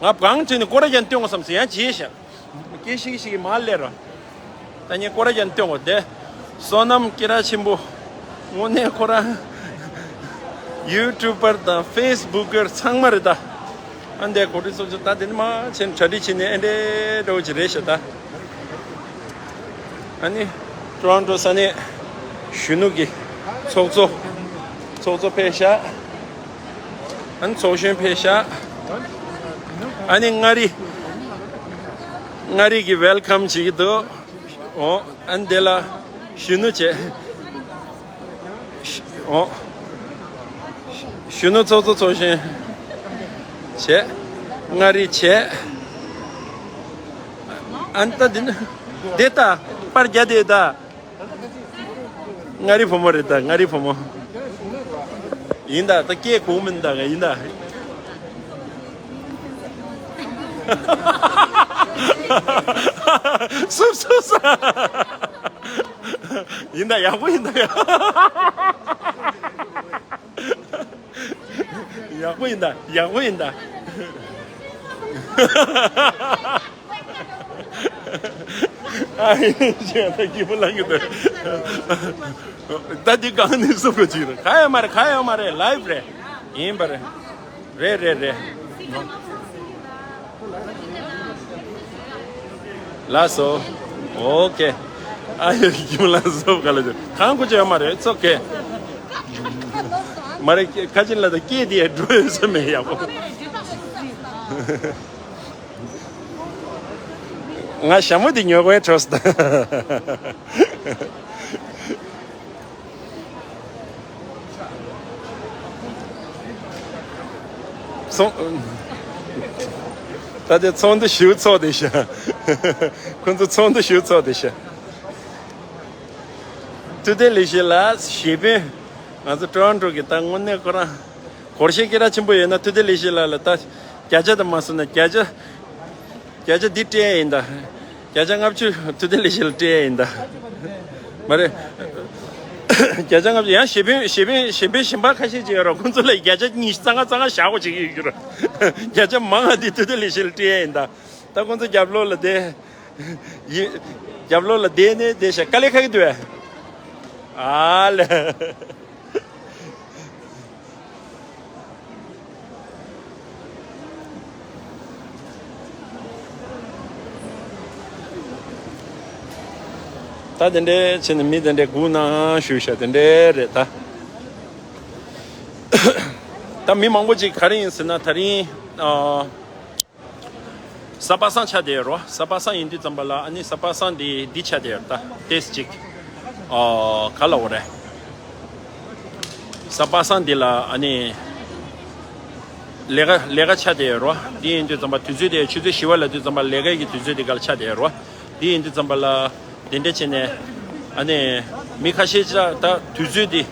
ང་གང་བྱས་ནས་སྐོར་ར་རྒྱག་སྟོན་དགོས་བསམ་སོང་། ཡང་བྱས་ཤག་སྐད་ཤིག་ཤིག་མ་སླེབས་ར། ད་ངས་སྐོར་ར་རྒྱག་སྟོན་དགོས་དེ། བསོད་ནམས་སྐྱིད་ར་ཆེན་པོ། དངོས་གནས་ཁོ་རང་ཡུ་ཊུབ་པར་དང་ཕེ་སི་བུག་གར་ཚང་མ་རེད་ད། ཨ་འདས་གོ་སྒྲིག་ཚོགས་ཆུང་ད་དེ་ནི་མ་བྱས་ནས་གྲ་སྒྲིག་བྱས་ནས་ཨེ་འདྲས་འདྲ་བོ་ཅིག་རེད་ཤག་ད། ཨ་ནི་ཊོ་རོན་ཊོ་ས་གནས་གཞོན་ནུ་གི་ཚོགས་གཙོ། ཚོགས་གཙོ་ཕེབས་ཤག་ཨ་ནི་ཚོགས་གཞོན་ཕེབས་ཤག་ཨ་ནི་མངའ་རིས། མངའ་རིས་ཀྱི་ཝེལ་ཀམ་བྱེད་ཀྱི་འདུག་འོ། ཨ་ནི་དེ་ལ་གཞོན་ནུ་བྱས། འོ། གཞོན་ནུ་ཚོགས་གཙོ་ཚོགས་གཞོན་བྱས། མངའ་རིས་བྱས། ཨ་ནི་ད་འདི་ནི་འདི་ལྟ་པར་རྒྱག་དེ་ལྟ། མངའ་རིས་བུ་མོ་རེད་ད། མངའ་རིས་བུ་མོ་ཡིན་ད། ད་སྐད་གོ་མིན་ད་ཡིན་ད། སུབ་སུབ་ས། ཡིན་ད་ཡག་པོ་ཡིན་ད་ཡ། ཡག་པོ་ཡིན་ད། ཡག་པོ་ཡིན་ད། ཨ་ཡིན་ཞེས་ད་སྐྱིད་པོ་ལངས་ཀྱི་འདུག་ད་འདི་གང་ནས་སུབ་རོ་ཅིག་རེད། ག་ཡོད་མ་རེད། ག་ཡོད་མ་རེད། ལའིབ་རེད། ཡིན་པ་རེད། རེད་རེད་རེད། ལགས་སོ། ཨོ་ཁེ། ཨ་ཡོད་ཀྱི་ལགས་སོ་ག་ལ་ཅི་གང་གོ་ཅི་ཡོད་མ་རེད། It's okay། མ་རེད། ཁ་ཆེན་ལ་ད་སྐད་དེ་འགྲོ་ཡོད་ས་མེད་ཡག་པོ། ང་ཞྭ་མོ་དེ་ཉོ་དགོས་འཕྲོས་ད། ཚོང་། ད་ལྟའི་ཚོགས་འདུ་ཞིག་ཚོགས་བསྡད་ཤག་ཁོང་ཚོ་ཚོགས་འདུ་ཞིག་ཚོགས་བསྡད་ཤག་ཐུབ་བསྟན་ལས་བྱེད་ལ་གཞས་དཔོན། ང་ཚོ་ཊོ་རོན་ཊོ་གི་ད་དངོས་གནས་ཁོ་རང་སྒོར་གཞས་སྐད་གྲགས་ཆེན་པོ་ཡོད་ན་ཐུབ་བསྟན་ལས་བྱེད་ལགས་ལ་ད་བརྒྱ་ཆ་དང་མ་སོང་ན་བརྒྱ་ཆ། བརྒྱ་ཆ་འདི་སྤྲད་ཡ་ཡིན་ད། བརྒྱ་ཆ་ལྔ་བཅུ་ཐུབ་བསྟན་ལས་བྱེད་ལ་སྤྲད་ཡ་ཡིན་ད། མ་རེད། བརྒྱ་ཆ་ལྔ་བཅུ་ཡང་གཞས་དཔོན་གཞས་དཔོན་གཞས་དཔོན་གཞན་པ་ཁ་ཤས་ཅིག་ཡོད་ར། ཁོང་ཚོ་ལ་བརྒྱ་ཆ་ཉི་ཤུ་རྩ་ལྔ་རྩ་ལྔ་བཞག་དགོས་བྱེད་ཀྱི་ཡོད་ར། བརྒྱ་ཆ་མང་ང་འདི་ཐུབ་བསྟན་ལས་བྱེད་ལ་སྤྲད་ཡ་ཡིན་ད། ད་ཁོང་ཚོ་རྒྱབ་ལོགས་ལ་བསྡད། ཡི། རྒྱབ་ལོགས་ལ་བསྡད་ནས་བསྡད་ཤག་དཀའ་ལས་ཁག་གི་འདུག་བས། ཨ་ལས། ད་དེ་འདྲའི་བྱས་ནས་མི་དེ་འདྲའི་སྒུག་གནང་ཞུས་ཤག་དེ་འདྲའི་རེད་ད། ད་མི་མང་པོ་ཅིག་ག་རེ་ཡིན་ཟེར་ན་ད་རིང་ཨ། གཟའ་པ་སངས་ཆགས་བསྡད་ཡོད་རོ། གཟའ་པ་སངས་ཡིན་དུས་ཙམ་པ་ལ་ཨ་ནི་གཟའ་པ་སངས་འདི་འདི་ཆགས་བསྡད་ཡོད་ད། ཏེས་ཅིག་ཨོ་ག་ལ་འོ་རེད། གཟའ་པ་སངས་འདི་ལ་ཨ་ནི་ལས་ཀ་ལས་ཀ་ཆགས་བསྡད་ཡོད་རོ། འདི་ཡིན་དུས་ཙམ་པ་དུས་ཚོད་དེ་ཆུ་ཚོད་བཞི་པ་ལ་དུས་ཙམ་པ་ལས་ཀ་གི་དུས་ཚོད་འདི་ག་ལ་ཆགས་བསྡད་ཡོད་རོ། འདི་ཡིན་དུས་ཙམ་པ་ལ། དེ་འདྲ་བྱས་ནས། ཨ་ནི། མི་ཁ་ཤས་ཅིག་ད་དུས་ཚོད་འདི།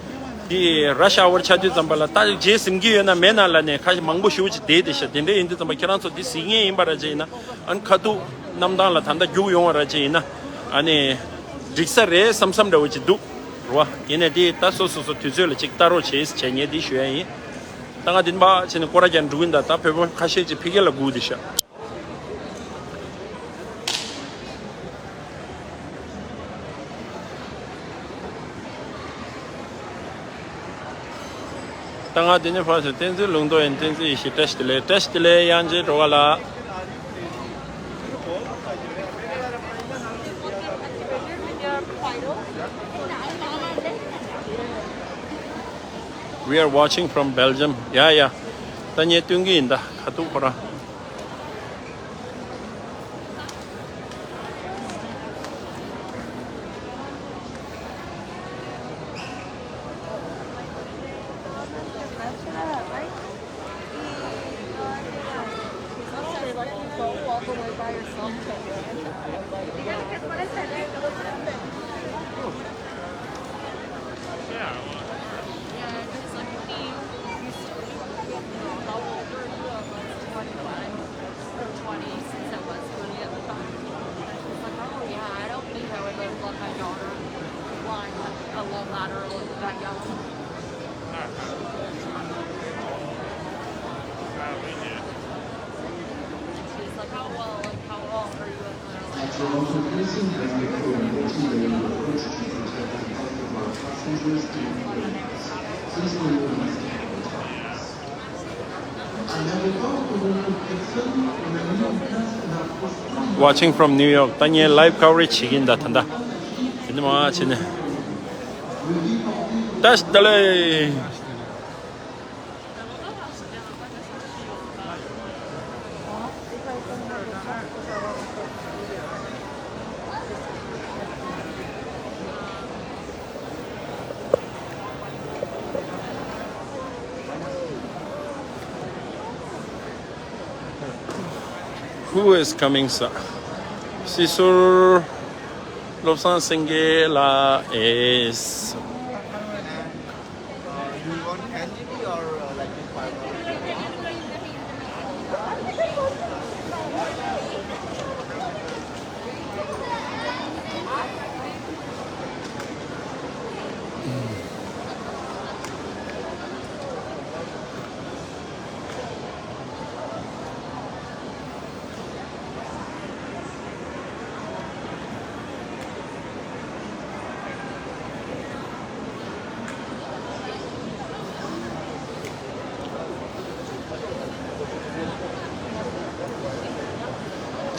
འདི་ར་ཤ་ཨ་ཝར་ཆགས་དུས་ཙམ་པ་ལ་ད་རྗེས་ཟིན་གྱི་ཡོད་ན་མེད་ན་ལ་ནས་ཁ་ཤས་མང་པོ་ཞེ་པོ་ཅིག་བསྡད་དེ་ཤག་དེ་འདྲ་ཡིན་དུས་ཙམ་པ་ཁྱེད་རང་ཚོ་འདི་གཟིགས་མཁན་ཡིན་པ་ར་ཅིག་ཡིན་ན། ཨ་ནི་ཁ་ཐུག་གནམ་ཐང་ལ་ད་ལྟ་རྒྱུགས་ཡོང་བ་ར་ཅིག་ཡིན་ན། ཨ་ནི། འགྲིག་ས་རེད་བསམ་བསམ་འདྲ་བོ་ཅིག་འདུག་རེད་བ། ཡིན་ནའི་འདི་ད་སོ་སོ་སོ་དུས་ཚོད་ལ་ཅིག་ལྟ་རོགས་བྱེད་བྱས་ངས་འདི་ཞུ་ཡ་ཡིན། ད་ང་འདི་འབའ་བྱས་ནས་སྐོར་ར་རྒྱག་འགྲོ་གི་ཡིན་ད། ད་བོད་པ་ཁ་ཤས་ཅིག་ཕ་གི་ལ་སྒུག་བསྡད་ཤག་ད་ང་དེ་ནས་ཕར་ཚུར་བསྟན་འཛིན་ལུང་རྟོགས་ཡིན། བསྟན་འཛིན་ཡེ་ཤེས་བཀྲ་ཤིས་བདེ་ལེགས། བཀྲ་ཤིས་བདེ་ལེགས། དབྱངས་ཅན་སྒྲོལ་དཀར་ལགས། We are watching from Belgium. ཡ་ཡ། ད་ངས་སྟོན་གྱི་ཡིན་ད་ཁ་ཐུག་ཁོ་རང་། At your own risk, bring your phone or T V or equipment to protect the health of our passengers and crew. Please wear your mask at all times. Watching from New York. ད་ངས་live coverage བྱེད་ཀྱིན་ད་ད་ད། དེ་ནི་མ་བྱེད་ནས། ད་ད་ལེ། Who is coming, sir? སྲིད་ཟུར་བློ་བཟང་སེང་གེ་ལགས་is. Uh, you want candy or uh, like this five?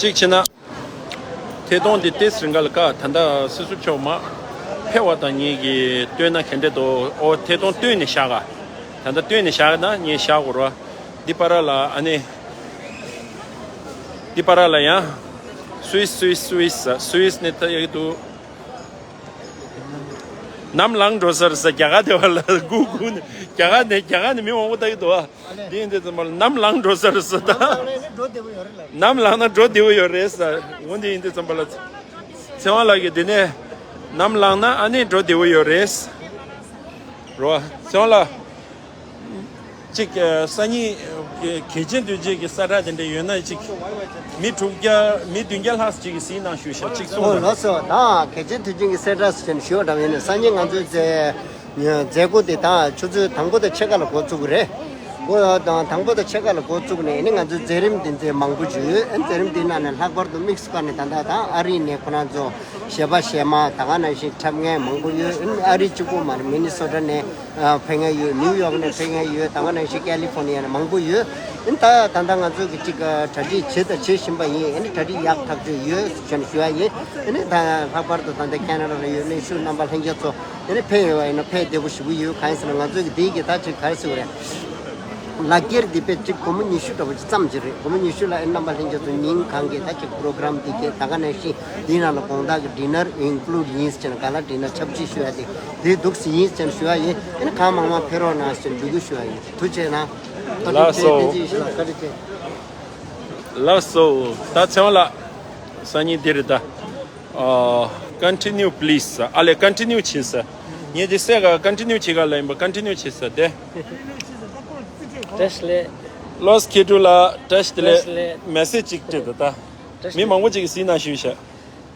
གཅིག་བྱས་ན། ཐད་གཏོང་འདི་ཏེས་རིང་ག་ལ་ཀ་ད་ལྟ་སྲིད་ཟུར་མཆོག་མ་ཕེབས་པ་དང་ངེད་ཀྱིས་བཏོན་ན་ག་འདྲ་འདུག་ཨོ་ཐད་གཏོང་བཏོན་ནས་བཞག་ག་ད་ལྟ་བཏོན་ནས་བཞག་ན་ངས་བཞག་དགོས་ར། འདི་པ་ར་ལ་ཨ་ནི། འདི་པ་ར་ལ་ཡང་། སུད་སི་སུད་སི་སུད་སི་སུད་སི་ནས་ད་ཡག་འདུག་ནམ་ལངས་འགྲོ་ས་རེད་ས། རྒྱ་གར་དེ་བ་ལ་སྒུག་སྒུག་ནས་རྒྱ་གར་ནས་རྒྱ་གར་ནས་མི་མང་པོ་ལྟ་གི་འདུག་ཨ། འདི་ཡིན་དུས་ཙམ་པ་ལ་ནམ་ལངས་འགྲོ་ས་རེད་ས་ད། ནམ་ལངས་ནས་འགྲོ་བདེ་པོ་ཡོད་རེད་ལ། ནམ་ལངས་ན་འགྲོ་བདེ་པོ་ཡོད་རེད་ས། འོ་འདི་ཡིན་དུས་ཙམ་པ་ལ། ཚེ་དབང་ལགས་ཀྱིས་འདི་ནས་ནམ་ལངས་ན་ཨ་ནི་འགྲོ་བདེ་པོ་ཡོད་རེད། རོ། ཚེ་དབང་ལགས། གཅིག་སང་ཉིན་གལ་ཆེན་དོན་ཆེན་གྱི་གསལ་བསྒྲགས་དེ་འདྲ་ཡོད་ན་གཅིག་མི་དྲུག་བརྒྱ་མི་བདུན་བརྒྱ་ལྷག་ཅིག་གིས་གཟིགས་གནང་ཞུ་ཤག་གཅིག་གསུངས་ཨོ་ལགས་སོ། ད་གལ་ཆེན་དོན་ཆེན་གྱི་གསལ་བསྒྲགས་ཟེར་ནས་ཞུ་བ་འདྲ་ཡིན་ན། སང་ཉིན་ང་ཚོའི་མཛད་མཛད་སྒོ་དེ་ད་ཆུ་ཚོད་དང་པོ་དང་ཕྱེད་ཀ་ལ་འགོ་བཙུགས་ཀྱི་རེད། འགོ་དང་དང་པོ་དང་ཕྱེད་ཀ་ལ་འགོ་བཙུགས་ནས་ཨ་ནི་ང་ཚོའི་མཛད་རིམ་དེ་ཚོ་མང་པོ་ཅིག་ཡོད། ཨ་ནི་མཛད་རིམ་དེའི་ནང་ནས་ལྷག་པར་དུ་དམིགས་སུ་བཀར་ནས་ད་ལྟ་ད་ཨ་རི་ནས་ཁོ་རང་ཚོ་གཞས་པ་གཞས་མ་ད་ག་ནང་བཞིན་འཁྲབ་མཁན་མང་པོ་ཡོད། ཨ་ནི་ཨ་རི་གཅིག་པོ་མ་རེད། མི་ནི་སོ་ཊ་ནས་ཨ་ཕེབས་མཁན་ཡོད། ནིའུ་ཡོག་ནས་ཕེབས་མཁན་ཡོད། ད་ག་ནང་བཞིན་ཀ་ལི་ཧྥོ་ནི་ཡ་ནས་མང་པོ་ཡོད། ཨ་ནི་ད་ད་ལྟ་ང་ཚོ་གི་གཅིག་གྲ་སྒྲིག་བྱས་དང་བྱེད་བཞིན་པ་ཡིན། ཨ་ནི་གྲ་སྒྲིག་ཡག་ཐག་ཆོད་ཡོད་ཟེར་ནས་ཞུ་ཡ་ཡིན། ཨ་ནི་ད་ལྷག་པར་དུ་ད་ལྟ་ཁེ་ན་ཌ་ལ་ཡོད་གནས་ཤུལ་རྣམ་པ་ལྷན་རྒྱས་ཚོ་ཨ་ནི་ཕེབས་ཡོད་པ་ཡིན་ན་ཕེབས་བདེ་པོ་ཞེ་པོ་ཡོད། གང་ཡིན་ཟེར་ན་ང་ཚོ་གི་འདི་གི་ད་ཅིག་ག་རེ་ཟེར་དགོས་རེད། ལག་འཁྱེར་འདི་དཔེ་གཅིག་སྒོར་མོ་ཉི་ཤུ་འདྲ་པོ་ཅིག་ཙམ་ཅིག་རེད། སྒོར་མོ་ཉི་ཤུ་ལ་ཨེ་རྣམ་པ་ལྷན་རྒྱས་ཚོ་ཉིན་གང་གི་ད་ཅིག་པོ་རོ་གྷ་རམ་འདི་གས་ད་ག་ནང་བཞིན་འདིའི་ནང་ལ་དགོང་དག་གི་ཌི་ནར་ཨིན་ཀླུ་ཌི་ཡིན་ཟེར་ན་ག་ལ་ཌི་ནར་ཆབས་ཅིག་ཞུ་ཡ་དེ་དེ་འདུག་སེ་ཡིན་ཟེར་ན་ཞུ་ཡ་ཡིན། ཨེ་ནི་གང་མང་མང་ཕེབས་རོགས་གནང་ཟེར་ན་འབོད་སྐུལ་ཞུ་ཡ་ཡིན། ཐུགས་རྗེ་ཆེ་གནང་། བཀའ་དྲིན་ལགས་སོ། ཆེ། བསྟན་འཛིན་ཡེ་ཤེས་ལགས་བཀའ་དྲིན་ཆེ། ལགས་སོ། ད་ཚེ་དབང་ལགས། སང་ཉིན་འདི་རེད་ད། ཨ། Continue please ཨ་ལས། Continue བྱེད་ས། ངས་འདི་སེ་ག་Continue བྱེད་ག་ལ་ཡིན་པ། Continue བྱེད་ས་དེ། བཀྲ་ཤིས་བདེ་ལེགས། ལོས་ཁེ་ཏུ་ལ་བཀྲ་ཤིས་བདེ་ལེགས། བཀྲ་ཤིས་བདེ་ལེགས། མེ་སེ་ཇི་ཅིག་སྤྲད་འདུག་ད། བཀྲ་ཤིས་མི་མང་པོ་ཅིག་གིས་གཟིགས་གནང་ཞུས་ཤག་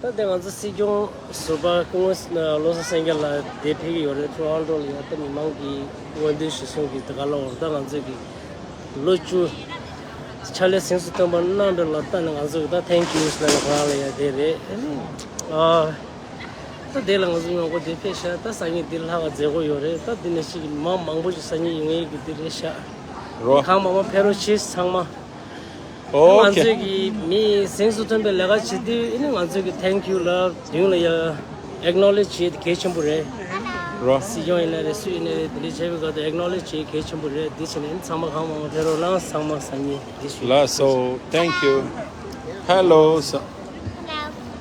ད་དེ་ང་ཚོ་སྲིད་སྐྱོང་ཟུར་པ་སྐུ་ངོ་བློ་བཟང་སེང་གེ་ལགས་དེ་ཕེབས་ཀྱི་ཡོད་རེད། ཊོ་རོན་ཊོ་ལ་ཡ་ད་མི་མང་གི་སྔོན་འདོན་ཞུ་སྲོལ་གྱི་དེ་ག་ལ་འོར་ད་ང་ཚོ་གི་ལོ་བཅུ་ཕྱག་ལས་གཟེངས་སུ་ཐོན་པ་གནང་བའི་ལ་ད་ནི་ང་ཚོ་གི་ད་Thank you ཟེར་ལ་ཁོ་རང་ལ་ཡ་དེ་རེད། ཨ་ནི་ཨ། ད་དེ་ལ་ང་ཚོ་མང་པོ་དེ་ཕེབས་ཤག་ད་སང་ཉིན་འདི་ལྷག་ག་མཛད་སྒོ་ཡོད་རེད། ད་འདི་ནས་ཤིག་མང་མང་པོ་ཞིག་སང་ཉིན་ཡོང་ཡས་ཀྱི་འདི་རེད་ཤག་རོ། གང་མང་མང་ཕེབས་རོགས་བྱེད་ཚང་མ། ཨོ་ང་ཁེ། ཚོས་ཀྱི་མི་གཟེངས་སུ་ཐོན་པའི་ལས་ཀ་བྱེད་དུས་ཨ་ནི་ང་ཚོས་ཀྱི་Thank you ལབ་མདུན་ལ་ཡ་Acknowledge བྱེད་དེ་གལ་ཆེན་པོ་རེད། རོ། སྲིད་སྐྱོང་ཡིན་ན་རེད། སུ་ཡིན་ན་རེད། འདི་འདྲ་བྱས་པའི་སྐབས་དུ་Acknowledge བྱེད་གལ་ཆེན་པོ་རེད། འདི་བྱས་ནས་ཨ་ནི་ཚང་མ་གང་མང་མང་ཕེབས་རོགས་གནང་། ཚང་མ་སང་ཉིན་འདི་ཞུ། ལགས་སོ། Thank you. Hello.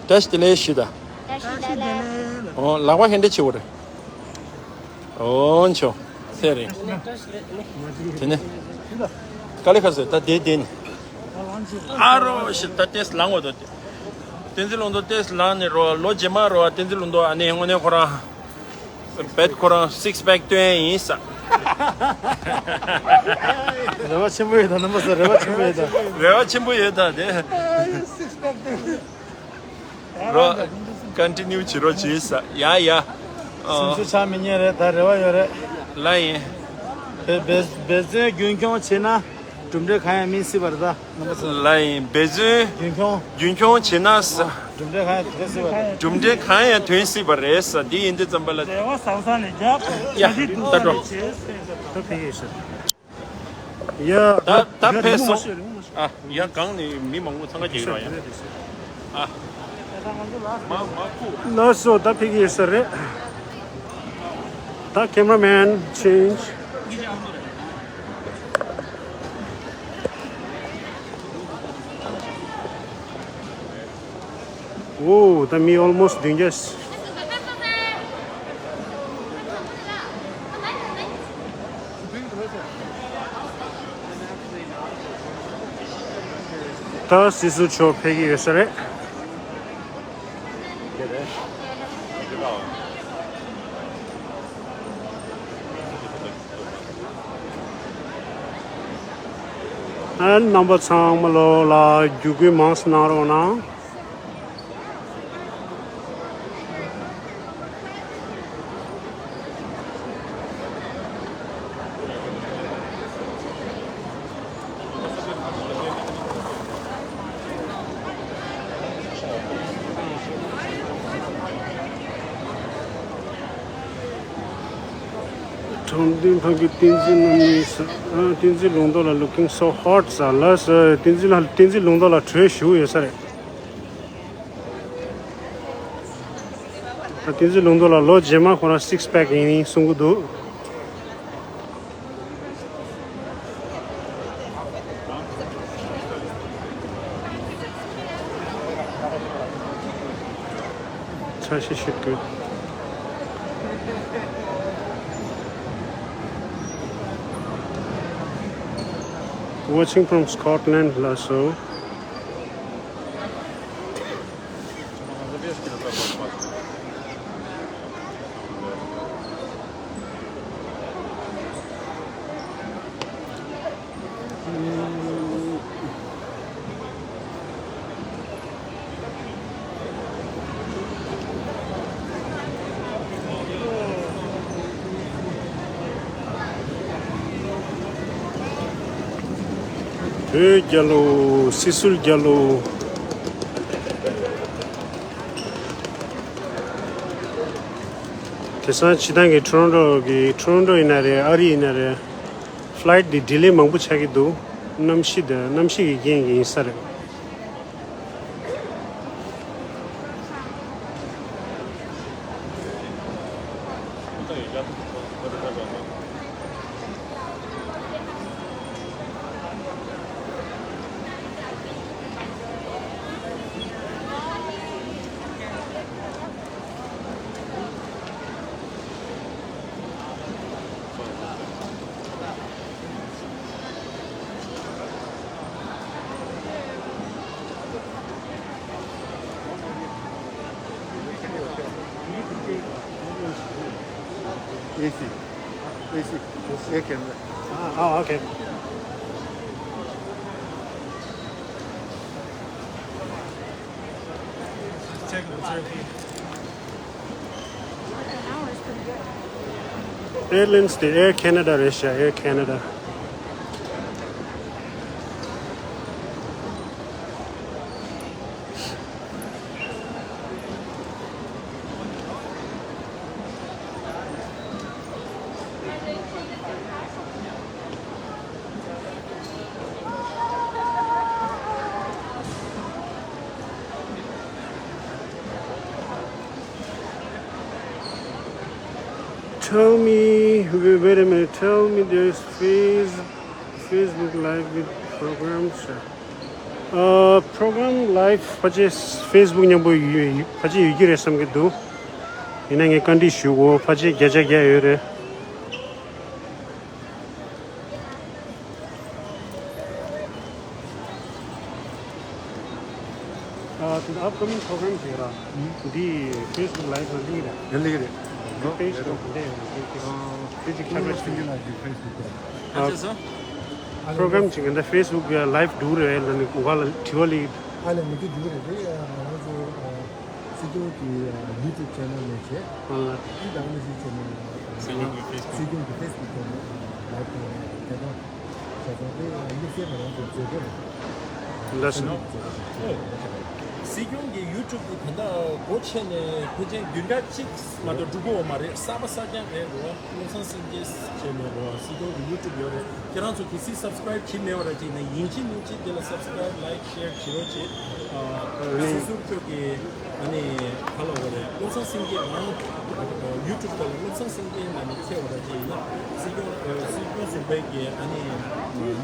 བཀྲ་ཤིས་བདེ་ལེགས་ཞུ་ད། བཀྲ་ཤིས་བདེ་ལེགས། ཨོ་ལག་པ་ཧེ་འདྲ་བྱེད་དགོས་རེད། ཨོ་ཆོ། ཚེ་རིང་། དེ་ནས། དཀའ་ལས་ཁག་སོང་ད་དེ་དེ་ནི། ཨ་རོ་ཞིག་ད་ཏེས་ལངས་བ་དོ། བསྟན་འཛིན་ལུང་རྟོགས་ཏེས་ལངས་ནས་རོ། ལོ་རྗེས་མ་རོ། བསྟན་འཛིན་ལུང་རྟོགས་ཨ་ནེ་དངོས་གནས་ཁོ་རང་། བེད་ཁོ་རང་six pack སྟོན་ཡིན་ས། རེ་བ་ཆེན་པོ་ཡོད་ད་རྣམ་པ་ཚོ། རེ་བ་ཆེན་པོ་ཡོད་ད། རེ་བ་ཆེན་པོ་ཡོད་ད་དེ། རོ། Continue བྱེད་རོགས་བྱེད་ས། ཡ་ཡ། ཨ། སེམས་ཤུགས་ཆག་མི་ཉན་རེད། ད་རེ་བ་ཡོད་རེད། ལ་ཡིན། བེ་བེ་བེ་ཙེ་རྒྱུན་འཁྱོངས་བྱེད་ན། གྲུབ་འབྲས་གང་ཡང་སྨིན་སྲིད་པ་རེད་ད། རྣམ་པ་ཚོ། ལ་ཡིན་འབད་བརྩོན་རྒྱུན་འཁྱོངས། རྒྱུན་འཁྱོངས་བྱེད་ན་ས། གྲུབ་འབྲས་གང་ཡང་ཐོན་སྲིད་པ་རེད། གྲུབ་འབྲས་གང་ཡང་ཐོན་སྲིད་པ་རེད་ས། འདི་ཡིན་དུས་ཙམ་པ་ལ། རེ་བ་བཟང་བཟང་ནས་རྒྱབ། ཡ། ད་འགྲོ། ད་ཕེབས་ཡོད་ས། ཡ། ད་ད་ཕེབས་སོང་། ཨ། ཡ། གང་ནས་མི་མང་པོ་འཚང་ཁ་རྒྱག་རོགས་ཡ། ཨ། མ་མ་ཁུ། ལགས་སོ། ད་ཕེབས་ཀྱི་ཡོད་ས་རེད། ད་cameraman change། ཨོ། ད་མི་almost བདུན་བརྒྱ། ད་སྲིད་ཟུར་མཆོག་ཕེབས་ཀྱི་ཡོད་ས་རེད། ཨ། རྣམ་པ་ཚང་མ་ལོ་ལ་བརྒྱུད་སྐུལ་མང་ཙམ་གནང་རོགས་གནང་། དྲང་བདེན་ཕ་གི་བསྟན་འཛིན་རྣམ་གཉིས་ས། ཨ། བསྟན་འཛིན་ལུང་རྟོགས་ལགས་looking so hot ས། ལགས་སོ། བསྟན་འཛིན་ལགས། བསྟན་འཛིན་ལུང་རྟོགས་ལགས་བྲོས་བཞུགས་ཡོད་ས་རེད། ད་བསྟན་འཛིན་ལུང་རྟོགས་ལགས་ལོ་རྗེས་མ་ཁོ་རང་six pack ཡིན་གསུང་གི་འདུག། ཆ་ཤས་ཤིག་དགོས། Watching from Scotland ལགས་སོ། བོད་རྒྱལ་ལོ། སྲིད་ཟུར་རྒྱལ་ལོ། དེང་སང་སྤྱིར་བཏང་གི་ཊོ་རོན་ཊོ་གི། ཊོ་རོན་ཊོ་ཡིན་ན་རེད། ཨ་རི་ཡིན་ན་རེད། ཕ་ལའི་ཊི་འདི་ཌི་ལེ་མང་པོ་ཆགས་ཀྱི་འདུག། གནམ་གཤིས་དང་། གནམ་གཤིས་ཀྱི་རྐྱེན་གྱིས་ཡིན་ས་རེད། A C, A C, air camera. Ah, oh, okay. Check the turkey. Airlines དེ་Air Canada རེད་ཤག། Air Canada། Tell me, wait, wait a minute, tell me there's Face, Facebook Live with programs. Uh, program live ཕལ་ཆེར་Facebook མཉམ་པོ་ཡོད། ཕལ་ཆེར་ཡོད་ཀྱི་རེད་བསམ་གྱི་འདུག། ཡིན་ན་ངས་བཀའ་འདྲི་ཞུ་དགོས། ཕལ་ཆེར་བརྒྱ་ཆ་བརྒྱ་ཡོད་རེད། Uh, the upcoming program ཞིག་ར། འདི་Facebook Live ལ་སླེབས་རེད། ཡ་སླེབས་རེད། འདི་page དང་འདི་འདི་ཅིག་ཁྱབ་པ་ཞིག་ཡིན་ལ་འདི་Facebook དང་། ཨ་ཅེ་སོ། program ཅིག་འདི་Facebook ལ་live འགྲོ་རེད་ལ་ནི་གུ་ག་ལ་དྲི་བ་ལི། ཨ་ལ་མི་དེ་འགྲོ་རེད་དེ། ང་རང་ཚོ་སྲིད་སྐྱོང་གི་YouTube channel ནས་བྱས། ཨ་ལ། དེ་དང་ཨ་ནི་སྲིད་སྐྱོང་གི་Facebook channel། སྲིད་སྐྱོང་གི་Facebook channel live དང་དེ་དང་། དེ་དམིགས་བསལ་ང་རང་ཚོ་མཛད་སྒོ་རེད། ལགས་སོ། སྲིད་སྐྱོང་གི་ཡུ་ཊུབ་དེ་ད་ལྟ་སྒོ་ཕྱེ་ནས་ཕལ་ཆེར་བདུན་ཕྲག་གཅིག་མ་གཏོགས་འགྲོ་གི་ཡོད་མ་རེད། གསར་པ་གསར་རྐྱང་རེད་རོ། བློ་བཟང་སེང་གེ་བྱས་ནས་རོ། སྲིད་སྐྱོང་གི་ཡུ་ཊུབ་ཡོད་རེད། ཁྱེད་རང་ཚོ་གལ་སྲིད་སབ་སི་ཀ་རེབ་བྱས་མེད་པ་ར་ཅིག་ན་ཡིན་གཅིག་མིན་གཅིག་དེ་ལ་སབ་སི་ཀ་རེབ་ལའིཀ་ཤེར་བྱེད་རོགས་བྱེད། ཨ་ནི་སྲིད་ཟུར་མཆོག་གི་ཨ་ནི་ག་ལ་བ་རེད། བློ་བཟང་སེང་གེ་རང་ཡུ་ཊུབ་ཐོག་ལ་བློ་བཟང་སེང་གེ་ནང་ནས་བཙལ་བ་ར་ཅིག་ཡིན་ན་སྲིད་སྐྱོང་སྲིད་སྐྱོང་ཟུར་པའི་གི་ཨ་ནི་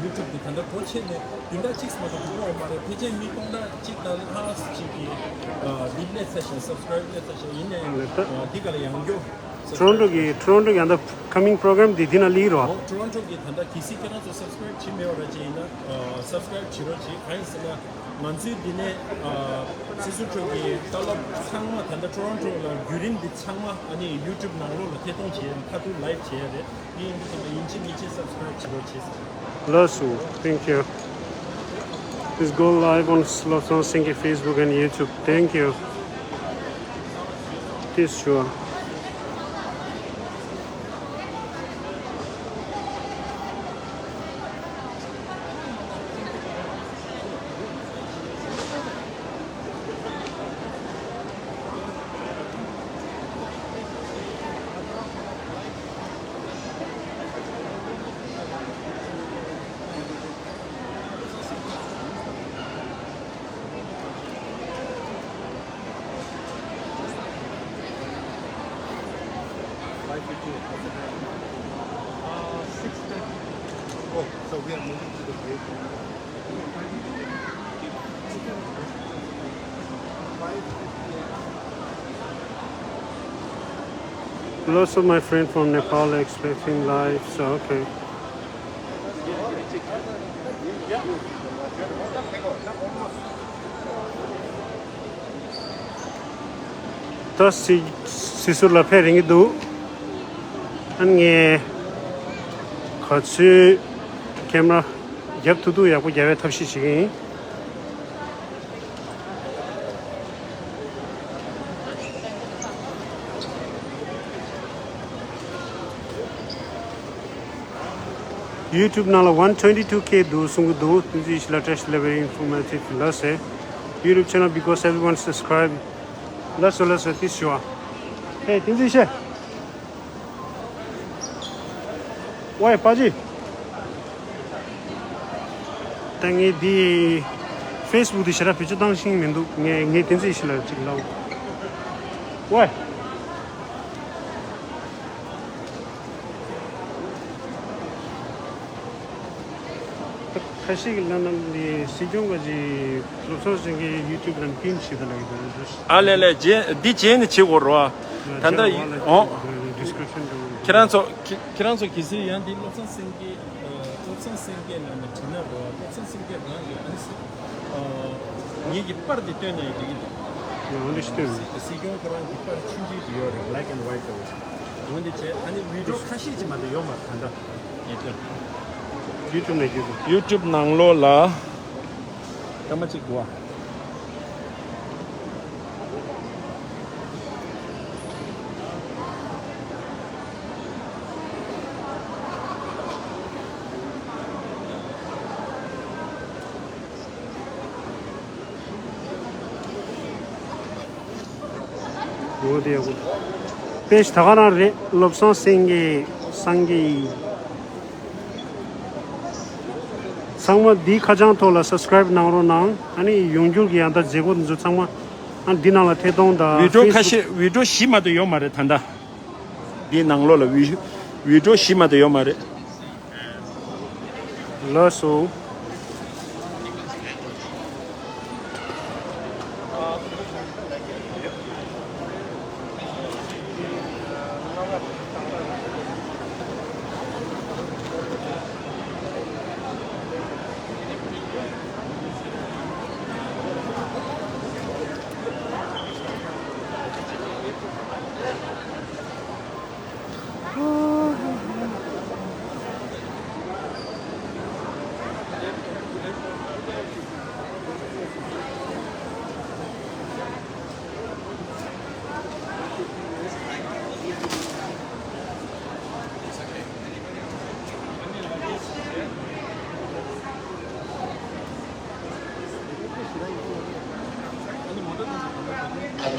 ཡུ་ཊུབ་དེ་ད་ལྟ་སྒོ་ཕྱེ་ནས་བདུན་ཕྲག་གཅིག་མ་གཏོགས་འགྲོ་གི་ཡོད་མ་རེད། ཕལ་ཆེར་མི་སྟོང་ཕྲག་གཅིག་དང་ལྷག་ཅིག་གིས་འདི་སླེབས་ཚར་ཤག་སབ་སི་ཀ་རེབ་སླེབས་ཚར་ཤག་ཡིན་ནའི་འདི་ག་ལ་ཡང་མགྱོགས། ཊོ་རོན་ཊོ་གི་ཊོ་རོན་ཊོ་གི་ཨ་ད་ཀ་མིང་པོ་རོ་གྷ་རམ་འདི་འདི་ན་ལི་རོ། ཨོ་ཊོ་རོན་ཊོ་གི་ད་ལྟ་གལ་སྲིད་ཁྱེད་རང་ཚོ་སབ་སི་ཀ་རེབ་བྱས་མེད་པ་ར་ཅིག་ཡིན་ན་སབ་སི་ཀ་རེབ་བྱེད་རོགས་བྱེད། གང་ཡིན་ཟེར་ན་ང་ཚོའི་འདི་ནས་སྲིད་ཟུར་མཆོག་གི་ལྟ་རྟོག་ཚང་མ་ད་ལྟ་ཊོ་རོན་ཊོ་ལ་བརྒྱུད་རིམ་འདི་ཚང་མ་ཨ་ནི་ཡུ་ཊུབ་ནང་ལོགས་ལ་ཐད་གཏོང་བྱེད་ཡ་ཁ་ཐུག་ལའིབ་བྱེད་ཡ་རེད། ཡིན་ཡིན་གཅིག་མིན་གཅིག་སབ་སི་ཀ་རེབ་བྱེད་རོགས་བྱེད། ལགས་སོ། Thank you. Please go live on Lobsang Singye Facebook and YouTube. Thank you. This sure. Five fifty. Uh, six thirty. Oh, so we are moving to the break room. Lots of my friends from Nepal are expecting live, so okay. ད་སྲིད་སྲིད་ཟུར་ལ་ཕེབས་རན་གྱི་འདུག་ཨ་ནི་ངས་ག་ཚོད་ཀེམ་ར་རྒྱབ་ཐུབ་ཐུབ་ཡག་པོ་རྒྱབ་པའི་ཐབས་ཤེས་བྱེད་ཀྱི་ཡིན། YouTube ནང་ལ་one twenty two K འདུག་གསུང་གི་འདུག་བསྟན་འཛིན་ཡེ་ཤེས་ལགས་བཀྲ་ཤིས་བདེ་ལེགས། Very informative. ལགས་སེ། YouTube channel because everyone subscribe. ལགས་སོ་ལགས་སོ། ཏིས་ཞུ་བ། Hey བསྟན་འཛིན་ཡེ་ཤེས། ཝེ་པ་ཅི། ད་ངས་འདི་Facebook འདི་ཞེ་དྲག་བེད་སྤྱོད་བཏང་ཤེས་མི་འདུག་ངས་ངས་བསྟན་འཛིན་ཡེ་ཤེས་ལ་ཅིག་ལབ། ཝེ། ཁ་ཤས་ཀྱིས་ལབ་ན་འདི་སྲིད་སྐྱོང་ག་ཅིག་བློ་བཟང་སེང་གེའི་YouTube ལ་པིན་བྱེད་དང་ལབ་ཀྱི་འདུག་ཨ་ལས་ལས་རྗེས་འདི་རྗེས་ནས་བྱེད་དགོས་རོ། ད་ལྟ་ཡི་ཨོ། Description དུ། ཁྱེད་རང་ཚོ་ཁྱེད་ཁྱེད་རང་ཚོ་གལ་སྲིད་ཡང་འདི་བློ་བཟང་སེང་གེ་བློ་བཟང་སེང་གེ་ལབ་ནས་བྲིས་ན་རོ། བློ་བཟང་སེང་གེ་རང་གི་ཨ་ནི་ངེད་ཀྱི་པར་འདི་སྟོན་ནས་འགྲིག་གི་འདུག་ཡང་འདི་སྟོན། སྲིད་སྐྱོང་ཁོ་རང་གི་པར་ཆུང་ཆུང་ཅིག་ཡོད་རེད། Black and white དུ། འོན་ཏེ་བྱས་ཨ་ནི་བི་ཌིའོ་ཁ་ཤས་ཅིག་མ་གཏོགས་ཡོད་མ་རེད་ད་ལྟ། YouTube ནས་བརྒྱུད་དུ། YouTube ནང་ལོགས་ལ་སྐར་མ་གཅིག་འདུག་ཨ། འོ་དེ་ཡག་པོ། པེ་ཇི་ད་ག་རང་རེད། བློ་བཟང་སེང་གེ། སངས་རྒྱས་ཡིན། ཚང་མ་འདིའི་ཁ་བྱང་ཐོག་ལ་སབ་སི་ཀ་རེབ་གནང་རོགས་གནང་། ཨ་ནི་ཡོང་འགྱུར་གྱི་ཡང་ད་མཛད་སྒོ་འདི་ཚོ་ཚང་མ་ཨ་འདི་ནང་ལ་ཐད་གཏོང་དང་། བི་ཌིའོ་ཁ་ཤས་བི་ཌིའོ་བཞི་མ་གཏོགས་ཡོད་མ་རེད་ད་ལྟ། འདིའི་ནང་ལོགས་ལ་བི་བི་ཌིའོ་བཞི་མ་གཏོགས་ཡོད་མ་རེད། ལགས་སོ།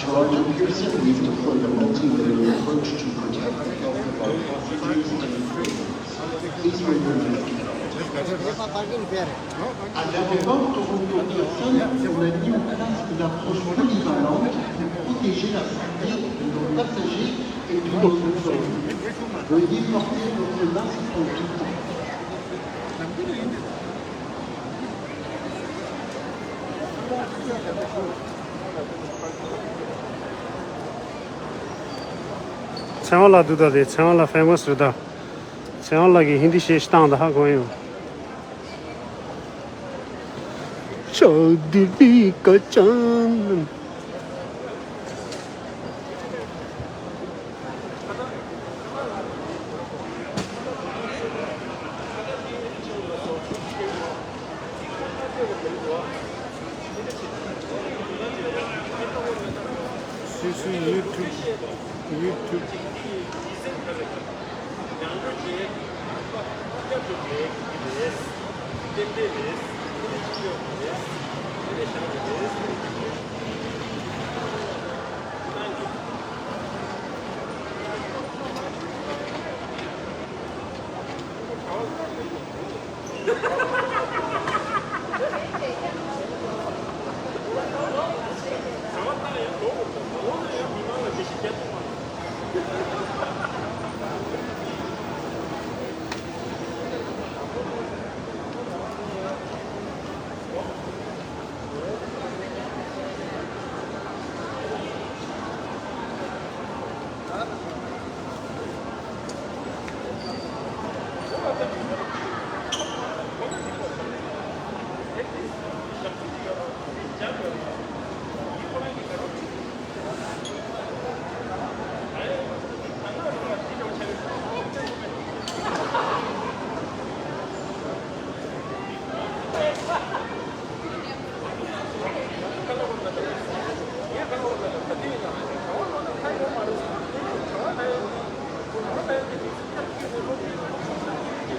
Project is a way to fund a multi-layered approach to protect the health of our passengers and crew. Please wear your mask. À l'aéroport Toronto Pearson, on a mis en place une approche polyvalente pour protéger la santé de nos passagers et de nos employés. Veuillez porter votre masque en tout temps. ཚེ་དབང་ལགས་འདུག་ད་དེ་ཚེ་དབང་ལགས་ཕེ་མ་སི་རེད་ད། ཚེ་དབང་ལགས་ཀྱིས་ཧིན་དི་བཤད་སྟངས་ད་ཧ་གོ་ཡོང་། ཆགས་འདི་འདི་ཀ་ཅང་། སུ་སུ་ཡུ་ཊུབ་ཡུ་ཊུབ།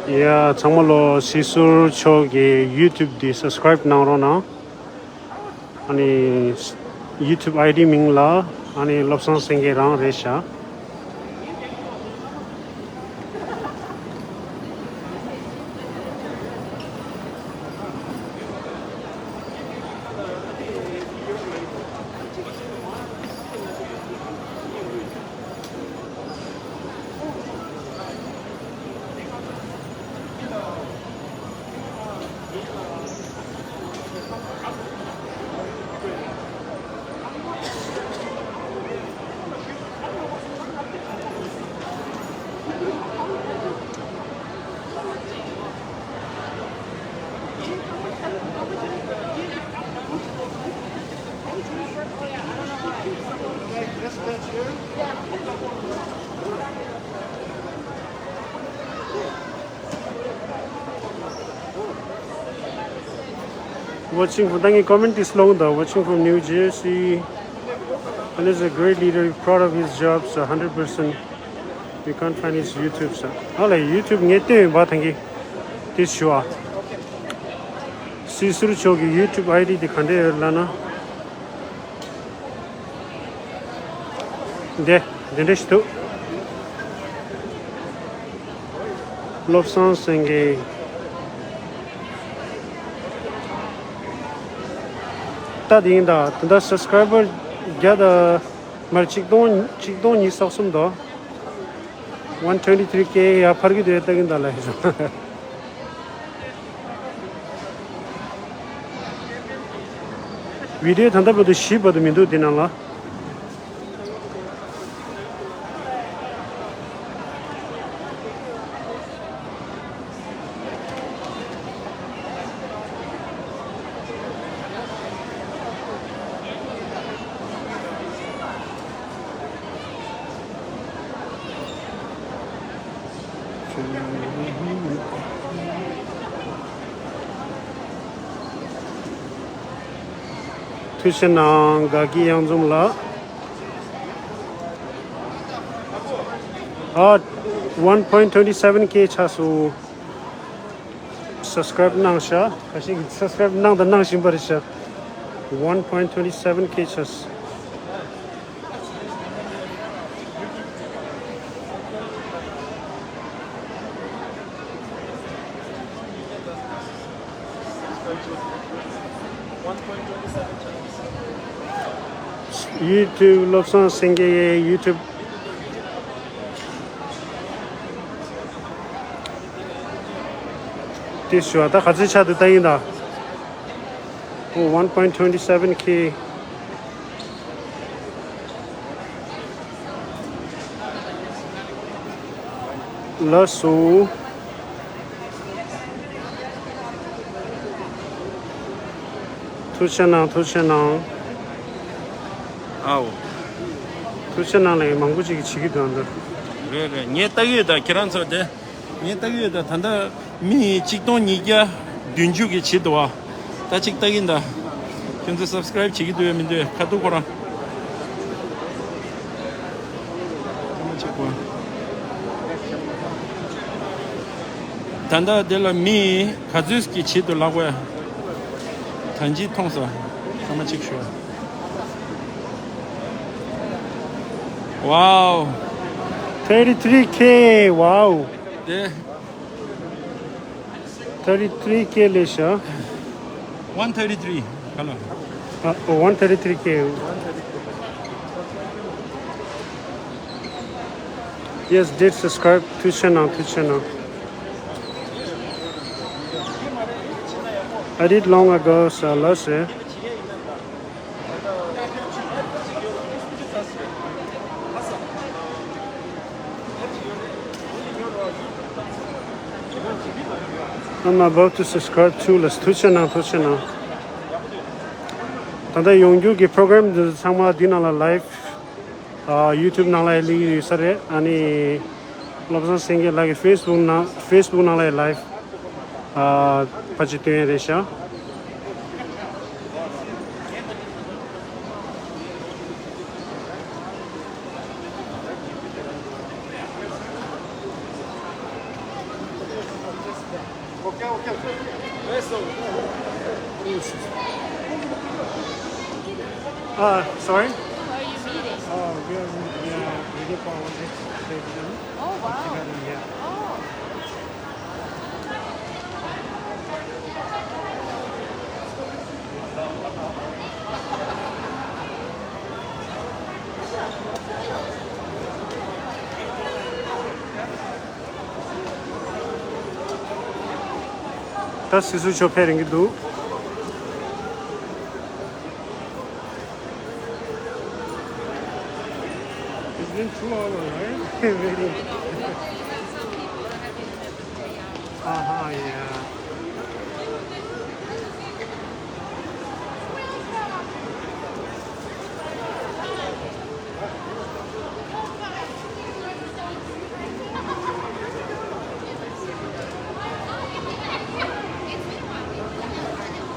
ཡ། ཚང་མ་ལོ་སྲིད་ཟུར་མཆོག་གི་ཡུ་ཊུབ་འདི་སབ་སི་ཀ་རེབ་གནང་རོགས་གནང་། ཨ་ནི་ཡུ་ཊུབ་ཨའི་ཌི་མིང་ལ་ཨ་ནི་བློ་བཟང་སེང་གེ་རང་རེད་ཤག། Watching from, ད་ངའི་ཀོ་མེན་ཊི་དེ་སློང་དང་། Watching from New Jersey. And is a great leader, proud of his jobs, a hundred percent. We can't find his YouTube, sir. ཨ་ལས་ཡུ་ཊུབ་ངས་བཏོན་ཡིན་པ་ཐང་གི་དེ་ཞུ་ཨ། སྲིད་ཟུར་མཆོག་གི་ཡུ་ཊུབ་ཨའི་ཌི་དེ་ག་འདྲ་ཡོད་ལབ་ན། འདི་འདི་འདྲ་ཞིག་འདུག། བློ་བཟང་སེང་གེ། ད་དེ་ཡིན་ད། ད་ལྟ་སབ་སི་ཀ་རའི་བར་བརྒྱ་དང་མར་ཆིག་སྟོང་ཆིག་སྟོང་ཉི་ཤུ་རྩ་གསུམ་དོ། One twenty three K ཡར་འཕར་གྱི་འདུག་ལྟ་གིན་ད་ལ། བི་ཌིའོ་ད་ལྟ་བར་དུ་བཞི་བར་དུ་མི་འདུག་འདི་ནང་ལ། ཐུགས་རྗེ་གནང་དགའ་སྐྱིད་གཡང་འཛོམས་ལགས། ཨ། One point twenty seven K ཆགས་སོང་། སབ་སི་ཀ་རའིབ་གནང་ཤག། ཁ་ཤས་ཀྱིས་སབ་སི་ཀ་རའིབ་གནང་དང་གནང་བཞིན་པ་རེད་ཤག། One point twenty seven K ཆགས། YouTube བློ་བཟང་སེང་གེ་ཡི་YouTube། དེ་ཞུ་བ་ད་ག་ཚོད་ཆགས་འདུག་ལྟ་ཡིན་ད། ཨོ། one point twenty seven K། ལགས་སོ། ཐུགས་རྗེ་གནང་། ཐུགས་རྗེ་གནང་། ཨའོ། ཐུགས་རྗེ་གནང་ལགས། མང་པོ་ཅིག་གིས་བྱེད་ཀྱི་འདུག་འདི། རེད་རེད། ངས་ལྟ་གི་ཡོད་ད། ཁྱེད་རང་ཚོ་དེ། ངས་ལྟ་གི་ཡོད་ད། ད་ལྟ་མི་གཅིག་སྟོང་ཉིས་བརྒྱ་བདུན་ཅུ་གིས་བྱེད་འདུག་བ། ད་ཅིག་ལྟ་གི་ཡིན་ད། ཁྱོད་ཚོ་སབ་སི་ཀ་རའིབ་བྱེད་ཀྱི་འདུག་ཡོད་མི་འདུག་ཁ་ཐུག་ཁོ་རང་། ད་ལྟ་དེ་ལ་མི་ག་ཚོད་ཀྱིས་བྱེད་འདུག་ལབ་དགོས། ད་ཅི་མཐོང་ས། ཐ་མ་གཅིག་ཞུ། Wow. Thirty-three K. Wow. དེ། Thirty-three K ལས་ཤ། One thirty-three. Hello. Uh, oh, one thirty-three K. Yes, did subscribe to channel, to channel. I did long ago, so let's see. I'm about to subscribe to. ལགས་སོ། ཐུགས་རྗེ་གནང་། ཐུགས་རྗེ་གནང་། ད་ལྟ་ཡོང་རྒྱུ་གི་པོ་རོ་གྷ་རམ་འདི་ཚང་མ་འདི་ནང་ལ་ལའིབ། ཨ། ཡུ་ཊུབ་ནང་ལ་ཡང་སླེབས་ཀྱི་ཡོད་ས་རེད། ཨ་ནི་བློ་བཟང་སེང་གེ་ལགས་ཀྱི་ཕེ་སི་བུག་ནང་། ཕེ་སི་བུག་ནང་ལ་ཡང་ལའིབ། ཨ། ཕལ་ཆེར་སྟོན་ཡས་རེད་ཤག Uh, sorry? Who are you meeting? Oh, we are, we are video call with this station. Oh, wow. Together, yeah. Oh. ད་སི་སུ་ཆོ་ཕེབས་རན་གྱི་འདུག It's been two hours, right? Waiting. Uh-huh, yeah.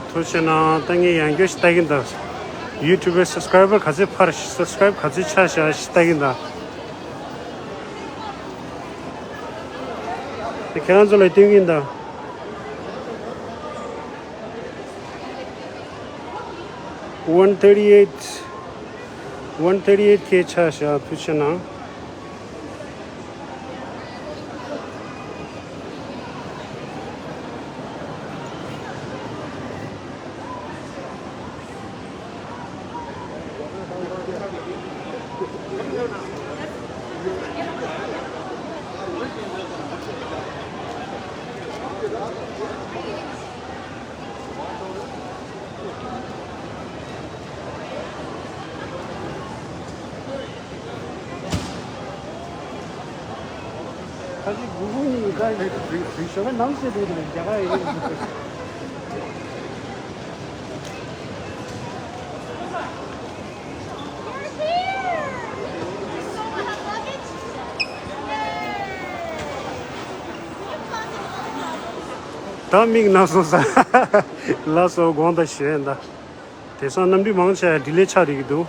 ཐུགས་རྗེ་གནང་། ད་ངས་ཡང་བསྐྱར་ཞིག་ལྟ་གིན་གདའ། ཡུ་ཊུབ་པའི་སབ་སི་ཀ་རའི་བར་ག་ཚོད་འཕར། སབ་སི་ཀ་རའིབ་ག་ཚོད་ཆགས་ཤག་ཞིག་ལྟ་གིན་གདའ། དེ་ཁྱེད་རང་ཚོ་ལ་སྟོན་གིན་གདའ། One thirty eight, one thirty eight K ཆགས་ཤག་ཐུགས་རྗེ་གནང་། ཁ་ཅིག་གུ་གུ་གཉིས་ཀ་ཞོགས་པ་ནང་བཞིན་འདུག་རྒྱ་གར་ཡིན། ད་མིག་ན་སོང་ས། ལགས་སོ། དགོངས་དག་ཞུ་ཡིན་ད། དེང་སང་གནམ་གྲུ་མང་ཆེ་ཌི་ལེ་ཆགས་བསྡད་ཀྱི་འདུག་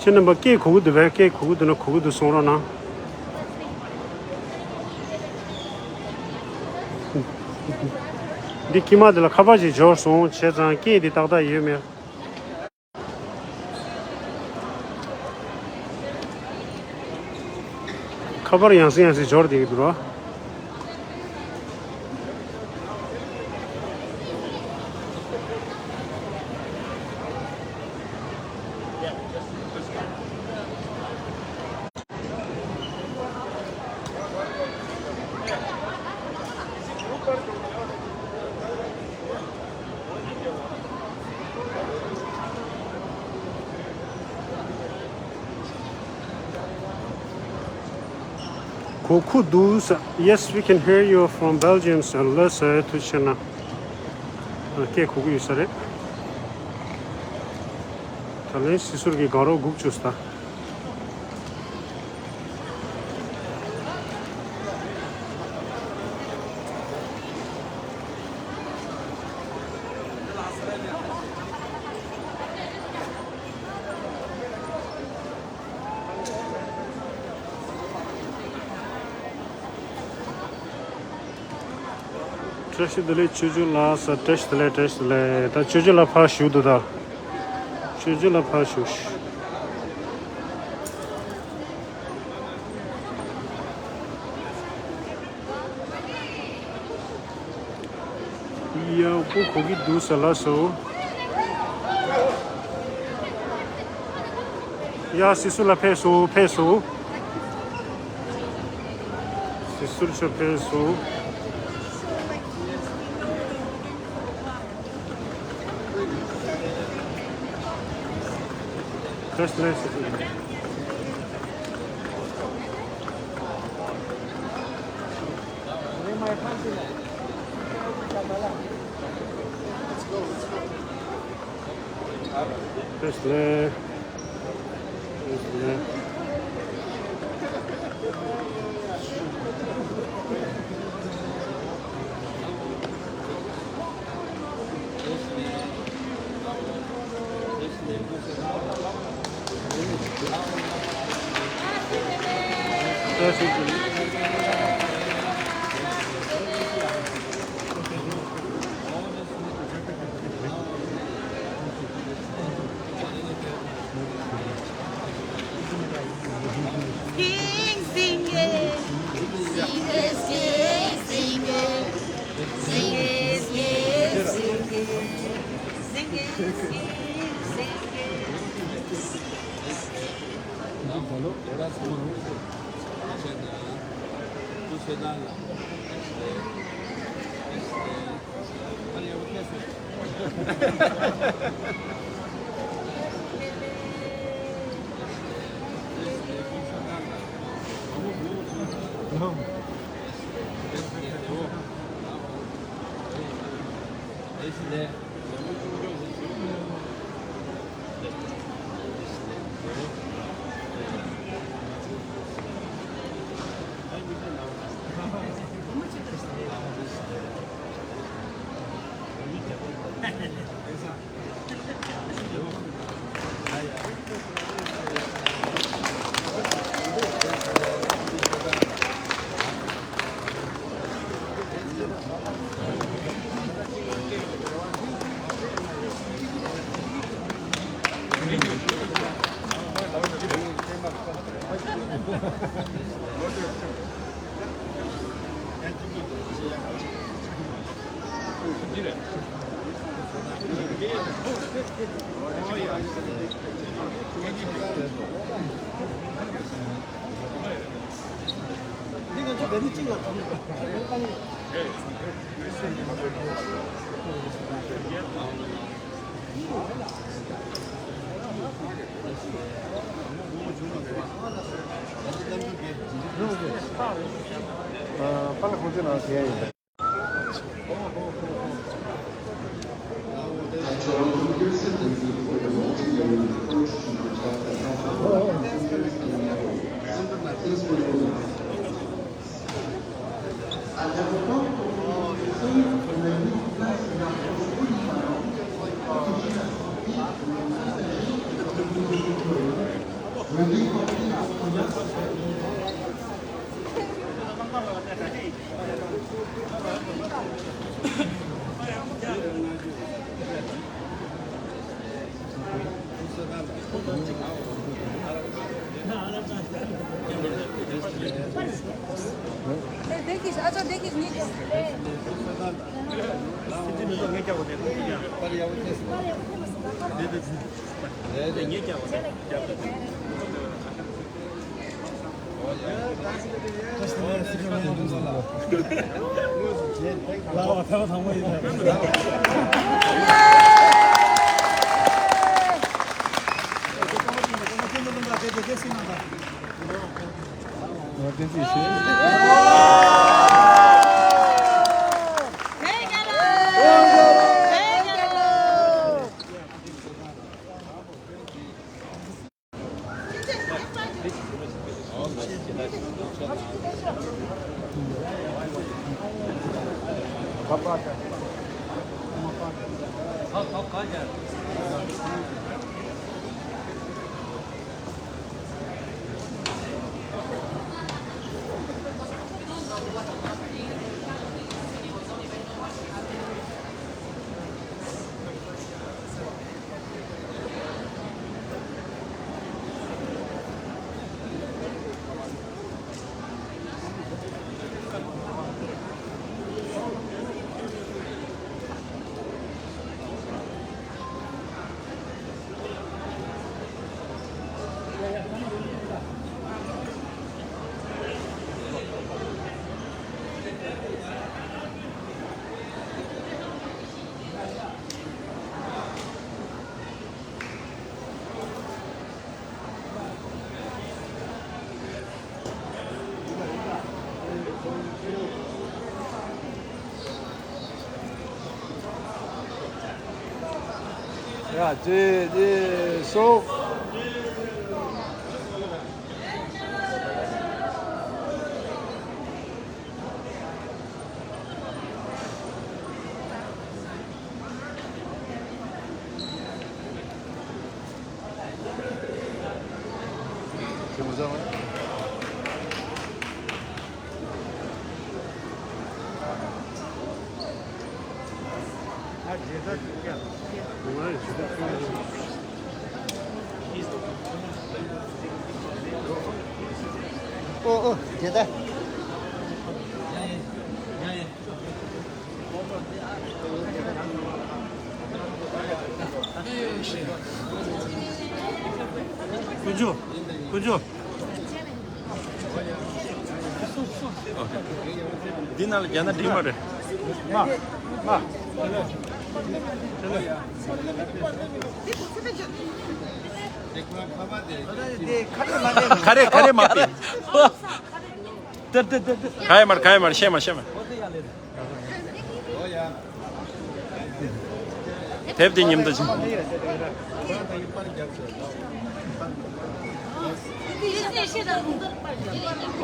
ཁྱེད་རྣམ་པ་སྐད་གོ་གི་འདུག་པས། སྐད་གོ་གི་འདུག་ན་གོ་གི་འདུག་གསུང་རོགས་གནང་། འདི་དཀྱིལ་མ་འདི་ལ་ཁ་པར་ཅིག་འབྱོར་སོང་། བྱས་ཙང་སྐད་འདི་ཏག་ཏག་ཡོད་མེད། ཁ་པར་ཡང་སེ་ཡང་སེ་འབྱོར་བསྡད་ཀྱི་འདུག་རོ། གོ་ཁུ་འདུག་ས། Yes, we can hear you from Belgium, sir. ལགས་སོ། ཐུགས་རྗེ་གནང་། སྐད་གོ་གི་ཡོད་ས་རེད། ད་ལན་སི་སུར་གྱི་དགའ་རོགས་སྒུག་བཅུག་ས། བཀྲ་ཤིས་བདེ་ལེགས་ཆོས་སྐྱོང་ལགས། བཀྲ་ཤིས་བདེ་ལེགས། བཀྲ་ཤིས་བདེ་ལེགས། ད་ཆོས་སྐྱོང་ལགས་ཕར་བཞུགས་འདུག་ད། ཆོས་སྐྱོང་ལགས་ཕར་བཞུགས། ཡག་པོ་གོ་གི་འདུག་ས། ལགས་སོ། ཡ། སི་སུ་ལགས་ཕེབས་སོང་། ཕེབས་སོང་། སི་སུ་ལགས་ཕེབས་སོང་། བཀྲ་ཤིས་བདེ་ལེགས། སི་སུ་ལགས། བཀྲ་ཤིས་བདེ་ལེགས། བཀྲ་ཤིས་བདེ་ལེགས། ཡ། ཅི་ཅི་སོ། ཨོ་ཨོ། དེ་ད། ཀུན་སྤྱོད། ཀུན་སྤྱོད། འདི་ནང་ལ་རྒྱ་ནག་འགྲིག་མ་རེད། མ། མ། ཁ་རེ་ཁ་རེ་མ་པེ། ཏེ་ཏེ་ཏེ་ཏེ། ག་ཡ་མར་ག་ཡ་མར་ཤེས་མ་ཤེས་མ། དེབ་དེ་མཉམ་དུ་ཕྱིན།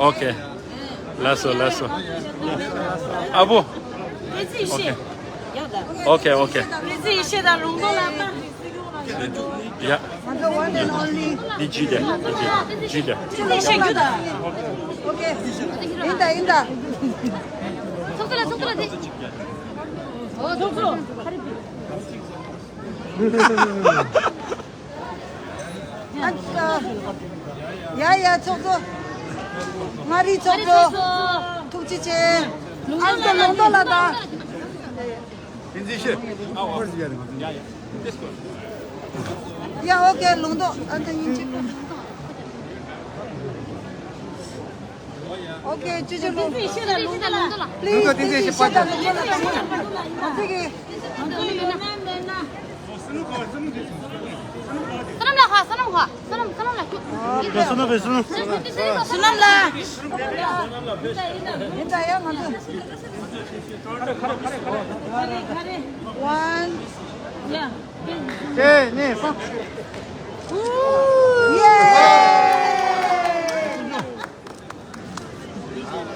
ཨོ་ཁེ། ལགས་སོ་ལགས་སོ། ཨ་བོ། ཨོ་ཁེ། ཨོ་ཁེ། ཨོ་ཁེ། ཡ། ང་ཚོ་one and only། འདི་ཇུས་ཏེ། འདི་ཇུས་ཏེ། ཅི་ལས་བཤད་རྒྱུ་དང་། ཨོ་ཁེ། ཡིན་ད་ཡིན་ད། ཚོགས་གཙོ་ལ་ཚོགས་གཙོ་ལ་དེ། ཨོ་ཚོགས་གཙོ། ཨ་ཡ་ཡ་ཚོགས་གཙོ། མངའ་རིས་ཚོགས་གཙོ། ཐུགས་རྗེ་ཆེ། ཨ་ཚོགས་ལུང་རྟོགས་ལ་དང་། བསྟན་འཛིན་ཤེས། ཨ་འོ། ཡ་ཡ། This one. ཡ་ཨོ་ཁེ། ལུང་རྟོགས། ཨ་ད་ཡིན་གཅིག་ཨོ་ཁེ། ཅི་ཅི་ལུང་། བསྟན་འཛིན་ཤེས་དང་ལུང་རྟོགས་ལ། Please། བསྟན་འཛིན་ཤེས་དང་ལུང་རྟོགས་ལ། ཨ་ཙི་གི། བསོད་ནམས་ལ་ཧ། བསོད་ནམས་ཧ། བསོད་ནམས། བསོད་ནམས་ལ་ཁྱོད། བསོད་ནམས་ལ། བསོད་ནམས་ལ། ཡིན་ད་ཡ་ང་ཚོ། One། ཡ། དེ་ནས་སོང་། ཡེ།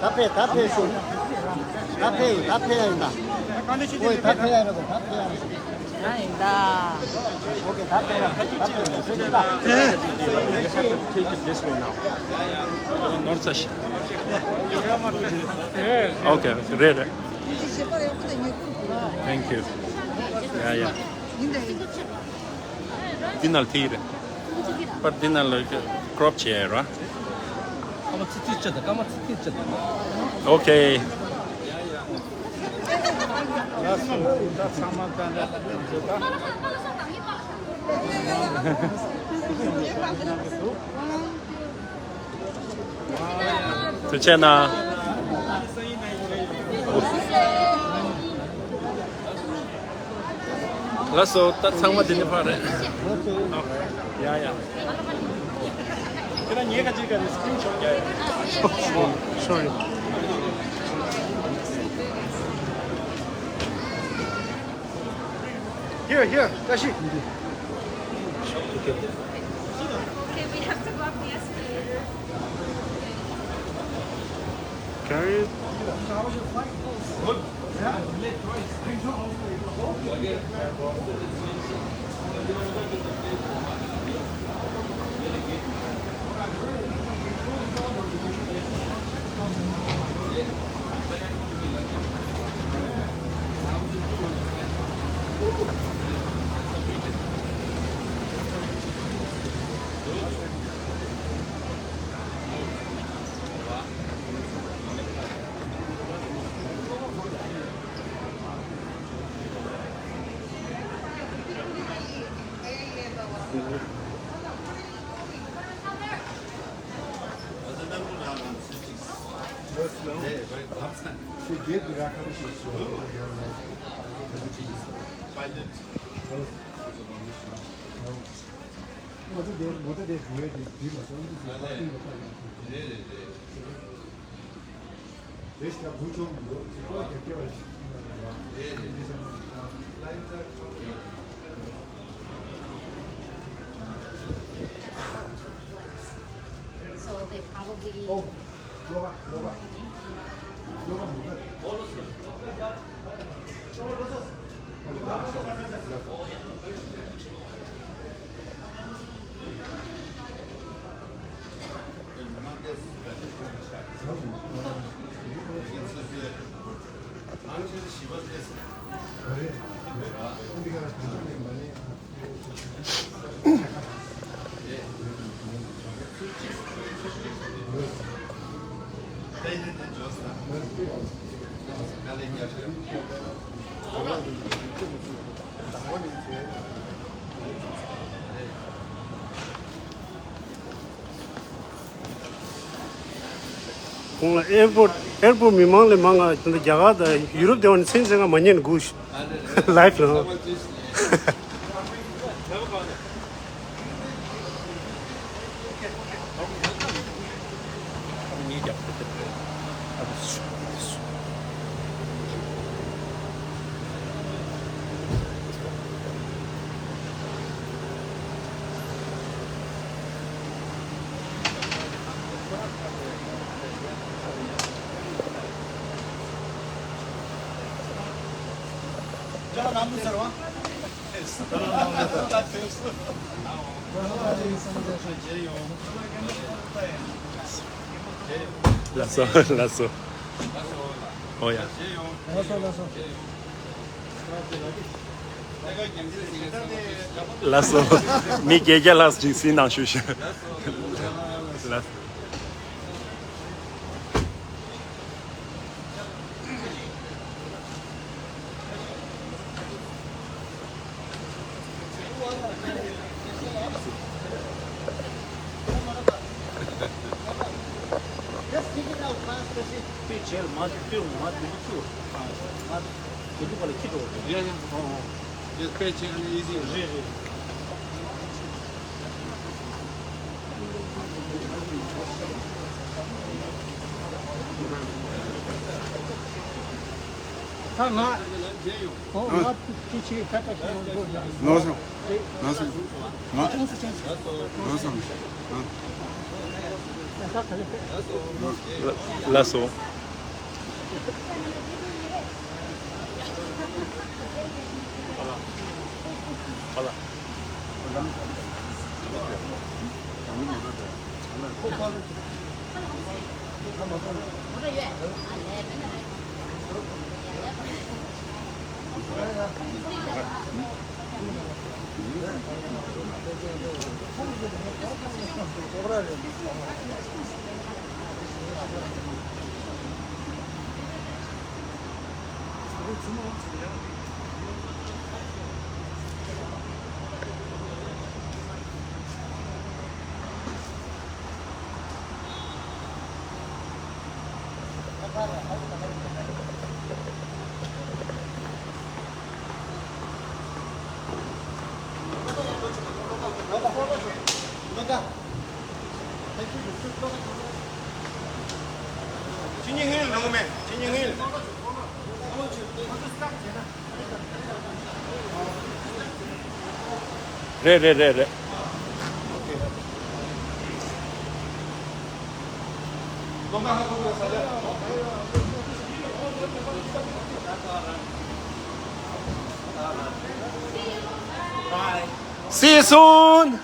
ད་ཕེ་ད་ཕེ་སོང་། ད་ཕེ་ད་ཕེ་ཡ་ཡིན་ད། ཨོའི་ད་ཕེ་ཡ་ཡིན་ད། ད་ཕེ་ཡ་ཡིན་ད། ཨོ་ཁེ། ད་ཕེ་ཡ་ད་ཕེ་ཡ་ཡིན་ད། Take it this way now. ནོར་ཚ་ཤི། ཨོ་ཁེ། རེད་རེད། Thank you. ཡ་ཡ། འདི་ནང་ལ་ཐིག་རེད། པར་འདི་ནང་ལ་ཀྲོབ་བྱས་ར། ཨོ་ཁེ། ཐུགས་རྗེ་གནང་། ལགས་སོ། ད་ཚང་མ་འདི་ནས་ཕར་རེད། ཡ་ཡ། ཁྱེད་རང་ཉལ་ཁ་ཅིག་ག་ནས་སི་ཀྲིན་ཤོཊ་རྒྱག་ཡ། Sorry. Here, here, Tashi. Okay, we have to go up the escalator. Carry it. So they probably ཁོང་ལ་ཨེར་པོར་ཊི་ཨེར་པོར་ཊི་མི་མང་ལས་མང་ང་ད་རྒྱ་གར་དང་ཡུ་རོབ་དེ་བ་ནི་ཚན་ཚན་ང་མ་ཉན་གུ་ལའིབ་ལ། ལགས་སོ། ལགས་སོ། ཨོ་ཡ། ལགས་སོ། ལགས་སོ། ལགས་སོ། མི་བརྒྱད་བརྒྱ་ལྷག་ཅིག་སྲིད་གནང་ཞུ་ཞུ། ལགས་སོ། དཔེ་བྱས་ལ་མ་བཏུ་མ་བཏུ་བཏུ། མ་བཏུ་བ་ལ་ཁྱི་འགྲོ་བ་རེད། ཡ་ཡ། ཨོ་ཨོ། དཔེ་བྱས་ཨ་ནི་ཨི་ཟི་རེད། རེད་རེད། ད་ང་། ཨོ་ང་དེ་ཆེ་ཁ་ཏ་ཁྱེད་རང་འགྲོ་ཡ། ནོར་སོང་། ནོར་སོང་། ང་། ཅུང་ཟད་ཅུང་ཟད། ནོར་སོང་། ང་། ད་ག་ལེ། ལགས་སོ། རེད་རེད་རེད་རེད། See you soon.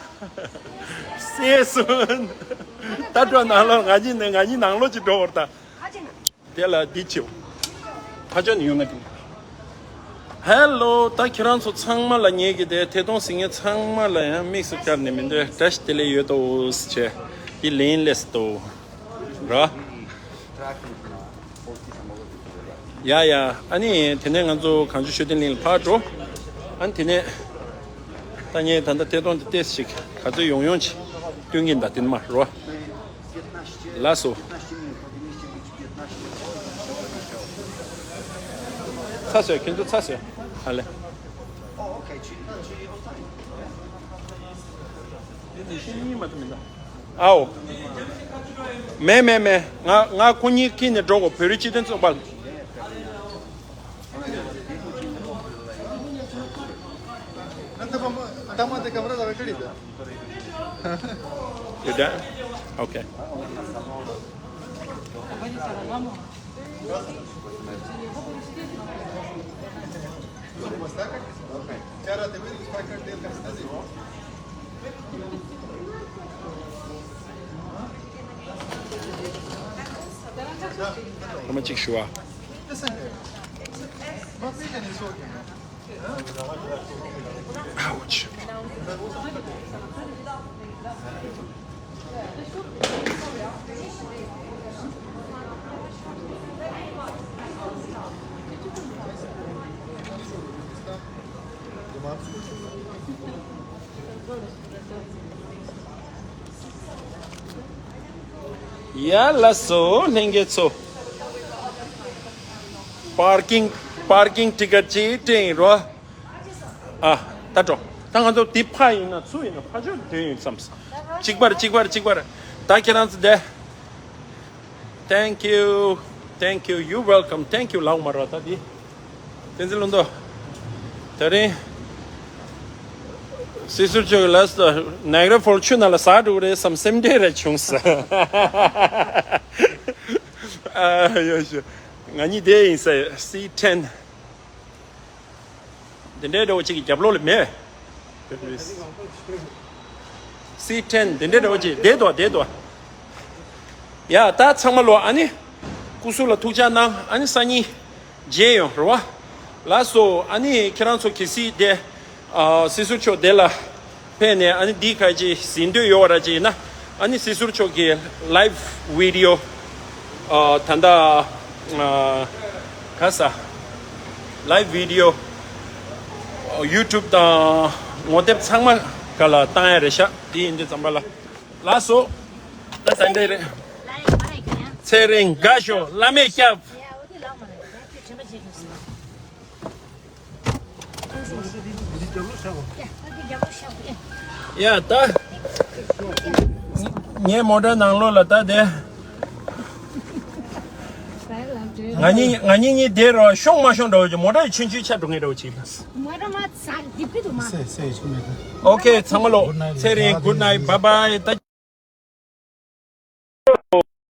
See you soon. ད་འགྲོ་ནང་ལོགས། ང་གཉིས་ནས་ང་གཉིས་ནང་ལོགས་ཅིག་འགྲོ་བར་ད། དེ་ལ་འདི་བྱེད། ཕ་ཆོས་ནས་ཡོང་ན་ཀི། ཧེ་ལོ། ད་ཁྱེད་རང་ཚོ་ཚང་མ་ལ་ངེད་ཀྱི་དེ་ཐད་གཏོང་གཟིགས་མཁན་ཚང་མ་ལ་ཡང་དམིགས་སུ་བཀར་ནས་མི་འདོད་བཀྲ་ཤིས་བདེ་ལེགས་ཡོད་དོ་ཟེར་བྱས། འདི་ལན་སླེབས་སོང་། ར། ཡ་ཡ། ཨ་ནི་དེ་ནས་ང་ཚོ་གངས་ལྗོངས་ཤུགས་ལྡན་གླིང་ལ་ཕར་འགྲོ། ཨ་ནི་དེ་ནས་ད་ངས་ད་ལྟ་ཐད་གཏོང་འདི་ཏོག་ཙམ་ཞིག་ག་ཚོད་ཡོང་ཡོང་ཅིག་སྟོན་གྱིན་གདའ་དེ་ནས་མར་རོ། ལགས་སོ། ཚར་སོང་། ཁྱེད་ཚོ་ཚར་སོང་། ཧ་ལས། དེ་ནས་ཤེས་ཉིན་མ་ཐུབ་མིན་ད། ཨའོ། མེད་མེད་མེད། ང་ང་ཁོ་གཉིས་ཁྱེར་ནས་འགྲོ་དགོས། བོད་རིགས་སྤྱི་མཐུན་ཚོགས་པ། You done? Okay. ཐ་མ་གཅིག་ཞུ་བ། Ouch. ཡ་ལགས་སོ། ལྷན་རྒྱས་ཚོ། པར་ཀིང་པར་ཀིང་ཊི་ཀེ་ཊི་ཅིག་སྤྲད་ཡིན་རོ། ཨ། ད་འགྲོ། ད་ང་ཚོ་འདི་ཕ་ཡིན་ན་ཚུར་ཡིན་ན་ཕ་ཆོས་འདོན་ཡིན་བསམས། གཅིག་པར་གཅིག་པར་གཅིག་པར། ད་ཁྱེད་རང་ཚོ་བསྡད། Thank you. Thank you. You welcome. Thank you. ལའོ་མ་རོ། ད་འདི། བསྟན་འཛིན་ལུང་རྟོགས། དེ་རིང་། སྲིད་ཟུར་མཆོག་གི་ལགས་སོ། ནཱི་ག་ར་ཕོལ་ཆུ་ནང་ལ་ཟག་འགྲོ་གི་རེད་བསམ་སེམས་ཁྲལ་རེ་བྱུང་ཟེར། ཨ་ཡོ་ཤོ། ང་གཉིས་བསྡད་ཡིན་ཟེར། སི་ཊེན། འདི་འདྲའི་འདྲ་བོ་གཅིག་གི་རྒྱབ་ལོགས་ལ་མེད། སི་ཊེན་འདི་འདྲའི་འདྲ་བོ་གཅིག་བསྡད་དོ། བསྡད་དོ། ཡ། ད་ཚང་མ་ལོ། ཨ་ནི་སྐུ་གཟུགས་ལ་ཐུགས་ཅག་གནང་། ཨ་ནི་སང་ཉིན་མཇལ་ཡོང་རོ། ལགས་སོ། ཨ་ནི་ཁྱེད་རང་ཚོ་གལ་སྲིད་དེ། ཨ། སྲིད་ཟུར་མཆོག་དེ་ལ་ཕེབས་ནས། ཨ་ནི་འདི་ག་ཅིག་གཟིགས་འདོད་ཡོད་པ་ར་ཅིག་ཡིན་ན། ཨ་ནི་སྲིད་ཟུར་མཆོག་གི་ལའིབ་ཝི་ཌི་ཡོ། ཨ། ད་ལྟ། ཨ། ག་ས། ལའིབ་ཝི་ཌི་ཡོ། ཡུ་ཊུབ་དང་ངོ་དེབ་ཚང་མ་ག་ལ་བཏང་ཡ་རེད་ཤག་དེ་ཡིན་དུས་ཙམ་པ་ལ། ལགས་སོ། ད་ད་འདྲ་རེད། ཚེ་རིང་དགའ་ཤོག་བླ་མས་སྐྱབས། ཡ་ད། ངའི་མོ་ཊའི་ནང་ལོགས་ལ་ད་དེ། ང་གཉིས་ང་གཉིས་གཉིས་བསྡད་རོགས། ཤོང་མ་ཤོང་འདྲ་བོ་ཅིག་མོ་ཊ་ཡི་ཆུན་ཆུན་ཆ་འགྲོ་ངེས་འདྲ་བོ་ཅིག་མོ་ཊ་མ་ཚ་འདི་པི་དུ་མ། སེ་སེ་ཆུ་མེད་གི། ཨོ་ཁེ། ཚང་མ་ལོ། ཚེ་རིང་། Good night. Bye bye. ད།